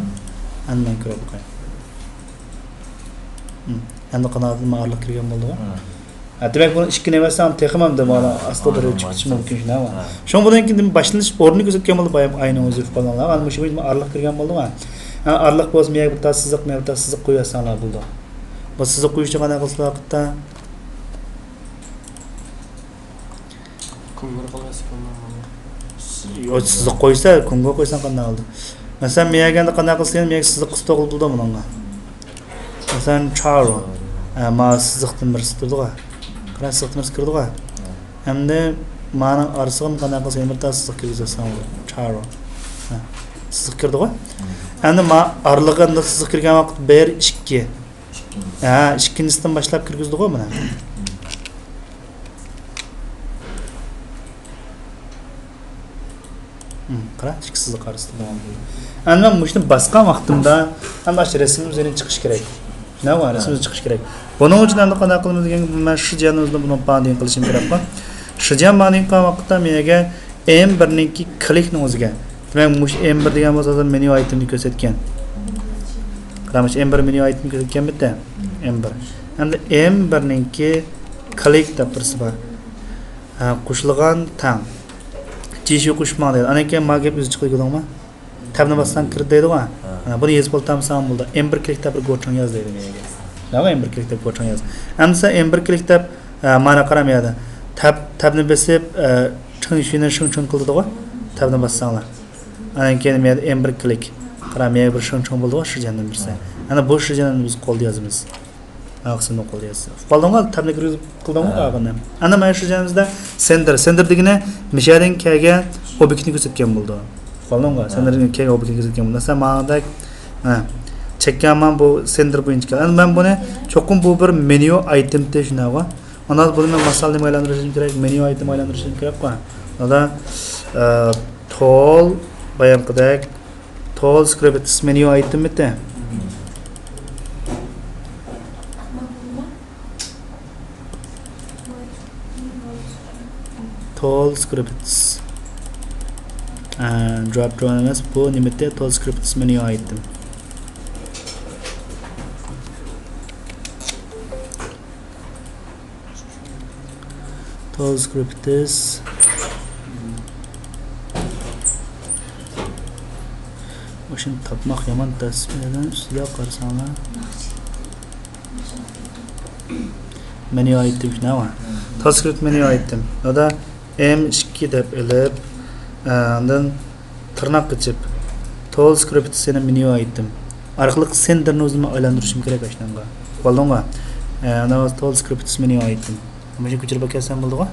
ئەمدى مەن كۆرۈپ باقاي. مم. ئەمدى قانائەتلىنىپ ئارىلىق كىرگەن بولدىغۇ. ھە. ھە، دېمەك، بۇنى ئىككىنى ئەۋەتسەڭ تېخىمۇ ئەمدى مانا ھە، ئاستىدا بىر مانا، چىقىشى مانا. مۇمكىن شۇنداقمۇ؟ ھە. شۇڭا بۇنىڭ كېيىن باشلىنىش ئورنىنى كۆرسەتكەن بولدى بايام ئاينىڭ ئۆزى قالغانلار. ئانا مۇشۇ ئارىلىق كىرگەن بولدىغۇ. ھە، ئارىلىق بولسا مەيەگە بىر تال سىزىق، مەيەگە بىر تال سىزىق قويۇۋەتسەڭلار بولىدۇ. بۇ سىزىق قويۇشنى قانداق قىلسا ۋاقىتتا؟ كونگور قىلىۋەتسە بولمامدۇ؟ يوق، سىزىق قويسا، كونگور قويساڭ قانداق بولىدۇ؟ مەسىلەن، مەيەگە ئەمدى قانداق قىلسا، مەيەگە سىزىق قىلسا توغرا بولىدۇ بۇنىڭغا. مەسىلەن، چارو. ھە، ما سىزىقتىن بىرسى تۇرىدىغۇ. قارا، سىزىقتىن بىرسى كىرىدىغۇ. ئەمدى مانىڭ ئارىسىغا قانداق قىلسا، يەنە بىر تال سىزىق كىرگۈزسەڭ بولىدۇ. چارو. ھە، سىزىق كىردىغۇ. ئەمدى ما ئارىلىقىغا ئەمدى سىزىق كىرگەن ۋاقىت بىر، ئىككى. ھە، ئىككىنچىسىدىن باشلاپ كىرگۈزدىغۇ مانا. ھىم، قارا، ئىككى سىزىق ئارىسىدا داۋام قىلىدۇ. ئەمدى مەن مۇشۇنى باسقان ۋاقتىمدا، ئەمدى ئاشۇ رەسىمىمىز يەنە چىقىشى كېرەك. نەۋا، رەسىمىمىز چىقىشى كېرەك. بۇنىڭ ئۈچۈن ئەمدى قانداق قىلىمىز دېگەن، مەن شى جيەننى ئۆزىنى بۇنىڭ باندىن قىلىشىم كېرەكقۇ. شى جيەن باندىن قىلغان ۋاقىتتا مەن يەرگە ئېم بىرنىڭكى كلىكنىڭ ئۆزىگە. دېمەك، مۇشۇ ئېم بىر دېگەن بولسا ھازىر مېنيۇ ئايتېمنى كۆرسەتكەن. قارا، مۇشۇ ئېم بىر مېنيۇ ئايتېمنى كۆرسەتكەنمىدى؟ ئېم بىر. ئەمدى ئېم بىرنىڭكى كلىك دەپ بىرسى بار. ھە، قوشۇلغان تەڭ. جىشۇ قوشۇپ ماڭ دەيدۇ. ئاندىن كېيىن ما گەپ ئۆزى چىقىدۇ، كۆردۈڭمۇ؟ تەبنى باسساڭ كىرىدۇ دەيدىغۇ. ھە. ھە، بۇنى يېزىپ ئولتۇرمىساڭ بولىدۇ. ئېم بىر كلىك دەپ بىر گوچىڭ ياز دەيدۇ مېگە. دەيدۇ، ئېم بىر كلىك دەپ گوچىڭ ياز. ئەمدى سەن ئېم بىر كلىك دەپ، ھە، مانا قارا مۇ يەردە. تەب، تەبنى بېسىپ، ھە، چىڭ شۈينى شىڭ چۈن قىلدىغۇ. تەبنى باسساڭلار. ئاندىن كېيىن مۇ يەردە ئېم بىر كلىك. قارا، مۇ يەردە بىر شىڭ چۈن بولىدىغۇ، شى جيەننىڭ بىرسى. ھە. ئەنە بۇ شى جيەننى بىز قولدا يازىمىز. ئارقىسىنى قولدا يازسا. ئۇقۇپ قالدىڭغۇ؟ تەبنى كىرگۈزۈپ قىلدىڭغۇ ھە. ئاغىنى؟ ئەنە مانا شۇ جايىمىزدا سېندېر. سېندېر دېگىنى مىشەدىن كەلگەن ئوبيېكتنى كۆرسەتكەن بولىدۇ. ئۇقۇپ قالدىڭغۇ؟ ھە. سېندېردىن كەلگەن ئوبيېكتنى كۆرسەتكەن بولىدۇ. مەسىلەن، ماڭىدەك، ھە. چەككەنمەن بۇ سېندېر بويىچە كەلگەن. ئەمدى مەن بۇنى چوقۇم بۇ بىر مېنيۇ ئايتېمتى شۇنداقغۇ. ئاندىن بۇنى مەن ماسال نېمىگە ئايلاندۇرۇشۇم كېرەك؟ مېنيۇ ئايتېمغا ئايلاندۇرۇشۇم كېرەكقۇ. ئادا، ئە، تول، بايامقىدەك، تول سكرىپتس مېنيۇ ئايتېمتى. تول سكرىپتس. ئە، دروپ داون ئەمەس، بۇ نېمىتى؟ تول سكرىپتس مېنيۇ ئايتېم. تول سكرىپتس. مۇشۇنى تاپماق يامان تەس. ئۈستىدە قارىساڭلار. مېنيۇ ئايتېم شۇنداقمۇ؟ تول سكرىپت مېنيۇ ئايتېم. ئۇدا ئېم ئىككى دەپ ئېلىپ، ئاندىن تىرناق ئېچىپ، تول سكرىپتسنى مېنيۇ ئايتېم ئارقىلىق سېندېرنى ئۆزۈمنى ئايلاندۇرۇشۇم كېرەك ئاشۇنىڭغا. بولدۇڭغۇ؟ ئاندىن تول سكرىپتس مېنيۇ ئايتېم. مۇشۇنى كۆچۈرۈپ ئەكەلسەم بولدىغۇ؟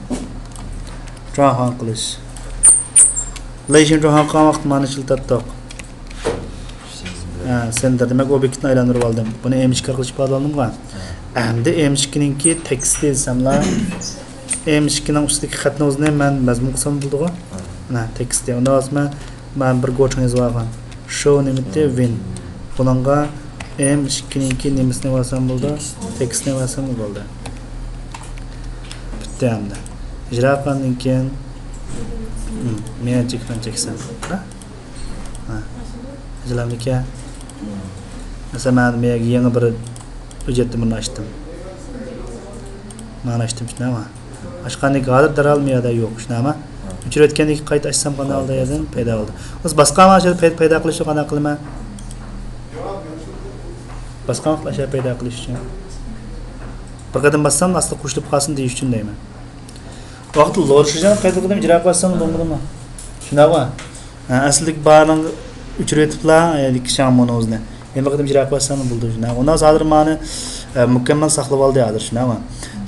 تۇرغان قىلىش. لېيشىن تۇرغان قىلغان ۋاقىت مانا ئىشلىتەتتۇق. ھە، سېندېر. دېمەك، ئوبيېكتنى ئايلاندۇرۇپ ئالدىم. بۇنى ئېم ئىككى ئارقىلىق ئىپادىلىدىمغۇ؟ ھە. ئەمدى ئېم ئىككىنىڭكى تېكىستى دېسەملا، ئېم ئىككىنىڭ ئۈستىدىكى خەتنىڭ ئۆزىنى مەن مەزمۇن قىلسام بولىدىغۇ؟ ھە. مانا تېكىستى. ئۇنداق بولسا مەن، مەن بىر گوچىڭ يېزىۋالغان. شو نېمىتى؟ ۋىن. بۇنىڭغا ئېم ئىككىنىڭكى نېمىسىنى يېزىۋالسام بولىدۇ؟ تېكىستىنى يېزىۋالسام بولدى. پۈتتى ئەمدى. ئىجرا قىلغاندىن كېيىن، ھىم، مېنى چېكىپ چەكسەم. ھە؟ ھە. ئىجرا قىلغاندىن كېيىن، مەسىلەن، مەن بۇ يەرگە يېڭى بىر ھۆججەتنى بۇنى ئاچتىم. مانا ئاچتىم، شۇنداقمۇ؟ ئاچقاندىن كېيىن ھازىر دەرھال مۇ يەردە يوق، شۇنداقمۇ؟ ھە. ئۆچۈرۈۋەتكەندىن كېيىن قايتا ئاچسام قانداق ھالدا يەردىن پەيدا بولدى؟ بولسا باشقا مانا شۇ پەيدا، پەيدا قىلىشنى قانداق قىلىمەن؟ باشقا ۋاقىت ئاشۇ پەيدا قىلىش ئۈچۈن. بىر قېتىم باسسام ئاستىغا قوشۇلۇپ قالسۇن دېيىش ئۈچۈن دەيمەن. ۋاقىت لورشىجان قايتا قېتىم ئىجرا قىلسام بولمىدىمۇ؟ شۇنداقمۇ؟ ھە، ئەسلىدىكى بارىنى ئۆچۈرۈۋېتىپلا، يەنىكى شاڭمۇنىڭ ئۆزىنى. يەنە بىر قېتىم ئىجرا قىلسام بولدى، شۇنداقمۇ؟ ئۇنداق بولسا ھازىر مانا، ئە، مۇكەممەل ساقلىۋالدى ھازىر، شۇنداقمۇ؟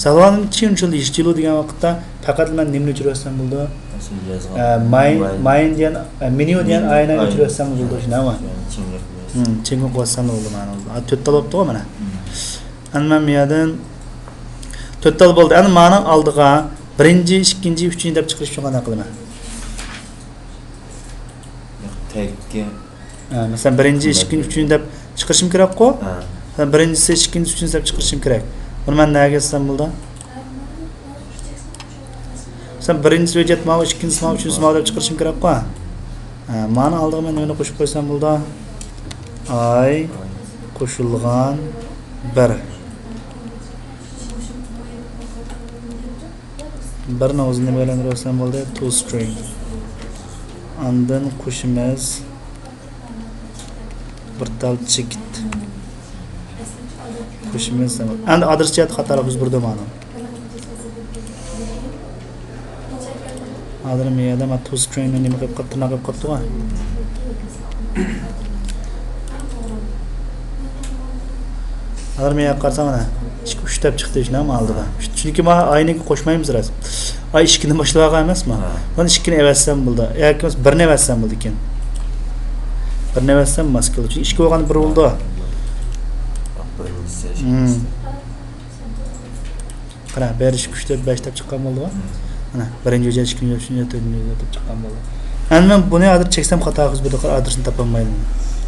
ساقلىۋالغاندىن كېيىن شۇ يىشچىلۇ دېگەن ۋاقىتتا پەقەت مەن نېمىنى ئۆچۈرۈۋەتسەم بولىدۇ؟ ئە، ماين، ماين دېگەن، ئە، مېنيۇ دېگەن ئاينى ئۆچۈرۈۋەتسەم بولدى، شۇنداقمۇ؟ ھىم، چىڭ قويسام بولدى مانا. ئا، تۆت تال بوپتۇغۇ مانا. ئەمدى مەن بۇ يەردىن تۆت تال بولدى. ئەمدى مانىڭ ئالدىغا بىرىنچى، ئىككىنچى، ئۈچىنچى دەپ چىقىرىش ئۈچۈن قانداق قىلىمەن؟ تەگكە. ھە، مەسىلەن، بىرىنچى، ئىككىنچى، ئۈچىنچى دەپ چىقىرىشىم كېرەكقۇ؟ ھە. مەسىلەن، بىرىنچىسى، ئىككىنچىسى، ئۈچىنچىسى دەپ چىقىرىشىم كېرەك. بۇنى مەن نەگە يازسام بولىدۇ؟ مەسىلەن، بىرىنچىسى ھۆججەت ماۋۇ، ئىككىنچىسى ماۋۇ، ئۈچىنچىسى ماۋۇ دەپ چىقىرىشىم كېرەكقۇ؟ ھە، مانا ئالدىغا مەن نېمىنى قوشۇپ قويسام بولىدۇ؟ ئاي قوشۇلغان بىر. بىرنىڭ ئۆزىنى نېمە بىلەن ئايلاندۇرسام بولدى؟ تو سترىڭ. ئاندىن قوشىمىز بىر تال چېكىت. قوشىمىز. ئەمدى ئادرېس جەھەتتە خاتالىق يۈز بەردى مانا. ھازىر مەن يەردە مانا تو سترىڭنى نېمە قىلىپ قاپتۇ، تىرناق قىلىپ قاپتۇغۇ. ھازىر مەن يەرگە قارىسام، مانا ئىككى، ئۈچ دەپ چىقتى، شۇنداقمۇ ئالدىدا؟ چۈنكى مانا ئاينى قوشمايمىز راست. ئاي ئىككىدىن باشلاۋالغان ئەمەسمۇ؟ ھە. مانا ئىككىنى ئەۋەتسەم بولدى. ياكى بولمىسا بىرنى ئەۋەتسەم بولىدىكەن. بىرنى ئەۋەتسەم ماس كېلىدۇ. چۈنكى ئىككى بولغاندا بىر بولىدۇ. بىرىنچىسى. ھىم. قارا، بىر، ئىككى، ئۈچ، تۆت، بەش دەپ چىققان بولدىغۇ. مم. مانا، بىرىنچى ھۆججەت، ئىككىنچى ھۆججەت، ئۈچىنچى ھۆججەت، تۆتىنچى ھۆججەت دەپ چىققان بولدى. ئەمدى مەن بۇنى ھازىر چەكسەم خاتا قىلىپ بېرىدۇ، ئادرېسىنى تاپالمايدۇ.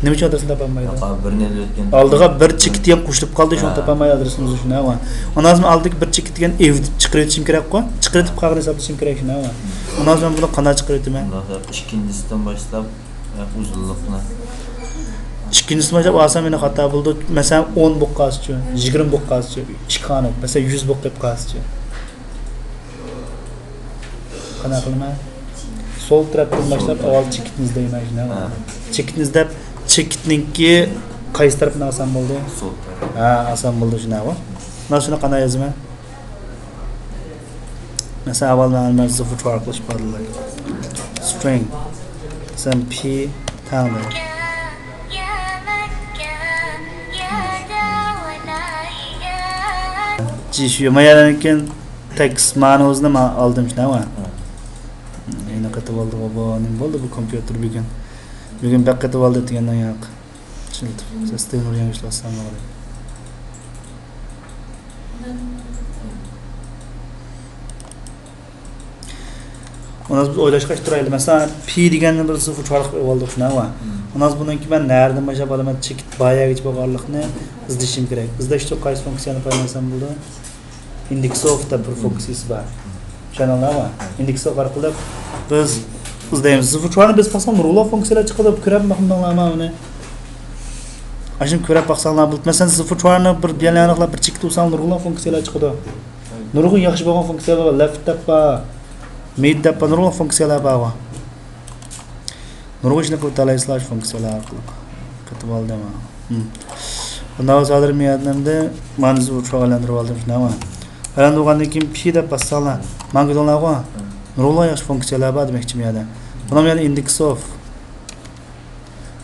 نېمە ئۈچۈن ئادرېسىنى تاپالمايدۇ؟ ياق، بىرنى ئېلىۋەتكەن. ئالدىغا بىر چېكىت دېگەن قوشۇلۇپ قالدى، شۇڭا ھە. تاپالماي ئادرېسىمىزنى، شۇنداقمۇ؟ ئۇنداق بولسا ئالدىدىكى بىر چېكىت دېگەن ئېۋىتىپ چىقىرىۋېتىشىم كېرەكقۇ؟ چىقىرىۋېتىپ قالغىنى ھېسابلىشىم كېرەك، شۇنداقمۇ؟ ئۇنداق بولسا مەن بۇنى قانداق چىقىرىۋېتىمەن؟ ئۇنداق ئىككىنچىسىدىن باشلاپ ئۇزۇنلۇقنى. ئىككىنچىسى باشلاپ ئالسام يەنە خاتا بولىدۇ. مەسىلەن، ئون بولۇپ قالسىچۇ، يىگىرمە بولۇپ قالسىچۇ، ئىككى خانە، مەسىلەن، يۈز بولۇپ قېلىپ قالسىچۇ. قانداق قىلىمەن؟ سول تەرەپتىن باشلاپ ئاۋۋال چېكىتنى ئىزدەيمەن، شۇنداقمۇ؟ ھە. چېكىتنى ئىزدەپ، چېكىتنىڭكى قايسى تەرىپىنى ئالسام بولدى؟ سول تەرەپ. ھە، ئالسام بولدى، شۇنداقمۇ؟ مانا شۇنى قانداق يازىمەن؟ مەسىلەن، ئاۋۋال مەن زىفۇ ئارقىلىق ئىپادىلەي. سترىڭ. مەسىلەن، پى تەڭ دەي. جى شۇ يامان يەردىن كېيىن تېكىست مانىۋىزنى ما-، ئالدىم، شۇنداقمۇ؟ ھە. يەنە قېتىپ ئالدىغۇ بۇ، نېمە بولدى بۇ كومپيۇتېر بۈگۈن؟ بۈگۈن بەك قېتىپ ئالدى دېگەندىن ياق. ئىشلىتىپ، سىستېما يېڭىلاشتۇرۇۋاتسام بولدى. ئۇنىڭ بىز ئويلاشقا ئىتتىرايلى. مەسىلەن، پى دېگەننى بىز زىفۇ چارلىق ئېلىۋالدۇق، شۇنداقمۇ؟ مم. ئۇنىڭ بۇنىڭكى مەن نەدىن باشلاپ ئالىمەن، چېكىت بايەگىچە بولغانلىقنى ئىزدىشىم كېرەك. ئىزدەشتە قايسى فۇنكسىيەنى پايدىلانسام بولىدۇ؟ ئىندېكس ئوف دەپ بىر فۇنكسىيىسى بار. چۈشەندىڭلارمۇ؟ ئىندېكس ئوف ئارقىلىق بىز ئىزدەيمىز. زىفۇ چارنى بىز پاسقان نۇرغۇنلىغان فۇنكسىيەلەر چىقىدۇ. كۆرۈپ باقمىدىڭلارمۇ ئۇنى؟ ئاشۇنى كۆرۈپ باقساڭلار بولىدۇ. مەسىلەن، زىفۇ چارنى بىر بىر چېكىت ئۇرساڭ نۇرغۇنلىغان فۇنكسىيەلەر چىقىدۇ. نۇرغۇن ياخشى بولغان فۇنكسىيەلەر بار. لېفت دەپ بار. مىد دەپ بار. نۇرغۇنلىغان فۇنكسىيەلەر بار. نۇرغۇن ئىشنى قىلىپ تالايسىلەر شۇ فۇنكسىيەلەر ئارقىلىق. قېتىپ ئالدىم. ھىم. ئۇنداق بولسا ھازىر مەن ياردەمدە مانا شۇ ئايلاندۇرۇپ ئالدىم، شۇنداقمۇ؟ ئايلاندۇرغاندىن كېيىن پى دەپ باسساڭلار، مانا كۆردۈڭلارغۇ؟ نۇرغۇنلىغان ياخشى فۇنكسىيەلەر بار دېمەكچى بۇ يەردە. بۇنىڭ يەنە ئىندېكس ئوف.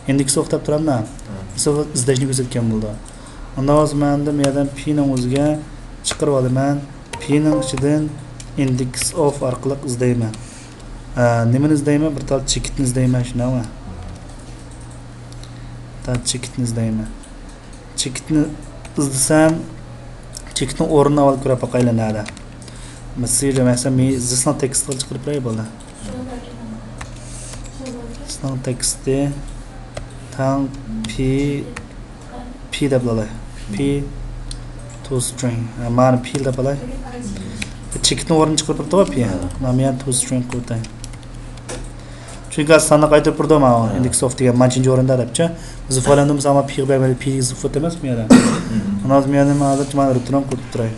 ئىندېكس ئوف دەپ تۇرامدا. ئىندېكس ئوف ئىزدەشنى كۆرسەتكەن بولىدۇ. ئۇنداق بولسا مەن ئەمدى بۇ يەردىن پىنىڭ ئۆزىگە چىقىرىپ ئالىمەن. پىنىڭ ئىچىدىن ئىندېكس ئوف ئارقىلىق ئىزدەيمەن. ئە، نېمىنى ئىزدەيمەن؟ بىر تال چېكىتنى ئىزدەيمەن، شۇنداقمۇ؟ بىر تال چېكىتنى ئىزدەيمەن. چېكىتنى ئىزدىسەم، چېكىتنىڭ ئورنىنى ئاۋۋال كۆرۈپ باقايلى، نەدە؟ مەسىلەن، مەسىلەن، مېنى زىسنىڭ تېكىستىغا چىقىرىپ بېرەي، بولدى. زىسنىڭ تېكىستى تەڭ پى، پى دەپ ئالاي. پى تو سترىڭ. ھە، مانا پى دەپ ئالاي. چېكىتنىڭ ئورنىنى چىقىرىپ بېرىپتۇ پى. مانا مەن تو سترىڭ قىلىپ ئۆتەي. چۈنكى ساننى قايتۇرۇپ بېرىدۇ مانا ئىندېكس ئوف دېگەن مانچىنچى ئورۇندا دەپچۇ. زىفۇ ئايلاندۇرمىسا، ئەمما پىغا بەرمەيدۇ، پى زىفۇ ئەمەسمۇ يەنە. ئانا مەن ھازىر مانا رېتۇرن قويۇپ تۇراي.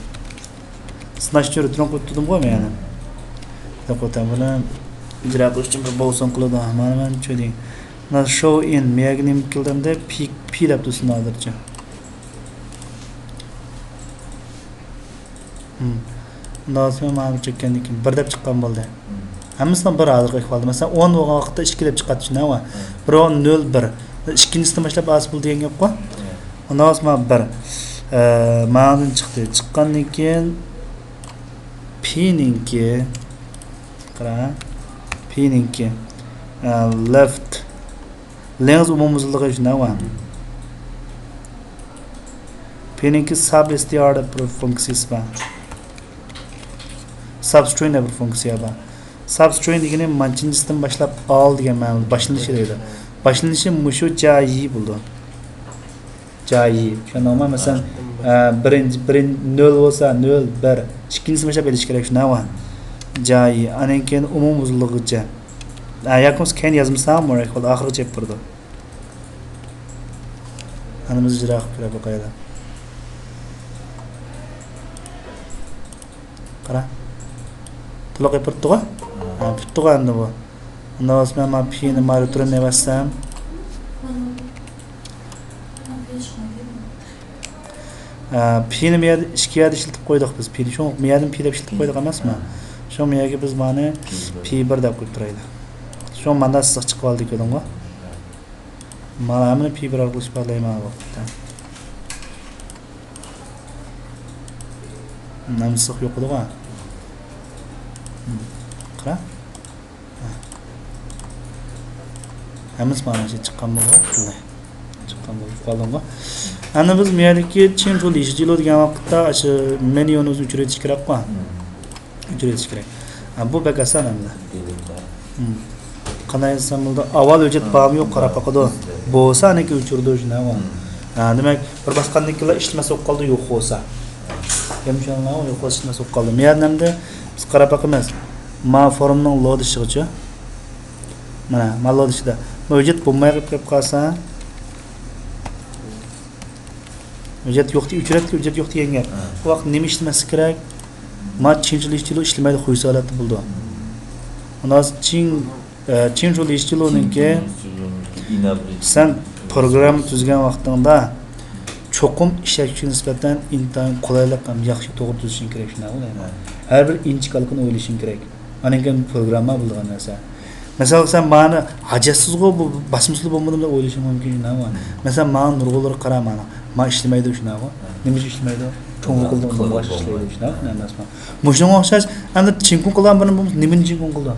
سىناش ئۈچۈن رېتۇرن قويۇپ تۇردۇمغۇ مەن يەنە. دەپ قويۇپ بۇنى ئىجرا قىلىش ئۈچۈن بىر بوۋسۇن قىلىدۇ. مانا مەن شۇ دېگەن. مانا شو ئىن مەيەگە نېمە كېلدى ئەمدى؟ پى، پى دەپ تۇرسۇن ھازىرچە. ئۇنداق بولسا مانا بىر چەككەندىن كېيىن بىر دەپ چىققان بولدى. ھەممىسىنىڭ بىر ھازىرقى ئەھۋالدا. مەسىلەن، ئون بولغان ۋاقىتتا ئىككى دەپ چىقاتتى، شۇنداقمۇ؟ بىر ئون، نۆل، بىر. ئىككىنچىسىدىن باشلاپ ئاسىي بولدى دېگەن گەپقۇ. ئۇنداق بولسا مانا بىر. ئە، ماڭىدىن چىقتى. چىققاندىن كېيىن پىنىڭكى، قارا، پىنىڭكى، ئە، لېفت. لېنگز ئومۇمىي ئۇزۇنلۇقى شۇنداقمۇ؟ پىنىڭكى ساب ئېس تى ئار دەپ بىر فۇنكسىيىسى بار. سابسترىڭ دەپ بىر فۇنكسىيە بار. سابسترىڭ دېگىنى مانچىنچىسىدىن باشلاپ ئال دېگەن مەنىدە باشلىنىشى دەيدۇ. باشلىنىشى مۇشۇ جايى بولىدۇ. جايى. چۈشەندىڭمۇ؟ مەسىلەن، ئە، بىرىنچى، بىرىنچى، نۆل بولسا، نۆل، بىر. ئىككىنچىسى باشلاپ ئېلىش كېرەك، شۇنداقمۇ؟ جايى. ئاندىن كېيىن ئومۇمىي ئۇزۇنلۇقىغىچە. ئە، ياكى بولمىسا كەينى يازمىسام، بولدى، ئاخىرغىچە ئېلىپ بېرىدۇ. ئەنە بىز ئىجرا قىلىپ كۆرۈپ باقايلى. قارا. تولۇق ئېلىپ بېرىپتىغۇ؟ ھە، پۈتتىغۇ ئەمدى بۇ. ئۇنداق بولسا مەن مانا پىنى مانا تۇرۇپ نېمەتسەم. ئە، پىنى بۇ يەردە ئىككى يەردە ئىشلىتىپ قويدۇق بىز پىنى. شۇڭا بۇ يەردىن پى دەپ ئىشلىتىپ قويدۇق ئەمەسمۇ؟ شۇڭا بۇ يەرگە بىز مانى پى بىر دەپ قويۇپ تۇرايلى. شۇڭا ماندا سىزىق چىقىۋالدى، كۆردۈڭغۇ؟ مانا ھەممىنى پى بىر ئارقىلىق ئىپادىلەيمەن بۇ ۋاقىتتا. ھەممە سىزىق يوقىدىغۇ؟ قارا. ھەممىسى مانا شۇ چىققان بولغان. چىققان بولۇپ قالدىمغۇ. ئەمدى بىز بۇ يەردىكى چىڭچۇ لىشىجىلۇ دېگەن ۋاقىتتا ئاشۇ مېنيۇنى ئۆچۈرۈۋېتىش كېرەكقۇ. ئۆچۈرۈۋېتىش كېرەك. ھە، بۇ بەك ئاسان ئەمدى. قانداق يازسام بولىدۇ؟ ئاۋۋال ھۆججەت بارمۇ يوق قاراپ باقىدۇ. بولسا ئانىكى ئۆچۈرىدۇ شۇنداقمۇ؟ ھە، دېمەك، بىر باسقاندىن كېيىنلا ئىشلىمەس بولۇپ قالدى، يوق بولسا. يەنە شۇنىڭغا يوق بولسا ئىشلىمەس بولۇپ قالدى. مەيەردىن ئەمدى بىز قاراپ باقىمىز. ما فورمنىڭ لودىشىغىچە. مانا، ما لودىشىدا. بۇ ھۆججەت بولماي قېلىپ قالسا، ھۆججەت يوق دېگەن، ئۆچۈرەتتى، ھۆججەت يوق دېگەن گەپ. بۇ ۋاقىت نېمە ئىشلىمەسلىك كېرەك؟ ما چىڭچۇ لىشىجىلۇ ئىشلىمەيدۇ، خۇيسى ھالەتتە بولىدۇ. ئۇنداق چىڭ، ئە، چىڭچۇ لىشىجىلۇنىڭكى سەن پروگرامما تۈزگەن ۋاقتىڭدا چوقۇم ئىشلەتكۈچىگە نىسبەتەن ئىنتايىن قولايلىق ھەم ياخشى توغرا تۈزۈشۈڭ كېرەك، شۇنداقمۇ؟ ھەر بىر ئىنچىكىلىكىنى ئويلىشىڭ كېرەك. ئاندىن كېيىن پروگرامما بولىدىغان نەرسە. مەسىلەن، سەن مانا ھاجەتسىزغۇ، بۇ باسمىسىلا بولمىدىمۇ دەپ ئويلىشىڭ مۇمكىن، شۇنداقمۇ؟ مەسىلەن، ماڭا نۇرغۇنلىرى قارا مانا. ما ئىشلىمەيدۇ، شۇنداقمۇ؟ نېمە ئۈچۈن ئىشلىمەيدۇ؟ چوڭ قىلدىم، باشقا ئىشلەيدۇ، شۇنداقمۇ؟ ئەمەسمۇ؟ مۇشۇنىڭغا ئوخشاش، ئەمدى چىڭكۇڭ قىلغان بىرنى بولمىسا، نېمىنى چىڭكۇڭ قىلىدۇ؟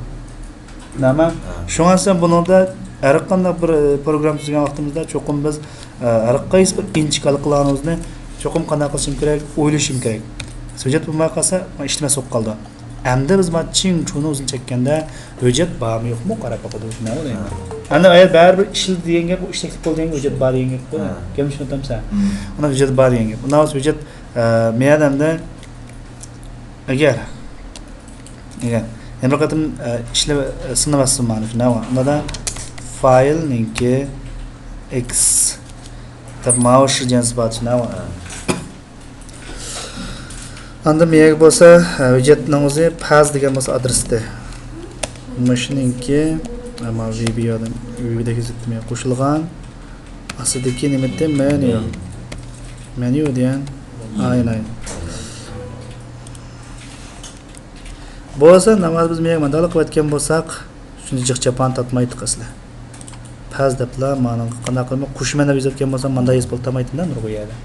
نېمە؟ شۇڭا سەن بۇنىڭدا ھەر قانداق بىر، ئە، پروگرامما تۈزگەن ۋاقتىمىزدا چوقۇم بىز، ئە، ھەر قايسى بىر ئىنچىكە ئالىقىلارنىڭ ئۆزىنى چوقۇم قانداق قىلىشىمىز كېرەك؟ ئويلىشىمىز كېرەك. ھۆججەت بولماي قالسا، ئىشلىمەس بولۇپ قالىدۇ. ئەمدى بىز مانا چىڭ چۇنىڭ ئۆزىنى چەككەندە، ھۆججەت بارمۇ يوقمۇ قاراپ باقىدۇ، شۇنداقمۇ دەيمەن. ھە. ئەمدى ئايەت بەرىبىر ئىشلىدى دېگەن گەپ، ئۇ ئىشلەكلىك بولدى دېگەن گەپ، ھۆججەت بار دېگەن گەپقۇ. ھە. گەپنى چۈشىنىۋاتامسەن؟ مم. ئۇنىڭ ھۆججەت بار دېگەن گەپ. ئۇنداق بولسا ھۆججەت، ئە، مەيەردە ئەمدى ئەگەر، ئەگەر يەنە بىر قېتىم، ئە، ئىشلەپ، ئە، سىنىۋەتسۇن مانا شۇنداق. ئۇندا فايلنىڭكى ئېكس دەپ ماۋۇ شۇ جىنس بار شۇنداق. ئاندىن مېيەگە بولسا، ئە، ھۆججەتنىڭ ئۆزى پاز دېگەن بولسا ئادرېسى. مۇشۇنىڭكى، ئە، ماۋۇ ۋى بى ياردەم، ۋى بىدەك يېزىپتىمەن، قوشۇلغان. ئاستىدىكى نېمىتى؟ مېنيۇ. مېنيۇ دېگەن. ئايناي. بولسا ناماز بىز مېيەگە مانداقلا قىلىۋەتكەن بولساق، شۇنچە جىق جاپانى تارتمايتتۇق ئەسلى. پەز دەپلا مانىڭغا قانداق قىلىمەن؟ قوشىمەن دەپ يېزىۋەتكەن بولسام، مانداق يېزىپ بولۇپ تارتمايتتىم-دە نۇرغۇن يەردە.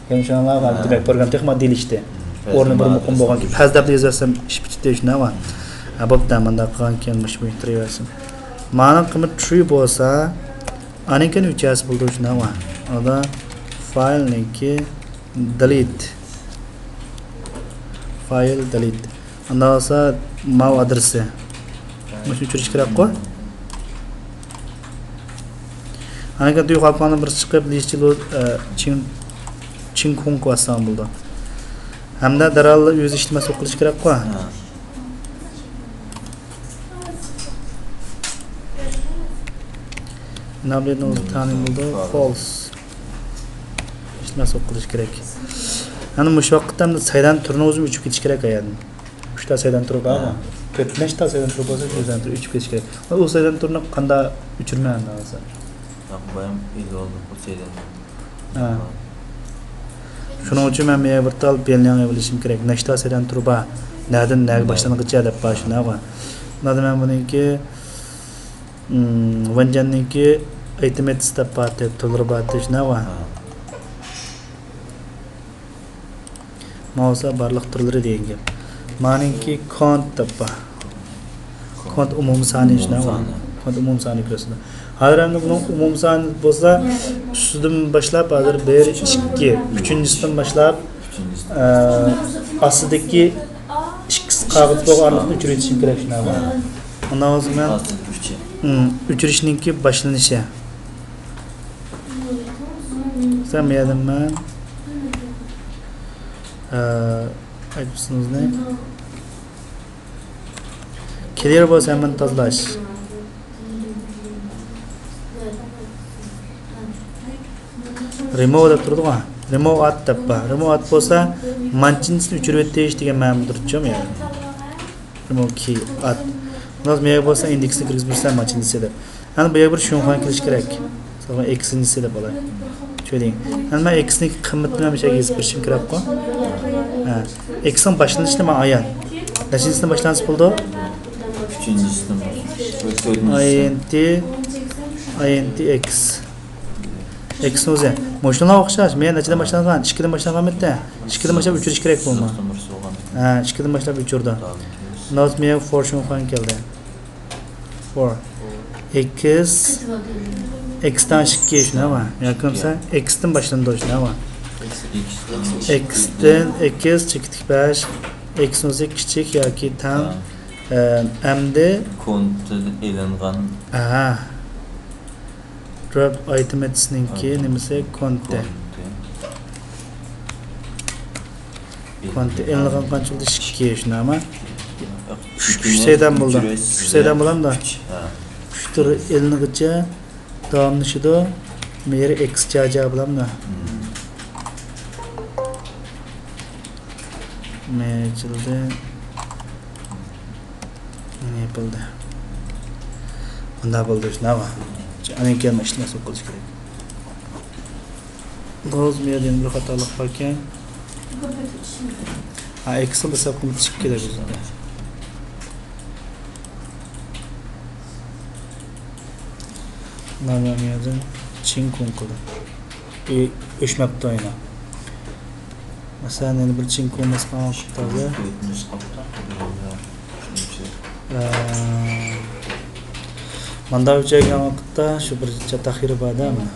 يەنى شۇڭا ھە. دېمەك، پروگرام تېخىمۇ ئاددىيلىشتى. مم. ئورنى بىر مۇقىم بولغانكى، پەز دەپلا يېزىۋەتسەم ئىش پۈتتى شۇنداقمۇ؟ ھە، بوپتۇ، مانداق قىلغانكىن مۇشۇ بويىچە تۇرۇۋەرسۇن. مانىڭ قىممىتى ترۇ بولسا، ئانىڭ كېيىن ئۈچەرسى بولىدۇ شۇنداقمۇ؟ ئادا فايلنىڭكى دېلىت. فايل دېلىت. ئانداق بولسا ماۋۇ ئادرېسى. مۇشۇنى ئۆچۈرۈش كېرەكقۇ؟ ئاندىن كېيىن تۇيۇق ئاپاڭنىڭ بىرسى چىقىپ، لىشچىلۇ، ئە، چىڭ، چىڭ كۇڭ قىلىۋەتسەڭ بولىدۇ. ھەمدە دەرھال ئۆزى ئىشلىمەس بولۇپ قېلىشى كېرەكقۇ؟ ھە. نابلېدنىڭ ئۆزى تەمىن بولىدۇ. فالس. ئىشلىمەس بولۇپ قېلىشى كېرەك. يەنى مۇشۇ ۋاقىتتا سەيدان تۈرىنىڭ ئۆزى ئۆچۈپ كېتىشى كېرەك ئايەردىن. ئۈچ تا سەيدان تۈرى بارغۇ. ھە. تۆت، نەچچە تا سەيدان تۈرى بولسا، شۇ سەيدان تۈرى ئۆچۈپ كېتىشى كېرەك. ئۇ سەيدان تۈرىنى قانداق ئۆچۈرىمەن ئەمدى ھازىر؟ ياق، بايام ئېلىۋالدۇق بۇ سەيدان تۈرىنى. ھە. شۇنىڭ ئۈچۈن مەن بۇ يەرگە بىر تال بىلىڭ ئېلىشىم كېرەك. نەچچە تا سەيدان تۈرى بار؟ نەدىن نەگە باشلانغىچە دەپ بار شۇنداقمۇ؟ مانا مەن بۇنىڭكى، ئىم، ۋېنجەننىڭكى ئېيتمېتس دەپ بار، تۈرلىرى بار شۇنداقمۇ؟ ھە. ماۋۇسا بارلىق تۈرلىرى دېگەن گەپ. مانىڭكى كونت دەپ بار. كونت ئومۇمىي سانى شۇنداقمۇ؟ ئومۇمىي سانى. كونت ئومۇمىي سانى كۆرسىتىدۇ. ھازىر ئەمدى بۇنىڭ ئومۇمىي سانى بولسا ئۈستىدىن باشلاپ ھازىر بىر، ئىككى، ئۈچىنچىسىدىن باشلاپ، ئۈچىنچىسىدىن. ئە، ئاستىدىكى ئىككىسى قاغىتىپ بولغان ئارىلىقنى ئۆچۈرۈۋېتىشىم كېرەك شۇنداقمۇ؟ ھە. ئۇنداق بولسا مەن، ئاستىدىكى ئۈچى. ئىم، ئۆچۈرۈشنىڭكى باشلىنىشى. سەن بۇ يەردىن مەن، ئە، ئايتىپسىڭىزنى. كلىر بولسا ھەممىنى تازىلاش. رىمۇۋ دەپ تۇرىدىغۇ. رىمۇۋ ئات دەپ بار. رىمۇۋ ئات بولسا مانچىنىسىنى ئۆچۈرۈۋېتىش دېگەن مەنىدە تۇرىدۇ يەنى. رىمۇۋ كى ئات. مۇنداق مەيەر بولسا ئىندېكسنى كىرگۈزۈپ بېرىسەن مانچىنىسى دەپ. يەنى بۇ يەرگە بىر شۇڭخۇەن كېلىشى كېرەك. مەسىلەن، ئېكسنىسى دەپ ئالاي. چۈشىنىڭ. يەنى مەن ئېكسنىڭ قىممىتىنى مەن مۇشۇ يەرگە يېزىپ بېرىشىم كېرەكقۇ؟ ھە. ئېكسنىڭ باشلىنىشىنى ماڭا ئايان. نەچچىنچىسىدىن باشلانسا بولىدۇ؟ ئۈچىنچىسىدىن باشلىنىش. تۆتىنچىسىدىن. ئاي ئېن تى، ئاي ئېن تى ئېكس. ئېكسنىڭ ئۆزى. مۇشۇنىڭغا ئوخشاش. مەن نەچچىدىن باشلانغان؟ ئىككىدىن باشلانغانمىدى؟ ئىككىدىن باشلاپ ئۆچۈرۈش كېرەك بولما. ھە، ئىككىدىن باشلاپ ئۆچۈردى. ناوت مېيە فور شۇڭخۇەن كەلدى. فور. ئېكس، ئېكستىن ئىككى شۇنداقمۇ؟ ياكى بولمىسا ئېكستىن باشلىنىدۇ شۇنداقمۇ؟ ئېكستىن ئېكس چېكىتلىك بەش، ئېكسنىڭ ئۆزى كىچىك ياكى تەڭ، ئە، ئەمدى كونتتىن ئېلىنغان. ئەھە. رەپ ئايتېمېتسنىڭكى نېمىسى؟ كونتى. كونتى. كونتى ئېلىنغان قانچە بولدى؟ ئىككى، شۇنداقمۇ؟ ئۈچ، ئۈچ سەيدان بولدى. ئۈچ سەيدان بولامدۇ؟ ئۈچ، ھە. ئۈچ تۈر ئېلىنغىچە داۋاملىشىدۇ. مېرى ئېكس جاجا بولامدۇ؟ مم. مېچىلدى. نېپىلدى. بۇنداق بولدى، شۇنداقمۇ؟ ئاندىن كېيىن ئىشلەش قىلىش كېرەك. غوز مېيەدىن بىر خاتالىق باركەن. ھا، ئېكسنىڭ بىر سەپ قىممىتى چىقىپ كېتىدۇ بىزدە. نامىيەدىن چىڭ كۇڭ قىلدى. ئۆ-، ئۆچمەپتۇ ئەنە. مەسىلەن، يەنە بىر چىڭ كۇڭ نۇسخا قىلىپ تازا. ئە، ماندا ئۈچەيگەن ۋاقىتتا شۇ بىر چاتاق يېرى بار-دە، مانا.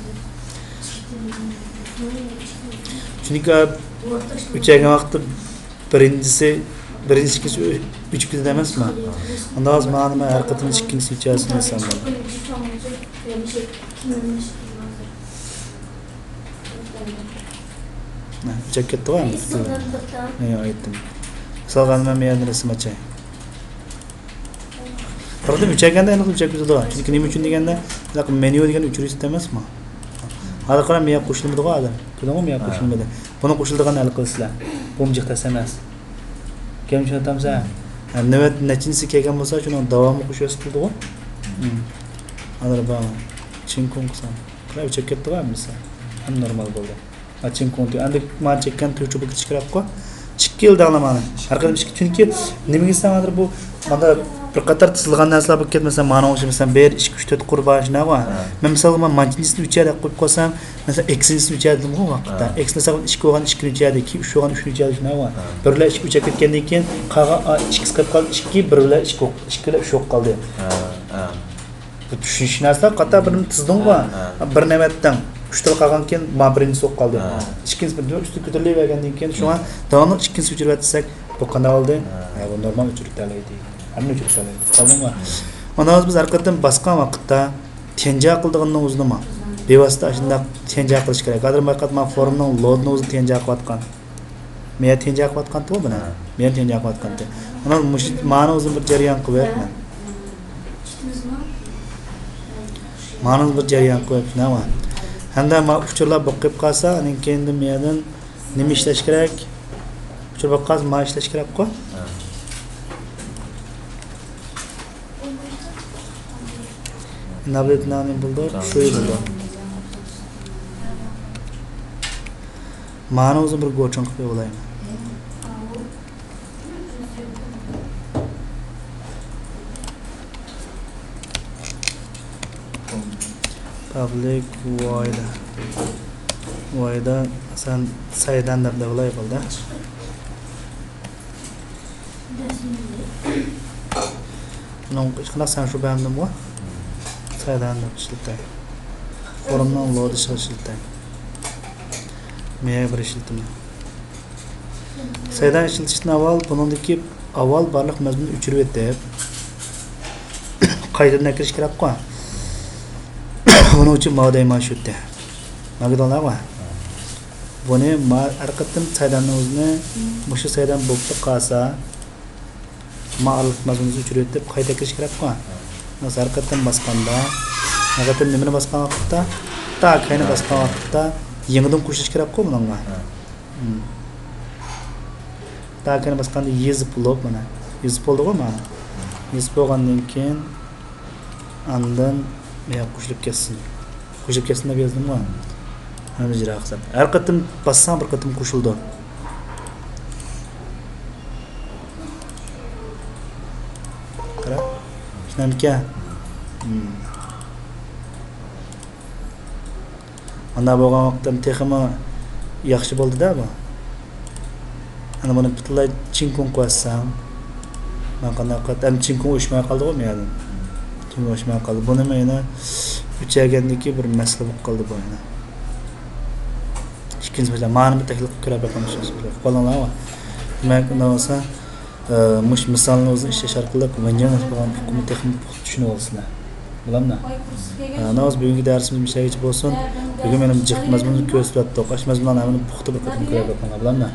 چۈنكى ئۈچەيگەن ۋاقىتتا بىرىنچىسى، بىرىنچىسى ئۈچ كۈندە ئەمەسمۇ؟ ئۇنداق بولسا مانا نېمە ھەر قېتىم ئىككىنچىسى ئۈچەيسىنى ياسام بولىدۇ. ھە، ئۈچەپ كەتتىغۇ ئەمدى. ياق، ئېيتتىم. مىسالغا مەن مەيەردىن رەسىم ئاچاي. بىردىن ئۈچەگەندە ئېنىق ئۈچەپ كېتىدۇ. چۈنكى نېمە ئۈچۈن دېگەندە، مېنيۇ دېگەن ئۆچۈرۈۋېتىپتۇ ئەمەسمۇ؟ ھازىر قارا، مېيەپ قوشۇلمىدىغۇ ھازىر. كۆردۈڭمۇ، مېيەپ قوشۇلمىدى. بۇنى قوشۇلىدىغان ھەل قىلىسىلەر. بۇمۇ جىق تەس ئەمەس. گەپنى چۈشىنىۋاتامسەن؟ ھە، نۆۋەت نەچچىنچىسى كەلگەن بولسا، شۇنىڭ داۋامى قوشۇۋەتسە بولىدىغۇ. ھازىر بار. چىڭكۇڭ قىلسام. قارا، ئۆچۈپ كەتتىغۇ ھەممىسى. ھەم نورمال بولدى. ھا، چىڭكۇڭ تۈ. ئەمدى مانا چەككەن تۈ چوبۇكى چىقىراققۇ. ئىككى يىل داڭلىمانى. ھەر قېتىم ئىككى. چۈنكى نېمىگە دېسەڭ، ھازىر بۇ مانا بىر قاتار تىزىلغان نەرسىلەر بولۇپ كەتمىسە، مانا ئوخشاش، مەسىلەن، بىر، ئىككى، ئۈچ، تۆت قۇر بار شۇنداقمۇ؟ ھە. مەن مىسالغا مانا مانچىنچىسىنى ئۈچەر دەپ قويۇپ قالسام، مەسىلەن، ئېكسىنچىسىنى ئۈچەر دېدىمغۇ ۋاقىتتا. ھە. ئېكسنى سەل ئىككى بولغان ئىككىنى ئۈچەر، كېيىن ئۈچ بولغان ئۈچنى ئۈچەر شۇنداقمۇ؟ ھە. بىر بىلەن ئىككى ئۈچەپ كەتكەندىن كېيىن، قالغان، ئا، ئىككىسى قېلىپ قالدى، ئىككى، بىر بىلەن ئىككى، ئىككى بىلەن ئۈچ بولۇپ قالدى. ھە، ھە. بۇ چۈشىنىش نەرسىلەر قاتار بىرنى تىزدىڭغۇ؟ ھە، ھە. بىر نۆۋەتتىن ئۈچ تال قالغان كېيىن، ما بىرىنچىسى بولۇپ قالدى. ھە. ئىككىنچىسى بىر ئۈستى كۆتۈرۈلۈۋەرگەندىن كېيىن، شۇڭا داۋاملىق ئىككىنچىسى ئۆچۈرۈۋەتسەك، بۇ قانداق بولدى؟ ھە. ھە، بۇ نورمال ئۆچۈرۈپ تەلەيدى. ھەممە ئۆچۈرۈپ تەلەيدى. چۈشەندىڭمۇ؟ ھە. ئۇنىڭ بىز ھەر قېتىم باسقان ۋاقىتتا تيەنجيا قىلىدىغىنىنىڭ ئۆزىنىمۇ بىۋاسىتە ئاشۇنداق تيەنجيا قىلىش كېرەك. ھازىر بايقاتما فورمنىڭ لودىنىڭ ئۆزى تيەنجيا قىلىۋاتقان. مەيەر تيەنجيا قىلىۋاتقانتىغۇ بۇنى. ھە. مەيەر تيەنجيا قىلىۋاتقانتى. ئۇنىڭ مۇشۇ مانىڭ ئۆزىنى بىر جەريان قىلىۋەت مەن. مانىڭ بىر جەريان قىلىۋەت، نېمە؟ ھەمدە ما ئۇچۇرلار بولۇپ قېلىپ قالسا، ئاندىن كېيىن مەيەردىن نېمە ئىشلەش كېرەك؟ ئۇچۇر بولۇپ قالسا، ما ئىشلەش كېرەكقۇ. ھە. نابلېتنانى بولدى، شۇ بولدى. مانى ئۆزى بىر گوچۇڭ قىلىپ يوللايمەن. پابلىك ۋايدا. ۋايدا سەن سەيدان دەپ دەۋلاي بولدى. بۇنىڭ ئىشقىلىپ سەن شۇ بەرمىدىمغۇ؟ سەيدان دەپ ئىشلىتەي. فورمنىڭ لودىشىغا ئىشلىتەي. مېيە بىر ئىشلىتىمەن. سەيدان ئىشلىتىشتىن ئاۋۋال بۇنىڭدىكى ئاۋۋال بارلىق مەزمۇننى ئۆچۈرۈۋېتىپ، قايتىدىن ئەكىرىش كېرەكقۇ. بۇنىڭ ئۈچۈن ماۋۇ دەيمەن شۇتى. ماگىدالارغۇ. بۇنى ما-، ھەر قېتىم سەيداننىڭ ئۆزىنى مۇشۇ سەيدان بوپلا قالسا، ما ئارىلىق مەزمۇنىنى ئۆچۈرۈۋېتىپ، قايتا ئەكىرىش كېرەكقۇ. ھە. ھەر قېتىم باسقاندا، ھەر قېتىم نېمىنى باسقان ۋاقىتتا، تا كەينى ھە. باسقان ۋاقىتتا يېڭىدىن قوشۇلۇش كېرەكقۇ بۇنىڭغا. ھە. ھىم. تا كەينى باسقاندا يېزىپ بولۇپ، مانا، يېزىپ بولدىغۇ مانا. يېزىپ بولغاندىن كېيىن، ئاندىن مېيەپ قوشۇلۇپ كەتسۇن. قوشۇلۇپ كەتسۇن دەپ يازدىمغۇ. ھەممە ئىجرا قىلسام. ھەر قېتىم باسساڭ بىر قېتىم قوشۇلىدۇ. قارا. چۈشەندىكەن؟ ھىم. ئانداق بولغان ۋاقىتتا تېخىمۇ ياخشى بولدى-دە بۇ. ئەنە بۇنى پۈتۈنلەي چىڭكۇڭ قىلىۋەتسەڭ، مانا قانداق قىلىپ، ئەمدى چىڭكۇڭ ئۆچمەي قالدىغۇ مەيەردىن. چىڭكۇڭ ئۆچمەي قالدى. بۇنىمۇ يەنە ئۆچەرگەندىكى بىر مەسىلە بولۇپ قالدى بۇ يەنە. ئىككىنچى مەسىلە، مانا بىر تەھلىل قىلىپ كۆرۈپ بېقىڭلار. دېمەك، ئۇنداق بولسا، ئە، مۇشۇ مىسالنى ئۆزىنى ئىشلەش ئارقىلىق ۋېنجيەن بولغان ئۇقۇمنى تېخىمۇ پۇختا چۈشىنىۋالىسىلەر. بولامدۇ؟ ئە، ئۇنداق بولسا بۈگۈنكى دەرسىمىز مۇشۇ يەرگىچە بولسۇن. بۈگۈن مېنىڭ جىق مەزمۇننى كۆرسىتىۋەتتۇق. ئاشۇ مەزمۇنلارنى ھەممىنى پۇختا بىر قېتىم كۆرۈپ بېقىڭلار. بولامدۇ؟